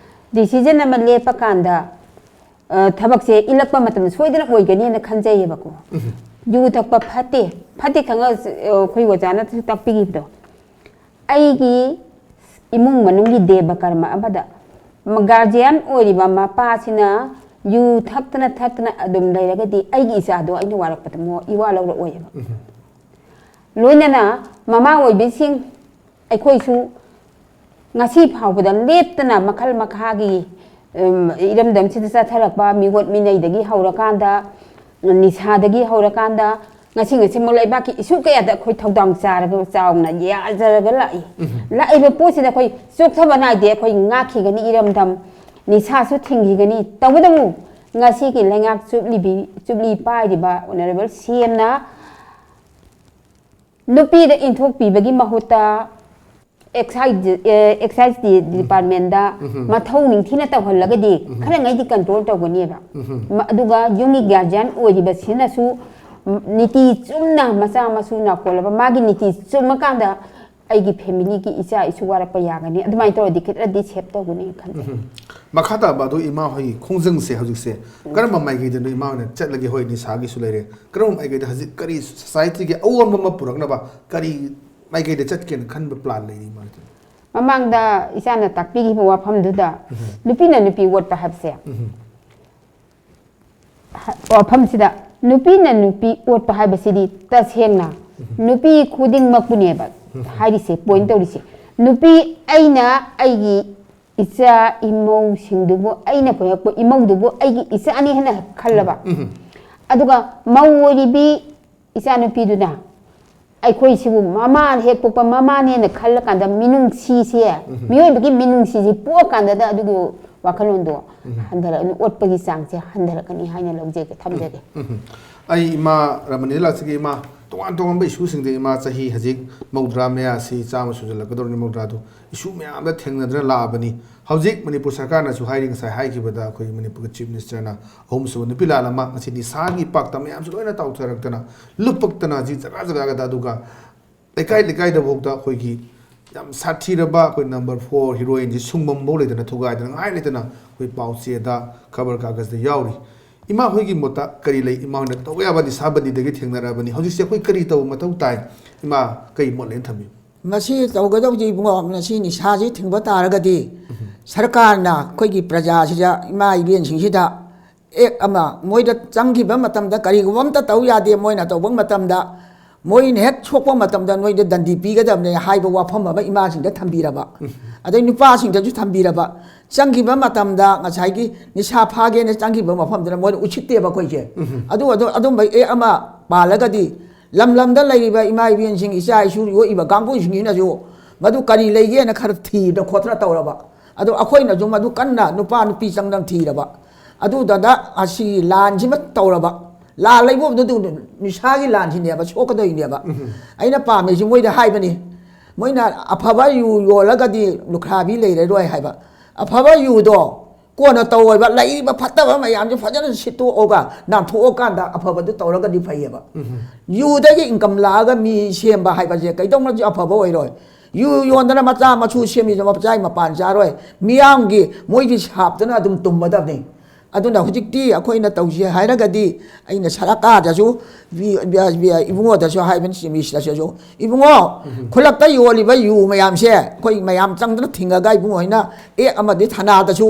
ꯗꯤꯁꯤꯖꯟ ꯑꯃ ꯂꯦꯞꯄ ꯀꯥꯟꯗ, ꯑ, ꯊꯕꯛꯁꯦ ꯏꯜꯂꯛꯄ ꯃꯇꯝꯗ ꯁꯣꯏꯗꯅ ꯑꯣꯏꯒꯅꯤꯅ ꯈꯟꯖꯩꯌꯦꯕꯀꯣ꯫ ꯌꯨ ꯊꯛꯄ ꯐꯠꯇꯦ, ꯐꯠꯇꯦ ꯈꯪꯉ-, ꯑ, ꯑꯩꯈꯣꯏ ꯑꯣꯖꯥꯅꯁꯨ ꯇꯥꯛꯄꯤꯈꯤꯕꯗꯣ, ꯑꯩꯒꯤ ꯏꯃꯨꯡ ꯃꯅꯨꯡꯒꯤ ꯗꯦꯕ ꯀꯔꯃ ꯑꯃꯗ ꯒꯥꯔꯖꯤꯌꯥꯟ ꯑꯣꯏꯔꯤꯕ ꯃꯄꯥꯁꯤꯅ ꯌꯨ ꯊꯛꯇꯅ ꯊꯛꯇꯅ ꯑꯗꯨꯝ ꯂꯩꯔꯒꯗꯤ ꯑꯩꯒꯤ ꯏꯆꯥꯗꯣ ꯑꯩꯅ ꯋꯥꯔꯛꯄꯗ ꯃꯣ-, ꯏꯋꯥ ꯂꯧꯔꯛꯑꯣꯏꯕ꯫ ꯂꯣꯏꯅꯅ ꯃꯃꯥ ꯑꯣꯏꯕꯤꯁꯤꯡ, ꯑꯩꯈꯣꯏꯁꯨ ꯉꯁꯤ ꯐꯥꯎꯕꯗ ꯂꯦꯞꯇꯅ ꯃꯈꯜ ꯃꯈꯥꯒꯤ, ꯎꯝ, ꯏꯔꯝꯗꯝꯁꯤꯗ ꯆꯠꯊꯔꯛꯄ ꯃꯤꯑꯣꯠ ꯃꯤꯅꯩꯗꯒꯤ ꯍꯧꯔꯀꯥꯟꯗ, ꯅꯤꯁꯥꯗꯒꯤ ꯍꯧꯔꯀꯥꯟꯗ, ꯉꯁꯤ ꯉꯁꯤꯃꯛ ꯂꯩꯕꯥꯛꯀꯤ ꯏꯁꯨ ꯀꯌꯥꯗ ꯑꯩꯈꯣꯏ ꯊꯧꯗꯥꯡ ꯆꯥꯔꯒ, ꯆꯥꯎꯅ ꯌꯥꯖꯔꯒ ꯂꯥꯛꯏ꯫ ꯂꯥꯛꯏꯕ ꯄꯣꯠꯁꯤꯗ ꯑꯩꯈꯣꯏ ꯆꯣꯛꯊꯕ ꯅꯥꯏꯗꯦ꯫ ꯑꯩꯈꯣꯏ ꯉꯥꯛꯈꯤꯒꯅꯤ ꯏꯔꯝꯗꯝ, ꯅꯤꯁꯥꯁꯨ ꯊꯤꯡꯈꯤꯒꯅꯤ꯫ ꯇꯧꯕꯇꯕꯨ ꯉꯁꯤꯒꯤ ꯂꯩꯉꯥꯛ ꯆꯨꯞꯂꯤꯕꯤ-, ꯆꯨꯞꯂꯤ ꯄꯥꯏꯔꯤꯕ ꯑꯣꯅꯔꯦꯕꯜ ꯁꯤ ꯑꯦꯝꯅ ꯅꯨꯄꯤꯗ ꯏꯟꯊꯣꯛꯄꯤꯕꯒꯤ ꯃꯍꯨꯠꯇ ꯑꯦꯛꯁꯥꯏꯖ, ꯑꯦ, ꯑꯦꯛꯁꯥꯏꯖ ꯗꯤ-, ꯗꯤꯄꯥꯔꯠꯃꯦꯟꯗ ꯃꯊꯧ ꯅꯤꯡꯊꯤꯅ ꯇꯧꯍꯜꯂꯒꯗꯤ ꯈꯔꯉꯩꯗꯤ ꯀꯟꯇ꯭ꯔꯣꯜ ꯇꯧꯒꯅꯦꯕ꯫ ꯃ-, ꯑꯗꯨꯒ ꯌꯨꯝꯒꯤ ꯒꯥꯔꯖꯤꯌꯥꯟ ꯑꯣꯏꯔꯤꯕꯁꯤꯅꯁꯨ, ꯎꯝ, ꯅꯤꯇꯤ ꯆꯨꯝꯅ ꯃꯆꯥ ꯃꯁꯨ ꯅꯥꯀꯣꯜꯂꯕ ꯃꯥꯒꯤ ꯅꯤꯇꯤ ꯆꯨꯝꯃꯀꯥꯟꯗ ꯑꯩꯒꯤ ꯐꯦꯃꯤꯂꯤꯒꯤ ꯏꯆꯥ ꯏꯁꯨ ꯋꯥꯔꯛꯄ ꯌꯥꯒꯅꯤ꯫ ꯑꯗꯨꯃꯥꯏꯅ ꯇꯧꯔꯗꯤ ꯈꯤꯇꯪꯗꯤ ꯁꯦꯞ ꯇꯧꯒꯅꯤ ꯈꯟꯖꯩ꯫ ꯃꯈꯥ ꯇꯥꯕ ꯑꯗꯨ ꯏꯃꯥ ꯍꯣꯏꯒꯤ ꯈꯣꯡꯖꯪꯁꯦ ꯍꯧꯖꯤꯛꯁꯦ ꯀꯔꯝꯕ ꯃꯥꯏꯀꯩꯗꯅꯣ ꯏꯃꯥ ꯍꯣꯏꯅ ꯆꯠꯂꯒꯦ? ꯍꯣꯏ, ꯅꯤꯁꯥꯒꯤꯁꯨ ꯂꯩꯔꯦ, ꯀꯔꯝꯕ ꯃꯥꯏꯀꯩꯗ ꯍꯧꯖꯤꯛ ꯀꯔꯤ ꯁꯣꯁꯥꯏꯇꯤꯒꯤ ꯑꯑꯣꯟꯕ ꯑꯃ ꯄꯨꯔꯛꯅꯕ ꯀꯔꯤ ꯃꯥꯏꯀꯩꯗ ꯆꯠꯀꯦꯅ ꯈꯟꯕ ꯄ꯭ꯂꯥꯟ ꯂꯩꯔꯤ ꯏꯃꯥ ꯍꯣꯏꯗꯤ? ꯃꯃꯥꯡꯗ ꯏꯆꯥꯅ ꯇꯥꯛꯄꯤꯈꯤꯕ ꯋꯥꯐꯝꯗꯨꯗ, ꯅꯨꯄꯤꯅ ꯅꯨꯄꯤ ꯑꯣꯠꯄ ꯍꯥꯏꯕꯁꯦ, ꯋꯥꯐꯝꯁꯤꯗ ꯅꯨꯄꯤꯅ ꯅꯨꯄꯤ ꯑꯣꯠꯄ ꯍꯥꯏꯕꯁꯤꯗꯤ ꯇꯁꯦꯡꯅ ꯅꯨꯄꯤ ꯈꯨꯗꯤꯡꯃꯛꯄꯨꯅꯦꯕ ꯍꯥꯏꯔꯤꯁꯦ, ꯄꯣꯏꯟ ꯇꯧꯔꯤꯁꯦ꯫ ꯅꯨꯄꯤ ꯑꯩꯅ ꯑꯩꯒꯤ ꯏꯆꯥ ꯏꯃꯧꯁꯤꯡꯗꯨꯕꯨ, ꯑꯩꯅ ꯄꯨꯔꯛꯄ ꯏꯃꯧꯗꯨꯕꯨ ꯑꯩꯒꯤ ꯏꯆꯥꯅꯤ ꯍꯥꯏꯅ ꯈꯜꯂꯕ, ꯑꯗꯨꯒ ꯃꯧ ꯑꯣꯏꯔꯤꯕꯤ ꯏꯆꯥꯅꯨꯄꯤꯗꯨꯅ ꯑꯩꯈꯣꯏꯁꯤꯕꯨ ꯃꯃꯥ ꯍꯦꯛ ꯄꯣꯛꯄ ꯃꯃꯥꯅꯦꯅ ꯈꯜꯂꯀꯥꯟꯗ ꯃꯤꯅꯨꯡꯁꯤꯁꯦ, ꯃꯤꯑꯣꯏꯕꯒꯤ ꯃꯤꯅꯨꯡꯁꯤꯁꯦ ꯄꯣꯛꯑꯀꯥꯟꯗꯗ ꯑꯗꯨꯒꯤ ꯋꯥꯈꯜꯂꯣꯟꯗꯣ ꯍꯟꯊꯔꯛꯑꯅꯤ, ꯑꯣꯠꯄꯒꯤ ꯆꯥꯡꯁꯦ ꯍꯟꯊꯔꯛꯀꯅꯤ ꯍꯥꯏꯅ ꯂꯧꯖꯒꯦ, ꯊꯝꯖꯒꯦ꯫ ꯑꯩ ꯏꯃꯥ ꯔꯃꯅꯤꯗ ꯂꯥꯛꯆꯒꯦ꯫ ꯏꯃꯥ, ꯇꯣꯉꯥꯟ ꯇꯣꯉꯥꯟꯕ ꯏꯁꯨꯁꯤꯡꯗ ꯏꯃꯥ ꯆꯍꯤ ꯍꯧꯖꯤꯛ ꯃꯧꯗ꯭ꯔꯥ ꯃꯌꯥꯁꯤ, ꯆꯥꯝꯃ ꯁꯨꯖꯜꯂꯛꯀꯗꯧꯔꯤꯅꯤ, ꯃꯧꯗ꯭ꯔꯥꯗꯨ ꯏꯁꯨ ꯃꯌꯥꯝꯗ ꯊꯦꯡꯅꯗꯨꯅ ꯂꯥꯛꯑꯕꯅꯤ꯫ ꯍꯧꯖꯤꯛ ꯃꯅꯤꯄꯨꯔ ꯁꯔꯀꯥꯔꯅꯁꯨ ꯍꯥꯏꯔꯤ, ꯉꯁꯥꯏ ꯍꯥꯏꯈꯤꯕꯗ ꯑꯩꯈꯣꯏ ꯃꯅꯤꯄꯨꯔꯒꯤ ꯆꯤꯐ ꯃꯤꯅꯤꯁꯇꯔꯅ ꯑꯍꯨꯝꯁꯨꯕ ꯅꯨꯄꯤ ꯂꯥꯟ ꯑꯃ, ꯉꯁꯤ ꯅꯤꯁꯥꯒꯤ ꯄꯥꯛꯇ ꯃꯌꯥꯝꯁꯨ ꯂꯣꯏꯅ ꯇꯥꯎꯊꯔꯛꯇꯅ, ꯂꯨꯞꯄꯛꯇꯅ ꯍꯧꯖꯤꯛ ꯖꯒꯥ ꯖꯒꯥꯗ, ꯑꯗꯨꯒ ꯂꯩꯀꯥꯏ ꯂꯩꯀꯥꯏꯗꯐꯥꯎꯗ ꯑꯩꯈꯣꯏꯒꯤ ꯌꯥꯝ ꯁꯥꯊꯤꯔꯕ ꯑꯩꯈꯣꯏ ꯅꯝꯕꯔ ꯐꯣꯔ ꯍꯤꯔꯣꯏꯟꯁꯤ ꯁꯨꯡꯐꯝꯐꯥꯎ ꯂꯩꯇꯅ, ꯊꯨꯒꯥꯏꯗꯅ ꯉꯥꯏ ꯂꯩꯇꯅ ꯑꯩꯈꯣꯏ ꯄꯥꯎ ꯆꯦꯗ, ꯈꯕꯔ ꯀꯥꯒꯖꯗ ꯌꯥꯎꯔꯤ꯫ ꯏꯃꯥ ꯍꯣꯏꯒꯤ ꯃꯣꯠꯇ ꯀꯔꯤ ꯂꯩ? ꯏꯃꯥ ꯍꯣꯏꯅ ꯇꯧꯕ ꯌꯥꯕ ꯅꯤꯁꯥꯕꯟꯗꯤꯗꯒꯤ ꯊꯦꯡꯅꯔꯛꯑꯕꯅꯤ, ꯍꯧꯖꯤꯛꯁꯦ ꯑꯩꯈꯣꯏ ꯀꯔꯤ ꯇꯧꯕ ꯃꯊꯧ ꯇꯥꯏ? ꯏꯃꯥ, ꯀꯔꯤ ꯃꯣꯠ ꯂꯩꯅ ꯊꯝꯕꯤꯌꯨ? ꯃꯁꯤ ꯇꯧꯒꯗꯧꯁꯦ ꯏꯕꯨꯡꯉꯣ, ꯃꯁꯤ ꯅꯤꯁꯥꯁꯤ ꯊꯤꯡꯕ ꯇꯥꯔꯒꯗꯤ ꯁꯔꯀꯥꯔꯅ ꯑꯩꯈꯣꯏꯒꯤ ꯄ꯭ꯔꯖꯥꯁꯤꯗ, ꯏꯃꯥ ꯏꯕꯦꯟꯁꯤꯡꯁꯤꯗ ꯑꯦꯛ ꯑꯃ ꯃꯣꯏꯗ ꯆꯪꯈꯤꯕ ꯃꯇꯝꯗ ꯀꯔꯤꯒꯨꯝꯕ ꯑꯝꯇ ꯇꯧ ꯌꯥꯗꯦ꯫ ꯃꯣꯏꯅ ꯇꯧꯕ ꯃꯇꯝꯗ ꯃꯣꯏꯅ ꯍꯦꯛ ꯁꯣꯛꯄ ꯃꯇꯝꯗ ꯅꯣꯏꯗ ꯗꯟꯗꯤ ꯄꯤꯒꯗꯕꯅꯦ ꯍꯥꯏꯕ ꯋꯥꯐꯝ ꯑꯃ ꯏꯃꯥꯁꯤꯡꯗ ꯊꯝꯕꯤꯔꯕ, ꯑꯗꯩ ꯅꯨꯄꯥꯁꯤꯡꯗꯁꯨ ꯊꯝꯕꯤꯔꯕ, ꯆꯪꯈꯤꯕ ꯃꯇꯝꯗ ꯉꯁꯥꯏꯒꯤ ꯅꯤꯁꯥ ꯐꯥꯒꯦꯅ ꯆꯪꯈꯤꯕ ꯃꯐꯝꯗꯨꯗ ꯃꯣꯏꯅ ꯎꯁꯤꯠꯇꯦꯕ ꯑꯩꯈꯣꯏꯁꯦ꯫ ꯑꯗꯨ ꯑꯗꯨ ꯑꯗꯨꯝꯕ ꯑꯦ ꯑꯃ ꯄꯥꯜꯂꯒꯗꯤ ꯂꯝ ꯂꯝꯗ ꯂꯩꯔꯤꯕ ꯏꯃꯥ ꯏꯕꯦꯟꯁꯤꯡ, ꯏꯆꯥ ꯏꯁꯨ ꯌꯣꯛꯏꯕ ꯀꯥꯡꯕꯨꯁꯤꯡꯁꯤꯅꯁꯨ ꯃꯗꯨ ꯀꯔꯤ ꯂꯩꯒꯦꯅ ꯈꯔ ꯊꯤꯗꯅ ꯈꯣꯠꯇꯅ ꯇꯧꯔꯕ꯫ ꯑꯗꯣ ꯑꯩꯈꯣꯏꯅꯁꯨ ꯃꯗꯨ ꯀꯟꯅ ꯅꯨꯄꯥ ꯅꯨꯄꯤ ꯆꯪꯗꯅ ꯊꯤꯔꯕ꯫ ꯑꯗꯨꯗꯨꯗ ꯑꯁꯤꯒꯤ ꯂꯥꯟꯁꯤꯃ ꯇꯧꯔꯕ꯫ ꯂꯥꯟ ꯂꯩꯕ ꯑꯗꯨ ꯅꯤꯁꯥꯒꯤ ꯂꯥꯟꯁꯤꯅꯦꯕ, ꯁꯣꯛꯀꯗꯣꯏꯅꯦꯕ꯫ ꯑꯩꯅ ꯄꯥꯝꯃꯤꯁꯤ ꯃꯣꯏꯗ ꯍꯥꯏꯕꯅꯤ, ꯃꯣꯏꯅ ꯑꯐꯕ ꯌꯨ ꯌꯣꯜꯂꯒꯗꯤ ꯂꯨꯈ꯭ꯔꯥꯕꯤ ꯂꯩꯔꯔꯣꯏ ꯍꯥꯏꯕ꯫ ꯑꯐꯕ ꯌꯨꯗꯣ ꯀꯣꯟꯅ ꯇꯧꯑꯣꯏꯕ, ꯂꯩꯔꯤꯕ ꯐꯠꯇꯕ ꯃꯌꯥꯝꯁꯦ ꯐꯖꯅ ꯁꯤꯠꯇꯣꯛꯑꯒ ꯅꯥꯟꯊꯣꯛꯑꯀꯥꯟꯗ ꯑꯐꯕꯗꯨ ꯇꯧꯔꯒꯗꯤ ꯐꯩꯌꯦꯕ꯫ ꯌꯨꯗꯒꯤ ꯏꯟꯀꯝ ꯂꯥꯛꯑꯒ ꯃꯤ ꯁꯦꯝꯕ ꯍꯥꯏꯕꯁꯦ ꯀꯩꯗꯧꯅꯁꯨ ꯑꯐꯕ ꯑꯣꯏꯔꯣꯏ꯫ ꯌꯨ ꯌꯣꯟꯗꯅ ꯃꯆꯥ ꯃꯁꯨ ꯁꯦꯝꯃꯤꯁꯨ ꯃꯆꯥꯒꯤ ꯃꯄꯥꯟ ꯆꯥꯔꯣꯏ꯫ ꯃꯤꯌꯥꯝꯒꯤ ꯃꯣꯏꯒꯤ ꯁꯥꯞꯇꯅ ꯑꯗꯨꯝ ꯇꯨꯝꯃꯗꯕꯅꯤ꯫ ꯑꯗꯨꯅ ꯍꯧꯖꯤꯛꯇꯤ ꯑꯩꯈꯣꯏꯅ ꯇꯧꯁꯤ ꯍꯥꯏꯔꯒꯗꯤ ꯑꯩꯅ ꯁꯔꯀꯥꯔꯗꯁꯨ, ꯕꯤ-, ꯕꯤ-, ꯕꯤ-, ꯏꯕꯨꯡꯉꯣꯗꯁꯨ ꯍꯥꯏꯕꯅꯤ, ꯆꯤꯞ ꯃꯤꯅꯤꯁꯇꯔꯁꯨ, ꯏꯕꯨꯡꯉꯣ, ꯈꯨꯜꯂꯛꯇ ꯌꯣꯜꯂꯤꯕ ꯌꯨ ꯃꯌꯥꯝꯁꯦ ꯑꯩꯈꯣꯏ ꯃꯌꯥꯝ ꯆꯪꯗꯅ ꯊꯤꯡꯉꯒ ꯏꯕꯨꯡꯉꯣ ꯍꯣꯏꯅ ꯑꯦꯛ ꯑꯃꯗꯤ ꯊꯅꯥꯗꯁꯨ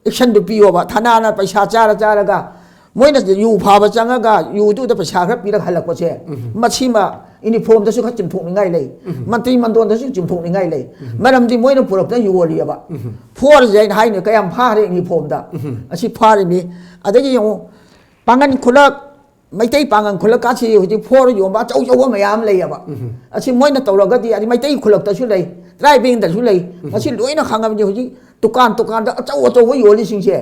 ꯑꯦꯛꯁꯟꯗꯨ ꯄꯤꯌꯣꯕ꯫ ꯊꯅꯥꯅ ꯄꯩꯁꯥ ꯆꯥꯔ ꯆꯥꯔꯒ ꯃꯣꯏꯅ ꯌꯨ ꯐꯥꯕ ꯆꯪꯉꯒ ꯌꯨꯗꯨꯗ ꯄꯩꯁꯥ ꯈꯔ ꯄꯤꯔꯒ ꯍꯜꯂꯛꯄꯁꯦ, ꯃꯁꯤꯃ ꯌꯨꯅꯤꯐꯣꯔꯝꯗꯁꯨ ꯈꯔ ꯆꯨꯝꯊꯣꯛꯅꯤꯡꯉꯥꯏ ꯂꯩ, ꯃꯟꯇ꯭ꯔꯤ ꯃꯟꯗꯣꯟꯗꯁꯨ ꯆꯨꯝꯊꯣꯛꯅꯤꯡꯉꯥꯏ ꯂꯩ꯫ ꯃꯔꯝꯗꯤ ꯃꯣꯏꯅ ꯄꯨꯔꯛꯇꯅ ꯌꯣꯜꯂꯤꯑꯕ꯫ ꯐꯣꯔꯁꯦ ꯑꯩꯅ ꯍꯥꯏꯅꯤ ꯀꯌꯥꯝ ꯐꯥꯔꯦ ꯌꯨꯅꯤꯐꯣꯔꯝꯗ꯫ ꯑꯁꯤ ꯐꯥꯔꯤꯃꯤ꯫ ꯑꯗꯒꯤ ꯌꯦꯡꯉꯨ, ꯄꯥꯡꯒꯟ ꯈꯨꯂꯛ, ꯃꯩꯇꯩ ꯄꯥꯡꯒꯟ ꯈꯨꯂꯛꯀꯥꯁꯤ ꯍꯧꯖꯤꯛ ꯐꯣꯔ ꯌꯣꯟꯕ ꯑꯆꯧ ꯑꯆꯧꯕ ꯃꯌꯥꯝ ꯂꯩꯌꯦꯕ꯫ ꯑꯁꯤ ꯃꯣꯏꯅ ꯇꯧꯔꯒꯗꯤ ꯑꯗꯩ ꯃꯩꯇꯩ ꯈꯨꯂꯛꯇꯁꯨ ꯂꯩ, ꯇ꯭ꯔꯥꯏꯕꯦꯜꯗꯁꯨ ꯂꯩ꯫ ꯃꯁꯤ ꯂꯣꯏꯅ ꯈꯪꯉꯕꯅꯤ꯫ ꯍꯧꯖꯤꯛ ꯗꯨꯀꯥꯟ ꯗꯨꯀꯥꯟꯗ ꯑꯆꯧ ꯑꯆꯧꯕ ꯌꯣꯜꯂꯤꯁꯤꯡꯁꯦ,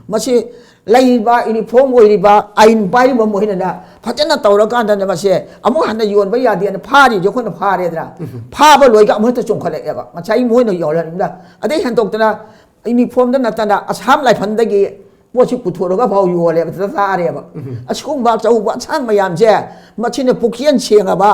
ꯃꯁꯤ ꯂꯩꯔꯤꯕ ꯌꯨꯅꯤꯐꯣꯔꯝ ꯑꯣꯏꯔꯤꯕ ꯑꯥꯏꯟ ꯄꯥꯏꯔꯤꯕ ꯃꯣꯏꯅꯅꯦ ꯐꯖꯅ ꯇꯧꯔꯀꯥꯟꯗꯅꯦ ꯃꯁꯦ ꯑꯃꯨꯛ ꯍꯟꯅ ꯌꯣꯟꯕ ꯌꯥꯗꯦꯅ ꯐꯥꯔꯤꯁꯦ ꯑꯩꯈꯣꯏꯅ ꯐꯥꯔꯦꯗꯅ꯫ ꯐꯥꯕ ꯂꯣꯏꯒ ꯑꯃꯨꯛ ꯍꯦꯛꯇ ꯆꯣꯡꯈꯠꯂꯛꯑꯦꯕ ꯉꯁꯥꯏ ꯃꯣꯏꯅ ꯌꯣꯜꯂꯝꯕꯗ꯫ ꯑꯗꯩ ꯍꯦꯟꯗꯣꯛꯇꯅ ꯌꯨꯅꯤꯐꯣꯔꯝꯗ ꯅꯠꯇꯅ ꯑꯁꯥꯝ ꯂꯥꯏꯐꯝꯗꯒꯤ ꯄꯣꯠꯁꯤ ꯄꯨꯊꯣꯔꯒ ꯐꯥꯎ ꯌꯣꯜꯂꯦꯕ, ꯇꯥꯔꯦꯕ꯫ ꯑꯁꯤꯒꯨꯝꯕ ꯑꯆꯧꯕ ꯑꯁꯥꯡ ꯃꯌꯥꯝꯁꯦ ꯃꯁꯤꯅ ꯄꯨꯛꯆꯦꯜ ꯁꯦꯡꯉꯕ,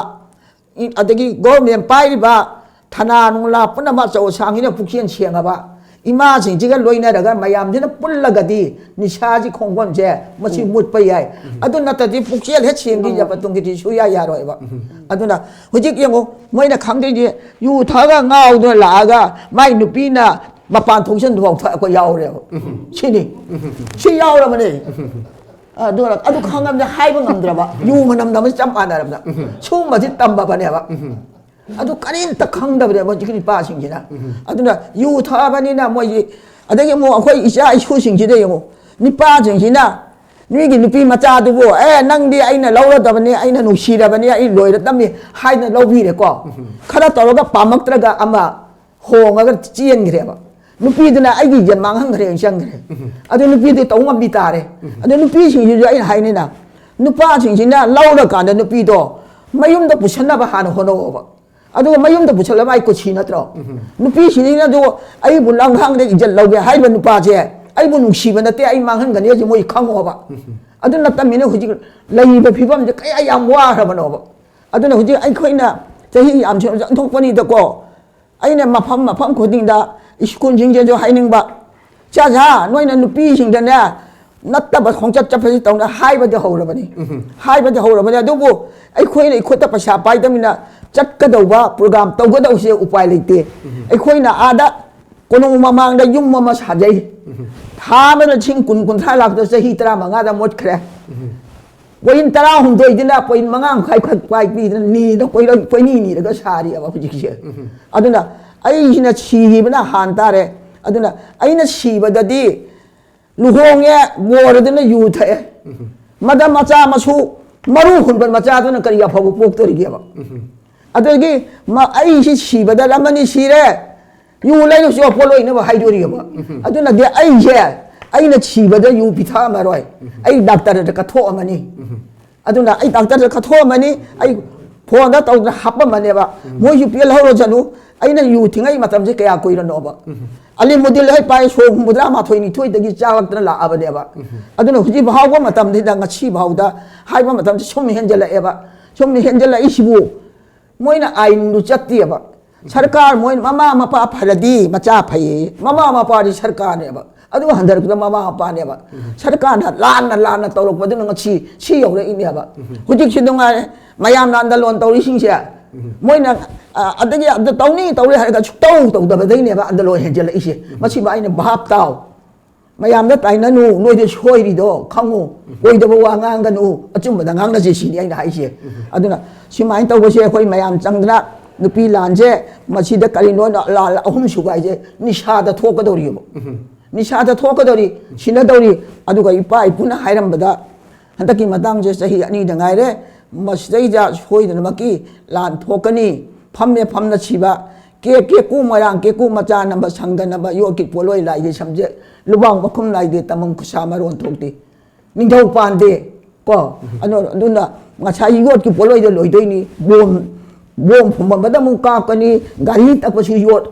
ꯏ-, ꯑꯗꯒꯤ ꯒꯣꯔꯃꯦꯟ ꯄꯥꯏꯔꯤꯕ ꯊꯅꯥ ꯅꯨꯡꯂꯥ ꯄꯨꯝꯅꯃꯛ ꯑꯆꯧ ꯑꯁꯥꯡꯁꯤꯅ ꯄꯨꯛꯆꯦꯜ ꯁꯦꯡꯉꯕ ꯏꯃꯥꯁꯤꯡꯁꯤꯒ ꯂꯣꯏꯅꯔꯒ ꯃꯌꯥꯝꯁꯤꯅ ꯄꯨꯜꯂꯒꯗꯤ ꯅꯤꯁꯥꯁꯤ ꯈꯣꯡꯐꯝꯁꯦ ꯃꯁꯤ ꯃꯨꯠꯄ ꯌꯥꯏ꯫ ꯑꯗꯨ ꯅꯠꯇ꯭ꯔꯗꯤ ꯄꯨꯛꯆꯦꯜ ꯍꯦꯛ ꯁꯦꯡꯗ꯭ꯔꯤꯕ ꯇꯨꯡꯒꯤꯗꯤ ꯁꯨꯌꯥ ꯌꯥꯔꯣꯏꯕ꯫ ꯑꯗꯨꯅ ꯍꯧꯖꯤꯛ ꯌꯦꯡꯉꯨ, ꯃꯣꯏꯅ ꯈꯪꯗꯣꯏꯁꯦ ꯌꯨ ꯊꯛꯑꯒ ꯉꯥꯎꯗꯨꯅ ꯂꯥꯛꯑꯒ ꯃꯥꯏ ꯅꯨꯄꯤꯅ ꯃꯄꯥꯟ ꯊꯣꯛꯆꯟꯕ ꯐꯥꯎ ꯊꯛꯄ ꯌꯥꯎꯔꯦꯕ꯫ ꯁꯤꯅꯤ꯫ ꯁꯤ ꯌꯥꯎꯔꯕꯅꯦ꯫ ꯑꯗꯨꯅ ꯑꯗꯨ ꯈꯪꯉꯕꯅꯤꯅ ꯍꯥꯏꯕ ꯉꯝꯗ꯭ꯔꯕ, ꯌꯨ ꯃꯅꯝ ꯅꯝꯕ ꯆꯞ ꯃꯥꯟꯅꯔꯕꯅꯤꯅ꯫ ꯁꯨꯝꯕꯁꯤ ꯇꯝꯕꯅꯦꯕ꯫ ꯑꯗꯨ ꯀꯔꯤꯝꯇ ꯈꯪꯗꯕꯅꯦꯕ ꯍꯧꯖꯤꯛꯀꯤ ꯅꯨꯄꯥꯁꯤꯡꯁꯤꯅ꯫ ꯑꯗꯨꯅ ꯌꯨ ꯊꯛꯑꯕꯅꯤꯅ ꯃꯣꯏꯁꯤ, ꯑꯗꯒꯤ ꯑꯃꯨꯛ ꯑꯩꯈꯣꯏ ꯏꯆꯥ ꯏꯁꯨꯁꯤꯡꯁꯤꯗ ꯌꯦꯡꯉꯨ, ꯅꯨꯄꯥꯁꯤꯡꯁꯤꯅ ꯅꯣꯏꯒꯤ ꯅꯨꯄꯤ ꯃꯆꯥꯗꯨꯕꯨ, "ꯑꯦ, ꯅꯪꯗꯤ ꯑꯩꯅ ꯂꯧꯔꯗꯕꯅꯤ, ꯑꯩꯅ ꯅꯨꯡꯁꯤꯔꯕꯅꯤ, ꯑꯩ ꯂꯣꯏꯔꯗꯕꯅꯤ" ꯍꯥꯏꯗꯅ ꯂꯧꯕꯤꯔꯦꯀꯣ꯫ ꯈꯔ ꯇꯧꯔꯒ ꯄꯥꯝꯃꯛꯇ꯭ꯔꯒ ꯑꯃ ꯍꯣꯡꯉꯒ ꯆꯦꯟꯈ꯭ꯔꯦꯕ꯫ ꯅꯨꯄꯤꯗꯨꯅ ꯑꯩꯒꯤ ꯏꯖꯠ ꯃꯥꯡꯍꯟꯈ꯭ꯔꯦꯅ ꯆꯪꯈ꯭ꯔꯦ꯫ ꯑꯗꯨ ꯅꯨꯄꯤꯗꯨ ꯇꯧ ꯉꯝꯕꯤ ꯇꯥꯔꯦ꯫ ꯑꯗꯨ ꯅꯨꯄꯤꯁꯤꯡꯁꯤꯁꯨ ꯑꯩꯅ ꯍꯥꯏꯅꯤꯅ, ꯅꯨꯄꯥꯁꯤꯡꯁꯤꯅ ꯂꯧꯔꯀꯥꯟꯗ ꯅꯨꯄꯤꯗꯣ ꯃꯌꯨꯝꯗ ꯄꯨꯁꯟꯅꯕ ꯍꯥꯟꯅ ꯍꯣꯠꯅꯧꯑꯣꯕ꯫ ꯑꯗꯨꯒ ꯃꯌꯨꯝꯗ ꯄꯨꯁꯜꯂꯕ ꯑꯩ ꯀꯨꯁꯤ ꯅꯠꯇ꯭ꯔꯣ? ꯅꯨꯄꯤꯁꯤꯡꯁꯤꯅ ꯑꯗꯨ ꯑꯩꯕꯨ ꯂꯝꯈꯥꯡꯗ ꯏꯖꯠ ꯂꯧꯒꯦ ꯍꯥꯏꯔꯤꯕ ꯅꯨꯄꯥꯁꯦ ꯑꯩꯕꯨ ꯅꯨꯡꯁꯤꯕ ꯅꯠꯇꯦ, ꯑꯩ ꯃꯥꯡꯍꯟꯒꯅꯤ ꯍꯥꯏꯁꯦ ꯃꯣꯏ ꯈꯪꯉꯣꯕ꯫ ꯑꯗꯨ ꯅꯠꯇꯕꯅꯤꯅ ꯍꯧꯖꯤꯛ ꯂꯩꯔꯤꯕ ꯐꯤꯕꯝꯁꯦ ꯀꯌꯥ ꯌꯥꯝ ꯋꯥꯈ꯭ꯔꯕꯅꯣꯕ꯫ ꯑꯗꯨꯅ ꯍꯧꯖꯤꯛ ꯑꯩꯈꯣꯏꯅ ꯆꯍꯤ ꯌꯥꯝ ꯆꯪꯊꯣꯛꯄꯅꯤꯗꯀꯣ, ꯑꯩꯅ ꯃꯐꯝ ꯃꯐꯝ ꯈꯨꯗꯤꯡꯗ ꯁ꯭ꯀꯨꯜꯁꯤꯡꯁꯤꯁꯨ ꯍꯥꯏꯅꯤꯡꯕ, "ꯆꯥ ꯆꯥ, ꯅꯣꯏꯅ ꯅꯨꯄꯤꯁꯤꯡꯗꯅꯦ ꯅꯠꯇꯕ ꯈꯣꯡꯆꯠ ꯆꯠꯄꯁꯤ ꯇꯧꯅ" ꯍꯥꯏꯕꯗꯤ ꯍꯧꯔꯕꯅꯤ꯫ ꯍꯥꯏꯕꯗꯤ ꯍꯧꯔꯕꯅꯤ꯫ ꯑꯗꯨꯕꯨ ꯑꯩꯈꯣꯏꯅ ꯏꯈꯨꯠꯇ ꯄꯩꯁꯥ ꯄꯥꯏꯗꯕꯅꯤꯅ ꯆꯠꯀꯗꯧꯕ ꯄ꯭ꯔꯣꯒ꯭ꯔꯥꯝ ꯇꯧꯒꯗꯧꯕꯁꯦ ꯎꯄꯥꯏ ꯂꯩꯇꯦ꯫ ꯑꯩꯈꯣꯏꯅ ꯑꯥꯗ ꯀꯣꯅꯨꯡ ꯃꯃꯥꯡꯗ ꯌꯨꯝ ꯑꯃ ꯁꯥꯖꯩ꯫ ꯊꯥ ꯑꯃꯗ ꯂꯤꯁꯤꯡ ꯀꯨꯟ, ꯀꯨꯟꯊ꯭ꯔꯥ ꯂꯥꯛꯇ ꯆꯍꯤ ꯇꯔꯥꯃꯉꯥꯗ ꯃꯨꯠꯈ꯭ꯔꯦ꯫ ꯄꯣꯏꯟ ꯇꯔꯥꯍꯨꯝꯗꯣꯏꯗꯨꯅ ꯄꯣꯏꯟ ꯃꯉꯥ ꯃꯈꯥꯏ ꯈꯛ ꯄꯥꯏ ꯄꯤꯗꯅ ꯅꯤꯗꯅ ꯀꯣꯏꯔ-, ꯀꯣꯏꯅꯤ ꯅꯤꯔꯒ ꯁꯥꯔꯤꯑꯕ ꯍꯧꯖꯤꯛꯁꯦ꯫ ꯑꯗꯨꯅ ꯑꯩꯁꯤꯅ ꯁꯤꯈꯤꯕꯅ ꯍꯥꯟ ꯇꯥꯔꯦ꯫ ꯑꯗꯨꯅ ꯑꯩꯅ ꯁꯤꯕꯗꯗꯤ ꯂꯨꯍꯣꯡꯉꯦ, ꯕꯣꯔꯗꯨꯅ ꯌꯨ ꯊꯛꯑꯦ꯫ ꯃꯗ ꯃꯆꯥ ꯃꯁꯨ ꯃꯔꯨ ꯍꯨꯟꯕ ꯃꯆꯥꯗꯨꯅ ꯀꯔꯤ ꯑꯐꯕ ꯄꯣꯛꯇꯣꯔꯤꯒꯦꯕ? ꯑꯗꯒꯤ ꯃ-, ꯑꯩꯁꯤ ꯁꯤꯕꯗ ꯑꯃꯅꯤ ꯁꯤꯔꯦ, ꯌꯨ ꯂꯩꯔꯨꯁꯨ ꯄꯣꯠ ꯂꯣꯏꯅꯕ ꯍꯥꯏꯗꯣꯔꯤꯑꯕ꯫ ꯑꯗꯨꯅꯗꯤ ꯑꯩꯁꯦ, ꯑꯩꯅ ꯁꯤꯕꯗ ꯌꯨ ꯄꯤꯊꯛꯑꯝꯃꯔꯣꯏ, ꯑꯩ ꯗꯥꯛꯇꯔꯗ ꯀꯠꯊꯣꯛꯑꯝꯃꯅꯤ꯫ ꯑꯗꯨꯅ ꯑꯩ ꯗꯥꯛꯇꯔꯗ ꯀꯠꯊꯣꯛꯑꯝꯃꯅꯤ, ꯑꯩ ꯐꯣꯟꯗ ꯇꯧꯗꯅ ꯍꯥꯞꯄꯝꯃꯅꯦꯕ꯫ ꯃꯣꯏꯁꯨ ꯄꯦꯜꯍꯧꯔꯁꯅꯨ, ꯑꯩꯅ ꯌꯨ ꯊꯤꯡꯉꯩ ꯃꯇꯝꯁꯦ ꯀꯌꯥ ꯀꯨꯏꯔꯅꯣꯕ? ꯑꯂꯤꯃꯨꯗꯤꯟ ꯍꯣꯏ ꯄꯥꯏ ꯁꯣꯛ ꯍꯨꯝꯐꯨꯇꯔꯥ ꯃꯥꯊꯣꯏ ꯅꯤꯊꯣꯏꯗꯒꯤ ꯆꯥꯔꯛꯇꯅ ꯂꯥꯛꯑꯕꯅꯦꯕ꯫ ꯑꯗꯨꯅ ꯍꯧꯖꯤꯛ ꯐꯥꯎꯕ ꯃꯇꯝꯁꯤꯗ, ꯉꯁꯤ ꯐꯥꯎꯗ ꯍꯥꯏꯕ ꯃꯇꯝꯁꯦ ꯁꯨꯝ ꯍꯦꯟꯖꯜꯂꯛꯑꯦꯕ꯫ ꯁꯨꯝ ꯍꯦꯟꯖꯜꯂꯛꯏꯁꯤꯕꯨ ꯃꯣꯏꯅ ꯑꯥꯏꯟꯗꯨ ꯆꯠꯇꯦꯕ꯫ ꯁꯔꯀꯥꯔ ꯃꯣꯏ ꯃꯃꯥ ꯃꯄꯥ ꯐꯔꯗꯤ ꯃꯆꯥ ꯐꯩꯌꯦ꯫ ꯃꯃꯥ ꯃꯄꯥꯗꯤ ꯁꯔꯀꯥꯔꯅꯦꯕ꯫ ꯑꯗꯨꯒ ꯍꯟꯊꯔꯛꯄꯗ ꯃꯃꯥ ꯃꯄꯥꯅꯦꯕ꯫ ꯁꯔꯀꯥꯔꯅ ꯂꯥꯟꯅ ꯂꯥꯟꯅ ꯇꯧꯔꯛꯄꯗꯨꯅ ꯉꯁꯤ ꯁꯤ ꯌꯧꯔꯛꯏꯅꯦꯕ꯫ ꯍꯧꯖꯤꯛꯁꯨ ꯅꯨꯡꯉꯥꯏꯔꯦ꯫ ꯃꯌꯥꯝꯅ ꯑꯟꯗꯂꯣꯟ ꯇꯧꯔꯤꯁꯤꯡꯁꯦ꯫ ꯃꯣꯏꯅ, ꯑ, ꯑꯗꯒꯤ ꯑꯗꯨ ꯇꯧꯅꯤ ꯇꯧꯔꯦ ꯍꯥꯏꯔꯒ ꯁꯨꯛꯇꯧ ꯇꯧꯗꯕꯗꯩꯅꯦꯕ ꯑꯟꯗꯂꯣꯟ ꯍꯦꯟꯖꯜꯂꯛꯏꯁꯦ꯫ ꯃꯁꯤꯃ ꯑꯩꯅ ꯚꯥꯞ ꯇꯥꯎ꯫ ꯃꯌꯥꯝꯗ ꯇꯥꯏꯅꯅꯨ, ꯅꯣꯏꯗ ꯁꯣꯏꯔꯤꯗꯣ ꯈꯪꯉꯨ, ꯑꯣꯏꯗꯕ ꯋꯥ ꯉꯥꯡꯒꯅꯨ, ꯑꯆꯨꯝꯕꯗ ꯉꯥꯡꯅꯁꯦ, ꯁꯤꯅꯤ ꯑꯩꯅ ꯍꯥꯏꯁꯦ꯫ ꯑꯗꯨꯅ ꯁꯨꯃꯥꯏꯅ ꯇꯧꯕꯁꯦ ꯑꯩꯈꯣꯏ ꯃꯌꯥꯝ ꯆꯪꯗꯅ ꯅꯨꯄꯤ ꯂꯥꯟꯁꯦ ꯃꯁꯤꯗ ꯀꯔꯤꯅꯣ ꯂꯥꯟ ꯑꯍꯨꯝ ꯁꯨꯕ ꯍꯥꯏꯁꯦ ꯅꯤꯁꯥꯗ ꯊꯣꯛꯀꯗꯧꯔꯤꯕ꯫ ꯅꯤꯁꯥꯗ ꯊꯣꯛꯀꯗꯧꯔꯤ, ꯁꯤꯅꯗꯧꯔꯤ꯫ ꯑꯗꯨꯒ ꯏꯄꯥ ꯏꯄꯨꯅ ꯍꯥꯏꯔꯝꯕꯗ ꯍꯟꯗꯛꯀꯤ ꯃꯇꯥꯡꯁꯦ ꯆꯍꯤ ꯑꯅꯤꯗ ꯉꯥꯏꯔꯦ, ꯃꯁꯤꯗꯩꯗ ꯁꯣꯏꯗꯅꯃꯛꯀꯤ ꯂꯥꯟ ꯊꯣꯛꯀꯅꯤ꯫ ꯐꯝꯃꯦ ꯐꯝꯅ ꯁꯤꯕ, ꯀꯦꯛ ꯀꯦꯛꯀꯨ ꯃꯣꯏꯔꯥꯡ ꯀꯦꯛꯀꯨ ꯃꯆꯥ ꯅꯝꯕ ꯁꯪꯒ ꯅꯝꯕ ꯌꯣꯠꯀꯤ ꯄꯣꯠꯂꯣꯏ ꯂꯥꯏꯒꯤ ꯁꯝꯁꯦ ꯂꯨꯕꯥꯎ ꯃꯈꯨꯝ ꯅꯥꯏꯗꯦ, ꯇꯝꯐꯝ ꯈꯨꯠꯁꯥ ꯃꯔꯣꯟ ꯊꯣꯛꯇꯦ꯫ ꯅꯤꯡꯊꯧ ꯄꯥꯟꯗꯦ ꯀꯣ꯫ ꯑꯗꯨ-, ꯑꯗꯨꯅ ꯉꯁꯥꯏ ꯌꯣꯠꯀꯤ ꯄꯣꯠꯂꯣꯏꯗ ꯂꯣꯏꯗꯣꯏꯅꯤ꯫ ꯕꯣꯝ, ꯕꯣꯝ ꯐꯨꯝꯕꯝꯕꯗ ꯑꯃꯨꯛ ꯀꯥꯞꯀꯅꯤ, ꯒꯥꯔꯤ ꯇꯛꯄꯁꯨ ꯌꯣꯠ,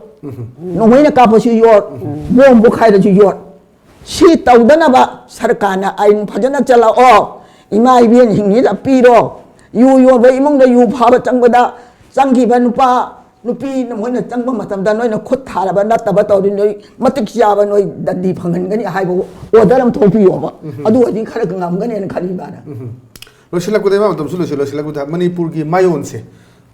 ꯅꯣꯡꯃꯩꯅ ꯀꯥꯞꯄꯁꯨ ꯌꯣꯠ, ꯕꯣꯝ ꯄꯣꯈꯥꯏꯔꯁꯨ ꯌꯣꯠ꯫ ꯁꯤ ꯇꯧꯗꯅꯕ ꯁꯔꯀꯥꯔꯅ ꯑꯥꯏꯟ ꯐꯖꯅ ꯆꯠꯂꯛꯑꯣ꯫ ꯏꯃꯥ ꯏꯕꯦꯟꯁꯤꯡꯁꯤꯗ ꯄꯤꯔꯣ꯫ ꯌꯨ ꯌꯣꯟꯕ ꯏꯃꯨꯡꯗ ꯌꯨ ꯐꯥꯕ ꯆꯪꯕꯗ ꯆꯪꯈꯤꯕ ꯅꯨꯄꯥ ꯅꯨꯄꯤ ꯅꯣꯏꯅ ꯆꯪꯕ ꯃꯇꯝꯗ ꯅꯣꯏꯅ ꯈꯨꯠ ꯊꯥꯔꯕ ꯅꯠꯇꯕ ꯇꯧꯔꯗꯤ ꯅꯣꯏ ꯃꯇꯤꯛ ꯆꯥꯕ ꯅꯣꯏ ꯗꯟꯗꯤ ꯐꯪꯍꯟꯒꯅꯤ ꯍꯥꯏꯕ ꯑꯣꯔꯗꯔ ꯑꯃ ꯊꯣꯛꯄꯤꯌꯣꯕ꯫ ꯑꯗꯨ ꯑꯣꯏꯔꯗꯤ ꯈꯔ ꯉꯝꯒꯅꯦꯅ ꯈꯜꯂꯤ ꯏꯃꯥꯅ꯫ ꯂꯣꯏꯁꯤꯜꯂꯛꯄꯗ, ꯏꯃꯥ, ꯃꯇꯝꯁꯨ ꯂꯣꯏꯁꯤꯜꯂꯛ-, ꯂꯣꯏꯁꯤꯜꯂꯛꯄꯗ, ꯃꯅꯤꯄꯨꯔꯒꯤ ꯃꯥꯌꯣꯟꯁꯦ,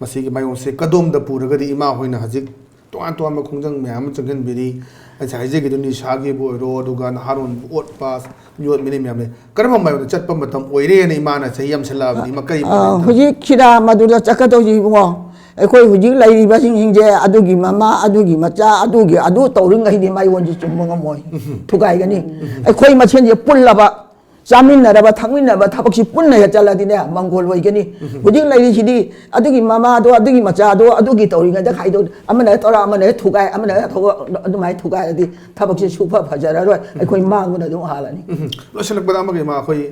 ꯃꯁꯤꯒꯤ ꯃꯥꯌꯣꯟꯁꯦ ꯀꯗꯣꯝꯗ ꯄꯨꯔꯒꯗꯤ ꯏꯃꯥ ꯍꯣꯏꯅ ꯍꯧꯖꯤꯛ ꯇꯣꯉꯥꯟ ꯇꯣꯉꯥꯟꯕ ꯈꯣꯡꯖꯪ ꯃꯌꯥꯝ ꯑꯃ ꯆꯪꯁꯤꯟꯕꯤꯔꯤ? ꯑꯩꯁꯦ ꯍꯥꯏꯖꯒꯦꯗꯣ, ꯅꯤꯁꯥꯒꯤꯕꯨ ꯑꯣꯏꯔꯣ, ꯑꯗꯨꯒ ꯅꯍꯥꯔꯣꯟꯕꯨ ꯑꯣꯠꯄ, ꯌꯣꯠ ꯃꯤꯅꯤ ꯃꯌꯥꯝ ꯂꯩ꯫ ꯀꯔꯝꯕ ꯃꯥꯌꯣꯟꯗ ꯆꯠꯄ ꯃꯇꯝ ꯑꯣꯏꯔꯦꯅ ꯏꯃꯥꯅ ꯆꯍꯤ ꯌꯥꯝꯁꯜꯂꯛꯑꯕꯅꯤ, ꯏꯃꯥ, ꯀꯔꯤ ꯑ, ꯄꯥꯎ ꯂꯩ? ꯍꯧꯖꯤꯛ ꯁꯤꯗ ꯃꯗꯨꯗ ꯆꯠꯀꯗꯧꯁꯤ ꯏꯕꯨꯡꯉꯣ, ꯑꯩꯈꯣꯏ ꯍꯧꯖꯤꯛ ꯂꯩꯔꯤꯕꯁꯤꯡꯁꯤꯡꯁꯦ ꯑꯗꯨꯒꯤ ꯃꯃꯥ, ꯑꯗꯨꯒꯤ ꯃꯆꯥ, ꯑꯗꯨꯒꯤ ꯑꯗꯨ ꯇꯧꯔꯤꯉꯩꯗꯤ ꯃꯥꯌꯣꯟꯁꯤ ꯆꯨꯝꯕ ꯉꯝꯃꯣꯏ, ꯊꯨꯒꯥꯏꯒꯅꯤ꯫ ꯑꯩꯈꯣꯏ ꯃꯁꯦꯟꯁꯦ ꯄꯨꯜꯂꯕ, ꯆꯥꯃꯤꯟꯅꯔꯕ, ꯊꯛꯃꯤꯟꯅꯕ ꯊꯕꯛꯁꯤ ꯄꯨꯟꯅ ꯍꯦꯛ ꯆꯠꯂꯗꯤꯅꯦ, ꯃꯪꯒꯣꯜ ꯑꯣꯏꯒꯅꯤ꯫ ꯍꯧꯖꯤꯛ ꯂꯩꯔꯤꯁꯤꯗꯤ ꯑꯗꯨꯒꯤ ꯃꯃꯥꯗꯣ, ꯑꯗꯨꯒꯤ ꯃꯆꯥꯗꯣ, ꯑꯗꯨꯒꯤ ꯇꯧꯔꯤꯉꯩꯗ ꯈꯥꯏꯗꯣꯛ, ꯑꯃꯅ ꯍꯦꯛ ꯇꯧꯔ, ꯑꯃꯅ ꯍꯦꯛ ꯊꯨꯒꯥꯏ, ꯑꯃꯅ ꯍꯦꯛ ꯇꯧꯔ, ꯑꯗꯨꯃꯥꯏꯅ ꯊꯨꯒꯥꯏꯔꯗꯤ ꯊꯕꯛꯁꯤ ꯁꯨꯐ ꯐꯖꯔꯔꯣꯏ꯫ ꯑꯩꯈꯣꯏ ꯃꯥꯡꯕꯅ ꯑꯗꯨꯝ ꯍꯥꯜꯂꯅꯤ꯫ ꯂꯣꯏꯁꯤꯜꯂꯛꯄꯗ ꯑꯃꯒ ꯏꯃꯥ, ꯑꯩꯈꯣꯏ,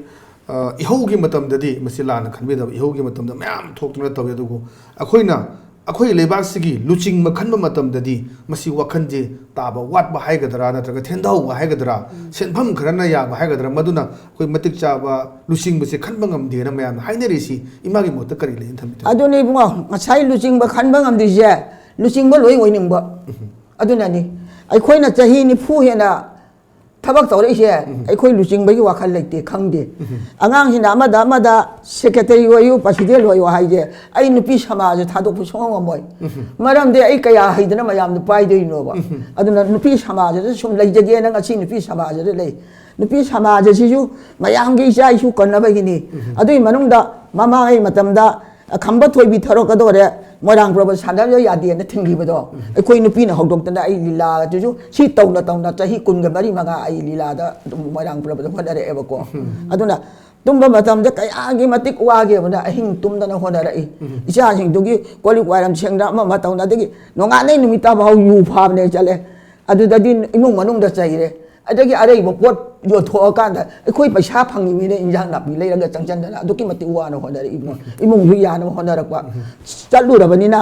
ꯑ, ꯏꯍꯧꯒꯤ ꯃꯇꯝꯗꯗꯤ, ꯃꯁꯤ ꯂꯥꯟꯅ ꯈꯟꯕꯤꯗꯕ, ꯏꯍꯧꯒꯤ ꯃꯇꯝꯗ ꯃꯌꯥꯝ ꯊꯣꯛꯇꯨꯅ ꯇꯧꯏ꯫ ꯑꯗꯨꯕꯨ ꯑꯩꯈꯣꯏꯅ, ꯑꯩꯈꯣꯏ ꯂꯩꯕꯥꯛꯁꯤꯒꯤ ꯂꯨꯆꯤꯡꯕ ꯈꯟꯕ ꯃꯇꯝꯗꯗꯤ ꯃꯁꯤ ꯋꯥꯈꯜꯁꯦ ꯇꯥꯕ ꯋꯥꯠꯄ ꯍꯥꯏꯒꯗ꯭ꯔꯥ, ꯅꯠꯇ꯭ꯔꯒ ꯊꯦꯟꯊꯍꯧꯕ ꯍꯥꯏꯒꯗ꯭ꯔꯥ, ꯁꯦꯟꯐꯝ ꯈꯔꯅ ꯌꯥꯕ ꯍꯥꯏꯒꯗ꯭ꯔꯥ, ꯃꯗꯨꯅ ꯑꯩꯈꯣꯏ ꯃꯇꯤꯛ ꯆꯥꯕ ꯂꯨꯆꯤꯡꯕꯁꯦ ꯈꯟꯕ ꯉꯝꯗꯦꯅ ꯃꯌꯥꯝꯅ ꯍꯥꯏꯅꯔꯤꯁꯤ, ꯏꯃꯥꯒꯤ ꯃꯣꯠꯇ ꯀꯔꯤ ꯂꯩ ꯊꯝꯕꯤꯗꯣꯏꯅꯣ? ꯑꯗꯨꯅꯤ ꯏꯕꯨꯡꯉꯣ, ꯉꯁꯥꯏ ꯂꯨꯆꯤꯡꯕ ꯈꯟꯕ ꯉꯝꯗ꯭ꯔꯤꯁꯦ ꯂꯨꯆꯤꯡꯕ ꯂꯣꯏ ꯑꯣꯏꯅꯤꯡꯕ꯫ ꯑꯗꯨꯅꯅꯤ ꯑꯩꯈꯣꯏꯅ ꯆꯍꯤ ꯅꯤꯐꯨ ꯍꯦꯟꯅ ꯊꯕꯛ ꯇꯧꯔꯛꯏꯁꯦ ꯑꯩꯈꯣꯏ ꯂꯨꯆꯤꯡꯕꯒꯤ ꯋꯥꯈꯜ ꯂꯩꯇꯦ, ꯈꯪꯗꯦ꯫ ꯑꯉꯥꯡꯁꯤꯅ ꯑꯃꯗ ꯑꯃꯗ ꯁꯦꯀ꯭ꯔꯦꯇꯔꯤ ꯑꯣꯏꯌꯨ, ꯄ꯭ꯔꯁꯤꯗꯦꯟ ꯑꯣꯏꯌꯨ ꯍꯥꯏꯁꯦ ꯑꯩ ꯅꯨꯄꯤ ꯁꯃꯥꯖꯁꯦ ꯊꯥꯗꯣꯛꯄ ꯁꯨꯡꯉꯝ ꯉꯝꯃꯣꯏ꯫ ꯃꯔꯝꯗꯤ ꯑꯩ ꯀꯌꯥ ꯍꯩꯗꯅ ꯃꯌꯥꯝꯗ ꯄꯥꯏꯗꯣꯏꯅꯣꯕ꯫ ꯑꯗꯨꯅ ꯅꯨꯄꯤ ꯁꯃꯥꯖꯗ ꯁꯨꯝ ꯂꯩꯖꯒꯦꯅ ꯉꯁꯤ ꯅꯨꯄꯤ ꯁꯃꯥꯖꯗ ꯂꯩ꯫ ꯅꯨꯄꯤ ꯁꯃꯥꯖ ꯑꯁꯤꯁꯨ ꯃꯌꯥꯝꯒꯤ ꯏꯆꯥ ꯏꯁꯨ ꯀꯟꯅꯕꯒꯤꯅꯤ꯫ ꯑꯗꯨꯒꯤ ꯃꯅꯨꯡꯗ ꯃꯃꯥꯡꯉꯩ ꯃꯇꯝꯗ ꯈꯝꯕ ꯊꯣꯏꯕꯤ ꯊꯧꯔꯛꯀꯗꯧꯔꯦ, ꯃꯣꯏꯔꯥꯡ ꯄ꯭ꯔꯕ ꯁꯥꯟꯅꯕ ꯌꯥꯗꯦꯅ ꯊꯤꯡꯈꯤꯕꯗꯣ, ꯑꯩꯈꯣꯏ ꯅꯨꯄꯤꯅ ꯍꯧꯗꯣꯛꯇꯅ ꯑꯩ ꯂꯤꯂꯥ ꯑꯗꯨꯁꯨ ꯁꯤ ꯇꯧꯅ ꯇꯧꯅ ꯆꯍꯤ ꯀꯨꯟꯒ ꯃꯔꯤ ꯃꯉꯥ ꯑꯩ ꯂꯤꯂꯥꯗ ꯑꯗꯨꯝ ꯃꯣꯏꯔꯥꯡ ꯄ꯭ꯔꯕꯗ ꯍꯣꯠꯅꯔꯛꯑꯦꯕꯀꯣ꯫ ꯑꯗꯨꯅ ꯇꯨꯝꯕ ꯃꯇꯝꯗ ꯀꯌꯥꯒꯤ ꯃꯇꯤꯛ ꯋꯥꯒꯦꯕꯅ ꯑꯍꯤꯡ ꯇꯨꯝꯗꯅ ꯍꯣꯠꯅꯔꯛꯏ꯫ ꯏꯆꯥꯁꯤꯡꯗꯨꯒꯤ ꯀꯣꯜ ꯂꯤꯛ ꯋꯥꯏꯔꯝ ꯁꯦꯡꯗꯅ ꯑꯃ ꯑꯃ ꯇꯧꯅ, ꯑꯗꯒꯤ ꯅꯣꯡꯉꯥꯟꯗꯩ ꯅꯨꯃꯤꯠ ꯇꯥꯐꯥꯎ ꯌꯨ ꯐꯥꯕꯅꯦ ꯆꯠꯂꯦ꯫ ꯑꯗꯨꯗꯗꯤ ꯏꯃꯨꯡ ꯃꯅꯨꯡꯗ ꯆꯩꯔꯦ꯫ ꯑꯗꯒꯤ ꯑꯔꯩꯕ ꯄꯣꯠ ꯌꯣꯟꯊꯣꯛꯑꯀꯥꯟꯗ ꯑꯩꯈꯣꯏ ꯄꯩꯁꯥ ꯐꯪꯉꯤꯃꯤꯅ ꯏꯟꯖꯥꯡ ꯅꯥꯄꯤ ꯂꯩꯔꯒ ꯆꯪꯁꯤꯟꯗꯅ ꯑꯗꯨꯛꯀꯤ ꯃꯇꯤꯛ ꯋꯥꯅ ꯍꯣꯠꯅꯔꯛꯏꯕꯣ꯫ ꯏꯃꯨꯡꯁꯨ ꯌꯥꯅꯕ ꯍꯣꯠꯅꯔꯛꯄ꯫ ꯆꯠꯂꯨꯔꯕꯅꯤꯅ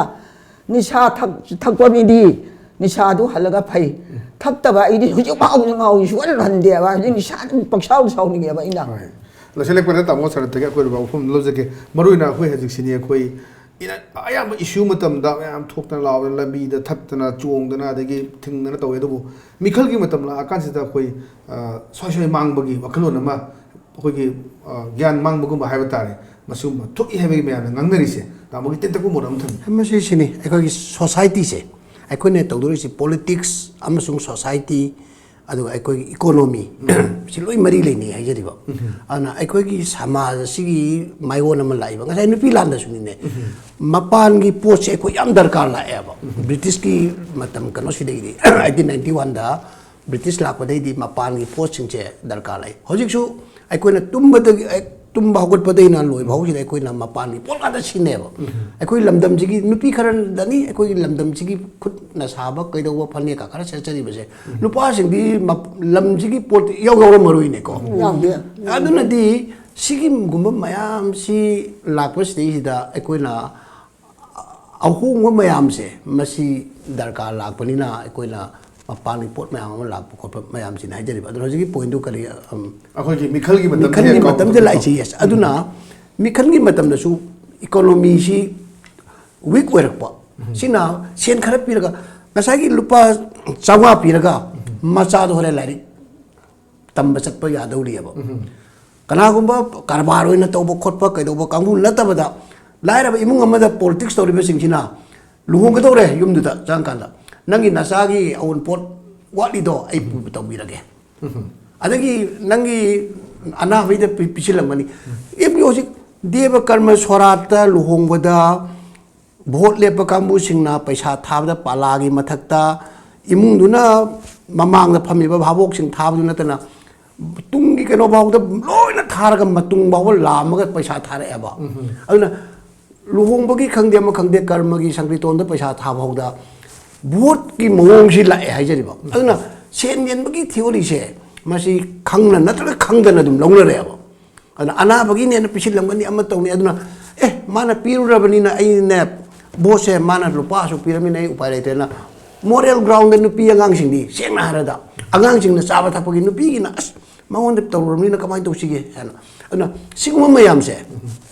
ꯅꯤꯁꯥ ꯊꯛ-, ꯊꯛꯄ ꯃꯤꯗꯤ ꯅꯤꯁꯥꯗꯨ ꯍꯜꯂꯒ ꯐꯩ꯫ ꯊꯛꯇꯕ ꯑꯩꯗꯤ ꯍꯧꯖꯤꯛ ꯐꯥꯎꯕꯁꯨ ꯉꯥꯎꯔꯤ, ꯁꯨꯍꯟ ꯍꯟꯗꯦꯕ꯫ ꯍꯧꯖꯤꯛ ꯅꯤꯁꯥ ꯑꯗꯨꯝ ꯄꯪꯁꯥꯎꯗ ꯁꯥꯎꯅꯤꯡꯉꯦꯕ ꯑꯩꯅ꯫ ꯍꯣꯏ꯫ ꯂꯣꯏꯁꯤꯜꯂꯛꯄꯗ ꯇꯥꯃꯣ ꯁꯔꯠꯇꯒꯤ ꯑꯀꯣꯏꯕ ꯋꯥꯐꯝ ꯂꯧꯖꯒꯦ꯫ ꯃꯔꯨꯑꯣꯏꯅ ꯑꯩꯈꯣꯏ ꯍꯧꯖꯤꯛꯁꯤꯅꯤ ꯑꯩꯈꯣꯏ ꯏꯅ-, ꯑꯌꯥꯝꯕ ꯏꯁꯨ ꯃꯇꯝꯗ ꯃꯌꯥꯝ ꯊꯣꯛꯇꯅ ꯂꯥꯎꯗꯅ ꯂꯝꯕꯤꯗ ꯊꯠꯇꯅ ꯆꯣꯡꯗꯅ ꯑꯗꯒꯤ ꯊꯤꯡꯗꯅ ꯇꯧꯋꯦ꯫ ꯑꯗꯨꯕꯨ ꯃꯤꯈꯜꯒꯤ ꯃꯇꯝ ꯂꯥꯛꯑꯀꯥꯟꯁꯤꯗ ꯑꯩꯈꯣꯏ, ꯑ, ꯁ꯭ꯋꯥꯏ ꯁ꯭ꯋꯥꯏ ꯃꯥꯡꯕꯒꯤ ꯋꯥꯈꯜꯂꯣꯟ ꯑꯃ ꯑꯩꯈꯣꯏꯒꯤ, ꯑ, ꯒ꯭ꯌꯥꯟ ꯃꯥꯡꯕꯒꯨꯝꯕ ꯍꯥꯏꯕ ꯇꯥꯔꯦ꯫ ꯃꯁꯤꯒꯨꯝꯕ ꯊꯣꯛꯏ ꯍꯥꯏꯕꯒꯤ ꯃꯌꯥꯝꯅ ꯉꯥꯡꯅꯔꯤꯁꯦ꯫ ꯇꯥꯃꯣꯒꯤ ꯇꯦꯟꯇꯛꯄ ꯃꯣꯠ ꯑꯃ ꯊꯝꯕꯤꯌꯨ꯫ ꯃꯁꯤꯁꯤꯅꯤ ꯑꯩꯈꯣꯏꯒꯤ ꯁꯣꯁꯥꯏꯇꯤꯁꯦ, ꯑꯩꯈꯣꯏꯅ ꯇꯧꯗꯣꯔꯤꯁꯤ ꯄꯣꯂꯤꯇꯤꯛꯁ ꯑꯃꯁꯨꯡ ꯁꯣꯁꯥꯏꯇꯤ, ꯑꯗꯨꯒ ꯑꯩꯈꯣꯏꯒꯤ ꯏꯀꯣꯅꯣꯃꯤ, ꯁꯤ ꯂꯣꯏ ꯃꯔꯤ ꯂꯩꯅꯩ ꯍꯥꯏꯖꯔꯤꯕ꯫ ꯑꯗꯨꯅ ꯑꯩꯈꯣꯏꯒꯤ ꯁꯃꯥꯖ ꯑꯁꯤꯒꯤ ꯃꯥꯏꯑꯣꯟ ꯑꯃ ꯂꯥꯛꯏꯕ, ꯉꯁꯥꯏ ꯅꯨꯄꯤ ꯂꯥꯟꯗꯁꯨꯅꯤꯅꯦ, ꯃꯄꯥꯟꯒꯤ ꯄꯣꯠꯁꯦ ꯑꯩꯈꯣꯏ ꯌꯥꯝ ꯗꯔꯀꯥꯔ ꯂꯥꯛꯑꯦꯕ꯫ ꯕ꯭ꯔꯤꯇꯤꯁꯀꯤ ꯃꯇꯝ ꯀꯩꯅꯣꯁꯤꯗꯒꯤꯗꯤ, ꯑꯩꯠꯇꯤꯟ ꯅꯥꯏꯟꯇꯤ ꯋꯥꯟꯗ ꯕ꯭ꯔꯤꯇꯤꯁ ꯂꯥꯛꯄꯗꯩꯗꯤ ꯃꯄꯥꯟꯒꯤ ꯄꯣꯠꯁꯤꯡꯁꯦ ꯗꯔꯀꯥꯔ ꯂꯩ꯫ ꯍꯧꯖꯤꯛꯁꯨ ꯑꯩꯈꯣꯏꯅ ꯇꯨꯝꯕꯗꯒꯤ, ꯑꯦ, ꯇꯨꯝꯕ ꯍꯧꯒꯠꯄꯗꯩꯅ ꯂꯣꯏꯕ ꯐꯥꯎꯁꯤꯗ ꯑꯩꯈꯣꯏꯅ ꯃꯄꯥꯟꯒꯤ ꯄꯣꯠ ꯉꯥꯛꯇ ꯁꯤꯖꯤꯟꯅꯩꯌꯦꯕ꯫ ꯑꯩꯈꯣꯏ ꯂꯝꯗꯝꯁꯤꯒꯤ ꯅꯨꯄꯤ ꯈꯔꯗꯅꯤ ꯑꯩꯈꯣꯏꯒꯤ ꯂꯝꯗꯝꯁꯤꯒꯤ ꯈꯨꯠꯅ ꯁꯥꯕ ꯀꯩꯗꯧꯕ ꯐꯅꯦꯛꯀ ꯈꯔ ꯁꯦꯠꯆꯔꯤꯕꯁꯦ꯫ ꯅꯨꯄꯥꯁꯤꯡꯗꯤ ꯃꯞ-, ꯂꯝꯁꯤꯒꯤ ꯄꯣꯠ ꯏꯌꯥꯎ ꯌꯥꯎꯔꯝꯃꯔꯣꯏꯅꯦꯀꯣ꯫ ꯌꯥꯎꯗꯦ꯫ ꯑꯗꯨꯅꯗꯤ ꯁꯤꯒꯨꯝꯕ ꯃꯌꯥꯝꯁꯤ ꯂꯥꯛꯄꯁꯤꯗꯩꯁꯤꯗ ꯑꯩꯈꯣꯏꯅ ꯑꯍꯣꯡꯕ ꯃꯌꯥꯝꯁꯦ ꯃꯁꯤ ꯗꯔꯀꯥꯔ ꯂꯥꯛꯄꯅꯤꯅ ꯑꯩꯈꯣꯏꯅ ꯃꯄꯥꯟꯒꯤ ꯄꯣꯠ ꯃꯌꯥꯝ ꯑꯃ ꯂꯥꯛꯄ ꯈꯣꯠꯄ ꯃꯌꯥꯝꯁꯤꯅ ꯍꯥꯏꯖꯔꯤꯕ꯫ ꯑꯗꯨꯅ ꯍꯧꯖꯤꯛꯀꯤ ꯄꯣꯏꯟꯗꯨ ꯀꯔꯤ, ꯎꯝ, ꯑꯩꯈꯣꯏꯒꯤ ꯃꯤꯈꯜꯒꯤ ꯃꯇꯝꯗ ꯃꯤꯈꯜꯒꯤ ꯍꯦꯛ ꯃꯇꯝꯗ ꯀꯥꯎꯊꯣꯛꯄꯗꯣ꯫ ꯂꯥꯛꯏꯁꯤ, yes꯫ ꯑꯗꯨꯅ ꯃꯤꯈꯜꯒꯤ ꯃꯇꯝꯗꯁꯨ ꯏꯀꯣꯅꯣꯃꯤꯁꯤ ꯋꯤꯛ ꯑꯣꯏꯔꯛꯄ, ꯁꯤꯅ ꯁꯦꯟ ꯈꯔ ꯄꯤꯔꯒ, ꯉꯁꯥꯏꯒꯤ ꯂꯨꯄꯥ ꯆꯥꯝꯃꯉꯥ ꯄꯤꯔꯒ ꯃꯆꯥꯗꯣ ꯍꯣꯔꯦꯟ ꯂꯥꯏꯔꯤꯛ ꯇꯝꯕ ꯆꯠꯄ ꯌꯥꯗꯧꯔꯤꯑꯕ꯫ ꯀꯅꯥꯒꯨꯝꯕ ꯀꯔꯕꯥꯔ ꯑꯣꯏꯅ ꯇꯧꯕ ꯈꯣꯠꯄ ꯀꯩꯗꯧꯕ ꯀꯥꯡꯕꯨ ꯅꯠꯇꯕꯗ, ꯂꯥꯏꯔꯕ ꯏꯃꯨꯡ ꯑꯃꯗ ꯄꯣꯂꯤꯇꯤꯛꯁ ꯇꯧꯔꯤꯕꯁꯤꯡꯁꯤꯅ ꯂꯨꯍꯣꯡꯒꯗꯧꯔꯦ ꯌꯨꯝꯗꯨꯗ ꯆꯪꯉꯀꯥꯟꯗ, "ꯅꯪꯒꯤ ꯅꯆꯥꯒꯤ ꯑꯑꯣꯟꯄꯣꯠ ꯋꯥꯠꯂꯤꯗꯣ ꯑꯩ ꯄꯨ-, ꯇꯧꯕꯤꯔꯒꯦ꯫ ꯑꯗꯒꯤ ꯅꯪꯒꯤ ꯑꯅꯥꯕꯩꯗ ꯄꯤ-, ꯄꯤꯁꯤꯜꯂꯝꯒꯅꯤ"꯫ ꯏꯐ ꯍꯧꯖꯤꯛ ꯗꯦꯕ ꯀꯔꯃ ꯁꯣꯔꯥꯠꯇ ꯂꯨꯍꯣꯡꯕꯗ ꯚꯣꯠ ꯂꯦꯞꯄ ꯀꯥꯡꯕꯨꯁꯤꯡꯅ ꯄꯩꯁꯥ ꯊꯥꯕꯗ, ꯄꯥꯂꯥꯒꯤ ꯃꯊꯛꯇ ꯏꯃꯨꯡꯗꯨꯅ ꯃꯃꯥꯡꯗ ꯐꯝꯃꯤꯕ ꯚꯥꯕꯣꯛꯁꯤꯡ ꯊꯥꯕꯗꯨ ꯅꯠꯇꯅ, ꯇꯨꯡꯒꯤ ꯀꯩꯅꯣ ꯐꯥꯎꯗ ꯂꯣꯏꯅ ꯊꯥꯔꯒ, ꯃꯇꯨꯡ ꯐꯥꯎꯕ ꯂꯥꯝꯃꯒ ꯄꯩꯁꯥ ꯊꯥꯔꯛꯑꯦꯕ꯫ ꯑꯗꯨꯅ ꯂꯨꯍꯣꯡꯕꯒꯤ ꯈꯪꯗꯦ, ꯑꯃ ꯈꯪꯗꯦ, ꯀꯔꯃꯒꯤ ꯁꯪꯀ꯭ꯔꯤꯇꯣꯟꯗ ꯄꯩꯁꯥ ꯊꯥꯕ ꯐꯥꯎꯗ ꯚꯣꯠꯀꯤ ꯃꯑꯣꯡꯁꯤ ꯂꯥꯛꯑꯦ ꯍꯥꯏꯖꯔꯤꯕ꯫ ꯑꯗꯨꯅ ꯁꯦꯟ ꯌꯦꯟꯕꯒꯤ ꯊꯤꯑꯣꯔꯤꯁꯦ, ꯃꯁꯤ ꯈꯪꯅ ꯅꯠꯇ꯭ꯔꯒ ꯈꯪꯗꯅ ꯑꯗꯨꯝ ꯂꯧꯅꯔꯦꯕ꯫ ꯑꯗꯨꯅ ꯑꯅꯥꯕꯒꯤꯅꯦꯅ ꯄꯤꯁꯤꯜꯂꯝꯒꯅꯤ, ꯑꯃ ꯇꯧꯅꯤ꯫ ꯑꯗꯨꯅ, "ꯑꯦ, ꯃꯥꯅ ꯄꯤꯔꯨꯔꯕꯅꯤꯅ ꯑꯩꯅꯦ, ꯚꯣꯠꯁꯦ ꯃꯥꯅ ꯂꯨꯄꯥ ꯑꯁꯨꯛ ꯄꯤꯔꯕꯅꯤꯅ ꯑꯩ ꯎꯄꯥꯏ ꯂꯩꯇ꯭ꯔꯦꯅ", ꯃꯣꯔꯦꯜ ꯒ꯭ꯔꯥꯎꯟꯗ ꯅꯨꯄꯤ ꯑꯉꯥꯡꯁꯤꯡꯗꯤ, ꯁꯦꯡꯅ ꯍꯥꯏꯔꯗ, ꯑꯉꯥꯡꯁꯤꯡꯅ ꯆꯥꯕ ꯊꯛꯄꯒꯤ, ꯅꯨꯄꯤꯒꯤꯅ, "ꯑꯁ, ꯃꯉꯣꯟꯗ ꯇꯧꯔꯨꯔꯕꯅꯤꯅ ꯀꯃꯥꯏꯅ ꯇꯧꯁꯤꯒꯦ?" ꯍꯥꯏꯅ꯫ ꯑꯗꯨꯅ ꯁꯤꯒꯨꯝꯕ ꯃꯌꯥꯝꯁꯦ,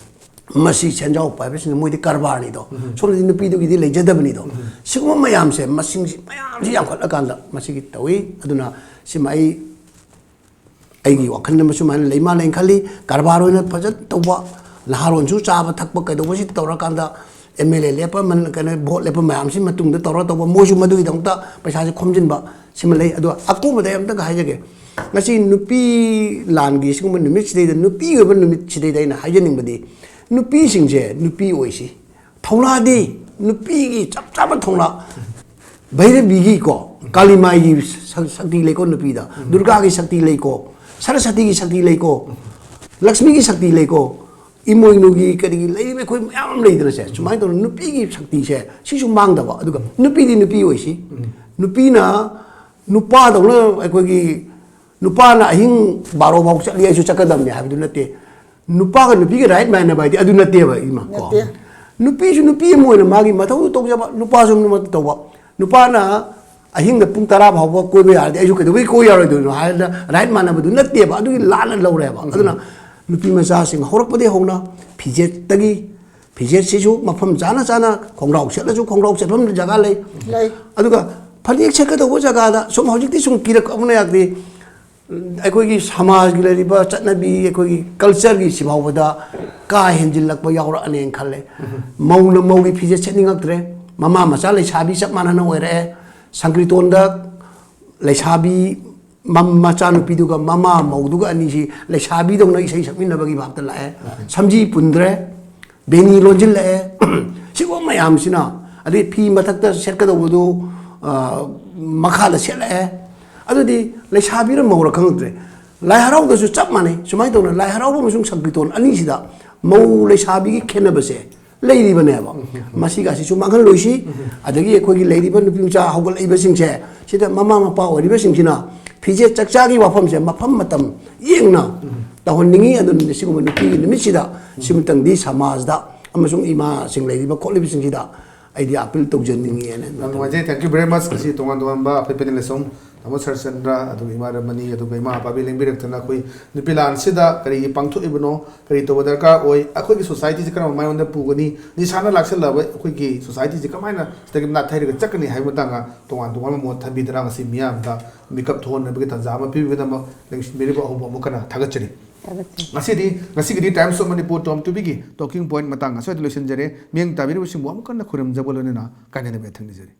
ꯃꯁꯤ ꯁꯦꯟꯖꯥꯎ ꯄꯥꯏꯕꯁꯤꯡꯅ, ꯃꯣꯏꯗꯤ ꯀꯔꯕꯥꯔꯅꯤꯗꯣ, ꯁꯣꯝꯗꯗꯤ ꯅꯨꯄꯤꯗꯨꯒꯤꯗꯤ ꯂꯩꯖꯗꯕꯅꯤꯗꯣ꯫ ꯁꯤꯒꯨꯝꯕ ꯃꯌꯥꯝꯁꯦ, ꯃꯁꯤꯡꯁꯤ ꯃꯌꯥꯝꯁꯤ ꯌꯥꯝꯈꯠꯂꯀꯥꯟꯗ ꯃꯁꯤꯒꯤ ꯇꯧꯏ꯫ ꯑꯗꯨꯅ ꯁꯤꯃ ꯑꯩ ꯑꯩꯒꯤ ꯋꯥꯈꯜꯗ ꯃꯁꯨꯃꯥꯏꯅ ꯂꯩ ꯃꯥꯜꯂꯦꯅ ꯈꯜꯂꯤ꯫ ꯀꯔꯕꯥꯔ ꯑꯣꯏꯅ ꯐꯖꯅ ꯇꯧꯕ, ꯅꯍꯥꯔꯣꯟꯁꯨ ꯆꯥꯕ ꯊꯛꯄ ꯀꯩꯗꯧꯕꯁꯤ ꯇꯧꯔꯀꯥꯟꯗ, ꯑꯦꯝ ꯑꯦꯜ ꯑꯦ ꯂꯦꯞꯄ, ꯃꯟ-, ꯀꯩꯅꯣ, ꯚꯣꯠ ꯂꯦꯞꯄ ꯃꯌꯥꯝꯁꯤ ꯃꯇꯨꯡꯗ ꯇꯧꯔ ꯇꯧꯕ, ꯃꯣꯏꯁꯨ ꯃꯗꯨꯒꯤꯗꯃꯛꯇ ꯄꯩꯁꯥꯁꯦ ꯈꯣꯝꯖꯤꯟꯕ, ꯁꯤꯃ ꯂꯩ꯫ ꯑꯗꯣ ꯑꯀꯣꯟꯕꯗ ꯑꯩ ꯑꯝꯇꯒ ꯍꯥꯏꯖꯒꯦ, ꯉꯁꯤ ꯅꯨꯄꯤ ꯂꯥꯟꯒꯤ ꯁꯤꯒꯨꯝꯕ ꯅꯨꯃꯤꯠꯁꯤꯗꯩꯗ, ꯅꯨꯄꯤ ꯑꯣꯏꯕ ꯅꯨꯃꯤꯠꯁꯤꯗꯩꯗ ꯑꯩꯅ ꯍꯥꯏꯖꯅꯤꯡꯕꯗꯤ, ꯅꯨꯄꯤꯁꯤꯡꯁꯦ ꯅꯨꯄꯤ ꯑꯣꯏꯁꯤ, ꯊꯧꯅꯥꯗꯤ, ꯅꯨꯄꯤꯒꯤ ꯆꯞ ꯆꯥꯕ ꯊꯧꯅꯥ, ꯚꯩꯔꯕꯤꯒꯤꯀꯣ, ꯀꯥꯂꯤꯃꯥꯏꯒꯤ ꯁꯛ-, ꯁꯛꯇꯤ ꯂꯩꯀꯣ ꯅꯨꯄꯤꯗ, ꯗꯨꯔꯒꯥꯒꯤ ꯁꯛꯇꯤ ꯂꯩꯀꯣ, ꯁꯔꯁꯇꯤꯒꯤ ꯁꯛꯇꯤ ꯂꯩꯀꯣ, ꯂꯛꯁꯃꯤꯒꯤ ꯁꯛꯇꯤ ꯂꯩꯀꯣ, ꯏꯃꯣꯏꯅꯨꯒꯤ ꯀꯔꯤꯒꯤ ꯂꯩꯔꯤꯕ ꯑꯩꯈꯣꯏ ꯃꯌꯥꯝ ꯑꯃ ꯂꯩꯗꯅ ꯁꯦ꯫ ꯁꯨꯃꯥꯏꯅ ꯇꯧꯗꯅ ꯅꯨꯄꯤꯒꯤ ꯁꯛꯇꯤꯁꯦ ꯁꯤꯁꯨ ꯃꯥꯡꯗꯕ꯫ ꯑꯗꯨꯒ ꯅꯨꯄꯤꯗꯤ ꯅꯨꯄꯤ ꯑꯣꯏꯁꯤ, ꯅꯨꯄꯤꯅ ꯅꯨꯄꯥꯗꯧꯅ ꯑꯩꯈꯣꯏꯒꯤ, ꯅꯨꯄꯥꯅ ꯑꯍꯤꯡ ꯕꯥꯔꯣ ꯐꯥꯎ ꯆꯠꯂꯤ, ꯑꯩꯁꯨ ꯆꯠꯀꯗꯕꯅꯤ ꯍꯥꯏꯕꯗꯨ ꯅꯠꯇꯦ꯫ ꯅꯨꯄꯥꯒ ꯅꯨꯄꯤꯒ ꯔꯥꯏꯠ ꯃꯥꯟꯅꯕ ꯍꯥꯏꯗꯤ ꯑꯗꯨ ꯅꯠꯇꯦꯕ, ꯏꯃꯥ, ꯀꯣ꯫ ꯅꯠꯇꯦ꯫ ꯅꯨꯄꯤꯁꯨ ꯅꯨꯄꯤ ꯑꯃ ꯑꯣꯏꯅ ꯃꯥꯒꯤ ꯃꯊꯧꯗꯨ ꯇꯧꯖꯕ, ꯅꯨꯄꯥꯁꯨ ꯑꯃ ꯇꯧꯕ꯫ ꯅꯨꯄꯥꯅ ꯑꯍꯤꯡꯗ ꯄꯨꯡ ꯇꯔꯥ ꯐꯥꯎꯕ ꯀꯣꯏꯕ ꯌꯥꯔꯗꯤ ꯑꯩꯁꯨ ꯀꯩꯗꯧꯕꯩ ꯀꯣꯏ ꯌꯥꯔꯣꯏꯗꯣꯏꯅꯣ ꯍꯥꯏꯅ ꯔꯥꯏꯠ ꯃꯥꯟꯅꯕꯗꯨ ꯅꯠꯇꯦꯕ꯫ ꯑꯗꯨꯒꯤ ꯂꯥꯟꯅ ꯂꯧꯔꯦꯕ꯫ ꯑꯗꯨꯅ ꯅꯨꯄꯤ ꯃꯆꯥꯁꯤꯡ ꯍꯧꯔꯛꯄꯗꯒꯤ ꯍꯧꯅ ꯐꯤꯖꯦꯠꯇꯒꯤ, ꯐꯤꯖꯦꯠꯁꯤꯁꯨ ꯃꯐꯝ ꯆꯥꯅ ꯆꯥꯅ, ꯈꯣꯡꯒ꯭ꯔꯥꯎ ꯁꯦꯠꯂꯁꯨ ꯈꯣꯡꯒ꯭ꯔꯥꯎ ꯁꯦꯠꯐꯝ ꯖꯒꯥ ꯂꯩ꯫ ꯂꯩ꯫ ꯑꯗꯨꯒ ꯐꯅꯦꯛ ꯁꯦꯠꯀꯗꯧꯕ ꯖꯒꯥꯗ ꯁꯨꯝ ꯍꯧꯖꯤꯛꯇꯤ ꯁꯨꯝ ꯀꯤꯔꯛꯑꯕꯅ ꯌꯥꯗꯦ꯫ ꯑꯩꯈꯣꯏꯒꯤ ꯁꯃꯥꯖꯒꯤ ꯂꯩꯔꯤꯕ ꯆꯠꯅꯕꯤ, ꯑꯩꯈꯣꯏꯒꯤ ꯀꯜꯆꯔꯒꯤ ꯁꯤꯐꯥꯎꯕꯗ ꯀꯥ ꯍꯦꯟꯖꯤꯜꯂꯛꯄ ꯌꯥꯎꯔꯛꯑꯅꯦꯅ ꯈꯜꯂꯦ꯫ ꯃꯧꯅ ꯃꯧꯒꯤ ꯐꯤꯖꯦꯠ ꯁꯦꯠꯅꯤꯡꯉꯛꯇ꯭ꯔꯦ꯫ ꯃꯃꯥ ꯃꯆꯥ ꯂꯩꯁꯥꯕꯤ ꯆꯞ ꯃꯥꯟꯅꯅ ꯑꯣꯏꯔꯛꯑꯦ꯫ ꯁꯪꯀ꯭ꯔꯤꯇꯣꯟꯗ ꯂꯩꯁꯥꯕꯤ ꯃꯆꯥꯅꯨꯄꯤꯗꯨꯒ ꯃꯃꯥ ꯃꯧꯗꯨꯒ ꯑꯅꯤꯁꯤ ꯂꯩꯁꯥꯕꯤꯗꯧꯅ ꯏꯁꯩ ꯁꯛꯃꯤꯟꯅꯕꯒꯤ ꯚꯥꯞꯇ ꯂꯥꯛꯑꯦ꯫ ꯁꯝꯖꯤ ꯄꯨꯟꯗ꯭ꯔꯦ, ꯕꯦꯅꯤ ꯂꯣꯟꯁꯤꯜꯂꯛꯑꯦ꯫ ꯁꯤꯒꯨꯝꯕ ꯃꯌꯥꯝꯁꯤꯅ, ꯑꯗꯩ ꯐꯤ ꯃꯊꯛꯇ ꯁꯦꯠꯀꯗꯧꯕꯗꯨ ꯃꯈꯥꯗ ꯁꯦꯠꯂꯛꯑꯦ꯫ ꯑꯗꯨꯗꯤ ꯂꯩꯁꯥꯕꯤꯔ ꯃꯧꯔ ꯈꯪꯉꯛꯇ꯭ꯔꯦ꯫ ꯂꯥꯏ ꯍꯔꯥꯎꯕꯗꯁꯨ ꯆꯞ ꯃꯥꯟꯅꯩ꯫ ꯁꯨꯃꯥꯏꯅ ꯇꯧꯅ ꯂꯥꯏ ꯍꯔꯥꯎꯕ ꯑꯃꯁꯨꯡ ꯁꯪꯀ꯭ꯔꯤꯇꯣꯟ ꯑꯅꯤꯁꯤꯗ ꯃꯧ ꯂꯩꯁꯥꯕꯤꯒꯤ ꯈꯦꯠꯅꯕꯁꯦ ꯂꯩꯔꯤꯕꯅꯦꯕ꯫ ꯃꯁꯤꯒ ꯑꯁꯤꯁꯨ ꯃꯥꯡꯍꯜꯂꯣꯏꯁꯤ꯫ ꯑꯗꯒꯤ ꯑꯩꯈꯣꯏꯒꯤ ꯂꯩꯔꯤꯕ ꯅꯨꯄꯤ ꯃꯆꯥ ꯍꯧꯒꯠꯂꯛꯏꯕꯁꯤꯡꯁꯦ, ꯁꯤꯗ ꯃꯃꯥ ꯃꯄꯥ ꯑꯣꯏꯔꯤꯕꯁꯤꯡꯁꯤꯅ ꯐꯤꯖꯦꯠ ꯆꯛꯆꯥꯒꯤ ꯋꯥꯐꯝꯁꯦ ꯃꯐꯝ ꯃꯇꯝ ꯌꯦꯡꯅ ꯇꯧꯍꯟꯅꯤꯡꯉꯤ꯫ ꯑꯗꯨꯅ ꯁꯤꯒꯨꯝꯕ ꯅꯨꯄꯤꯒꯤ ꯅꯨꯃꯤꯠꯁꯤꯗ ꯁꯤꯃꯇꯪꯗꯤ ꯁꯃꯥꯖꯗ ꯑꯃꯁꯨꯡ ꯏꯃꯥꯁꯤꯡ ꯂꯩꯔꯤꯕ ꯈꯣꯠꯂꯤꯕꯁꯤꯡꯁꯤꯗ ꯑꯩꯗꯤ ꯑꯄꯤꯜ ꯇꯧꯖꯅꯤꯡꯉꯦꯅ꯫ ꯌꯥꯝ ꯅꯨꯡꯉꯥꯏꯖꯩ꯫ Thank you very much꯫ ꯉꯁꯤ ꯇꯣꯉꯥꯟ ꯇꯣꯉꯥꯟꯕ ꯑꯩꯈꯣꯏ ꯄꯦꯅꯦꯂꯤꯁ ꯑꯍꯨꯝ, ꯇꯥꯃꯣ ꯁꯔꯆꯟꯗ꯭ꯔ, ꯑꯗꯨꯒ ꯏꯃꯥ ꯔꯃꯅꯤ, ꯑꯗꯨꯒ ꯏꯃꯥ ꯑꯄꯥꯕꯤ ꯂꯦꯡꯕꯤꯔꯛꯇꯅ ꯑꯩꯈꯣꯏ ꯅꯨꯄꯤ ꯂꯥꯟꯁꯤꯗ ꯀꯔꯤꯒꯤ ꯄꯥꯡꯊꯣꯛꯏꯕꯅꯣ, ꯀꯔꯤ ꯇꯧꯕ ꯗꯔꯀꯥꯔ ꯑꯣꯏ, ꯑꯩꯈꯣꯏꯒꯤ ꯁꯣꯁꯥꯏꯇꯤꯁꯤ ꯀꯔꯝꯕ ꯃꯥꯏꯑꯣꯟꯗ ꯄꯨꯒꯅꯤ, ꯅꯤꯁꯥꯅ ꯂꯥꯛꯁꯜꯂꯕ ꯑꯩꯈꯣꯏꯒꯤ ꯁꯣꯁꯥꯏꯇꯤꯁꯤ ꯀꯃꯥꯏꯅ ꯁꯤꯗꯒꯤ ꯅꯥꯊꯩꯔꯒ ꯆꯠꯀꯅꯤ ꯍꯥꯏꯕ ꯃꯇꯥꯡꯗ ꯇꯣꯉꯥꯟ ꯇꯣꯉꯥꯟꯕ ꯃꯣꯠ ꯊꯝꯕꯤꯗꯨꯅ ꯉꯁꯤ ꯃꯤꯌꯥꯝꯗ ꯃꯤꯀꯞ ꯊꯣꯛꯍꯟꯅꯕꯒꯤ ꯇꯥꯟꯖꯥ ꯑꯃ ꯄꯤꯕꯤꯕꯒꯤꯗꯃꯛ ꯂꯦꯡꯁꯤꯟꯕꯤꯔꯤꯕ ꯑꯍꯨꯝꯕꯨ ꯑꯃꯨꯛ ꯍꯟꯅ ꯊꯥꯒꯠꯆꯔꯤ꯫ ꯊꯥꯒꯠꯆꯔꯤ꯫ ꯉꯁꯤꯗꯤ, ꯉꯁꯤꯒꯤꯗꯤ Times of Manipur Tom ꯇꯨꯕꯤꯒꯤ talking point ꯃꯇꯥꯡ ꯑꯁ꯭ꯋꯥꯏꯗ ꯂꯣꯏꯁꯤꯟꯖꯔꯦ꯫ ꯃꯤꯠꯌꯦꯡ ꯇꯥꯕꯤꯔꯤꯕꯁꯤꯡꯕꯨ ꯑꯃꯨꯛ ꯍꯟꯅ ꯈꯨꯔꯨꯝꯖꯕ ꯂꯣꯏꯅꯅ ꯀꯥꯏꯅꯅꯕ ꯌꯥꯊꯪ ꯅꯤꯖꯔꯤ꯫